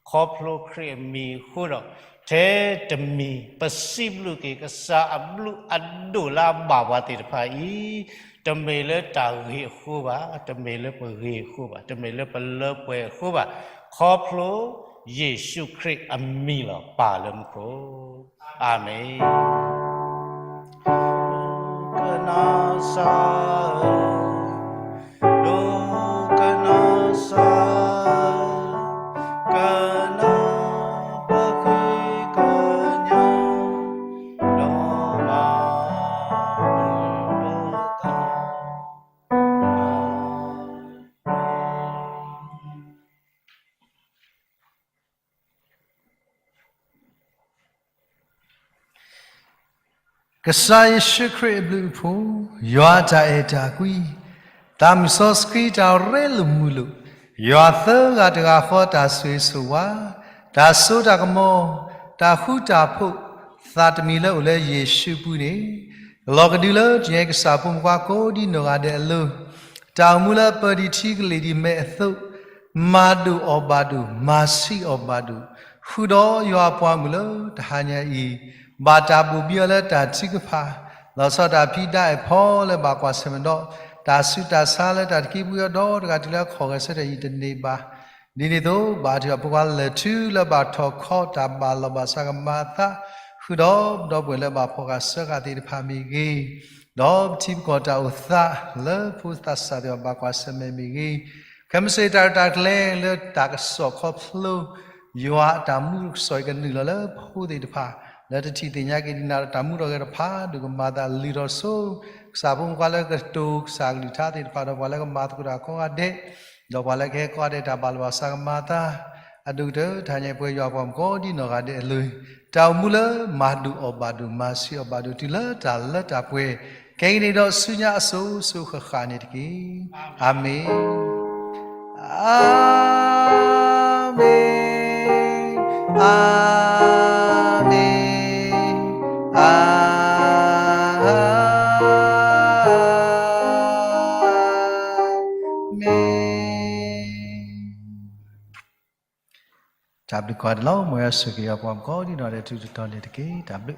ခီဖျိခရံာ်အမံၤအဃိဒီး, ထဲတမံၤပစံးဘျုးက့ၤကစၢ်အဘျုးအဒိၣ်လၢအဘၣ်ပှၤသ့ၣ်တဖၣ်အံၤ, တမ့ၢ်လၢတၢ်ဂ့ၤအဃိဘၣ်, တမ့ၢ်လၢပဂ့ၤအဃိဘၣ်, တမ့ၢ်လၢပလၢပှဲၤအဃိဘၣ်, ခီဖျိယ့ၣ်ၡူးခရံာ်အမံၤလီၤ ပၢ်လၢမူခိၣ်, အၤမ့ၣ်. ကနၣ်စၢ်ဧၢ, ဒိကနၣ်စၢ်, ကနၣ်ပဃ့ကညး, ဒီးမၤမုာ်ဒီးသး, အၤမ့ၣ်. ကစၢ်ယ့ၣ်ၡူးခရံာ်အဘျုးအဖှိၣ်, ယွၤအတၢ်အဲၣ်တၢ်ကွံ, သးမုၢ်စီဆှံတၢ်ရ့လိာ်မုာ်လိာ်, ယွၤသၢဂၤတဂၤဃီတၢ်ဆိၣ်ဂ့ၤဆိၣ်ဝါ, တၢ်စိတၢ်ကမီၤ, တၢ်ဃူတၢ်ဖိး, သးတမံၤလၢအိၣ်လၢယ့ၣ်ၡူးပူၤန့ၣ်, လီၤကဒုလၢတညီကစၢ်ဖိမုၣ်ဖိခွါကိးဒံနီၢ်ဂၤဒဲးအလိၤ, တၢ်အိၣ်မူလၢပၢၤဒံးထံကလံၤဒံးမဲအသိး, မၤဒိၣ်အီၣ်ဘၣ်ဒိၣ်, မၤဆံးအီၣ်ဘၣ်ဒိၣ်, ဃုာ်ဒီးယွၤအပှၤမုၣ်လၢတဟါညါအံၤ, ဘၣ်တၢ်ဘိၣ်ဘံအီၤလၢတၢ်ထုကဖၣ်, လီၤဆီဒၣ်တၢ်ဖံးဒါအဲၣ်ဖီလၢဘၣ်ကွၢ်ဆၢၣ်မဲာ်ဒီး, တၢ်ဆူးတၢ်ဆါလၢတၢ်တကံပှံၤအီၤဒီတဂၤတုၤလၢအခီၣ်ဂဲၤဆၢထၢၣ်အံၤတန့ၢ်ဘၣ် ဒ်န့ၣ်အသိး, ဘၣ်ထွဲအီၤဖိခွါလၢာ်ထူလၢဘၣ်ထီၣ်ခီတၢ်ဘၣ်လီၤဘၣ်စးကမၤအသး, ဃုာ်ဒီးပဒီပုၢ်ဝဲၢ်လၢဘၣ်ဖီၣ်ဃာ်စၢဃာ်သ့ၣ်တဖၣ်မ့ၢ်ဂ့ၤ, ဒီးပထံပကီၢ်တၢ်အိၣ်သးလၢဖိသးစၢ်သ့ၣ်တဖၣ်ဘၣ်ကွၢ်ဆၢၣ်မဲာ်မ့ၢ်ဂ့ၤ, ခဲမုၢ်ဆ့ၣ်တၢ်ရဲၣ်တၢ်ကျဲၤလၢတၢ်ကစီၣ်ခီဖျိ ယွၤအတၢ်မူကစီၣ်အံၤကနုာ်လီၤလၢဖိသ့ၣ်တဖၣ်, လၢတထံၣ်သ့ၣ်ညါက့ၤဒံးနၤဒီးတၢ်မူထီၣ်ဂဲၤတဖၣ် ဒုးကမၤသးလုၢ်ထီၣ်ဆိ, ကစၢ်ဖိမုၣ်ဖိခွါလၢကတိၤကစၢ်ကလုၢ်ကထါသ့ၣ်တဖၣ်ဒီးပှၤလၢကမၤသကိးတၢ်ကိးဂၤဒဲး, ဒီးပှၤလၢကဟဲကိးဂၤဒဲးတၢ်ဘၣ်လီၤဘၣ်စးကမၤအသး, အဒိၣ်ကတၢၢ်တဟါညါအံၤ ပဝဲယွၤအပှၤမုၣ်ကိးဒံနီၢ်ဂၤဒဲးအလိၤ, တၢ်အိၣ်မူလၢမၤဒိၣ်အီၣ်ဘၣ်ဒိၣ် မၤဆံးအီၣ်ဘၣ်ဒိၣ်တုၤလၢတၢ်လၢတၢ်ပှဲၤ, ခဲအံၤန့ၣ်ဒီးဆူညါအစိၤစိၤဃၣ်ဃၣ်န့ၣ်တက့ၢ်. အၤမ့ၣ်. Amen, amen, amen. တၢ်ဘျုးကိးဂၤဒဲးလီၤ. မ်ယွၤဆိၣ်ဂ့ၤပှၤကိးဒံနီၢ်ဒဲး ထူးထူးတီၤတီၤန့ၣ်တက့ၢ်. တၢ်ဘျုး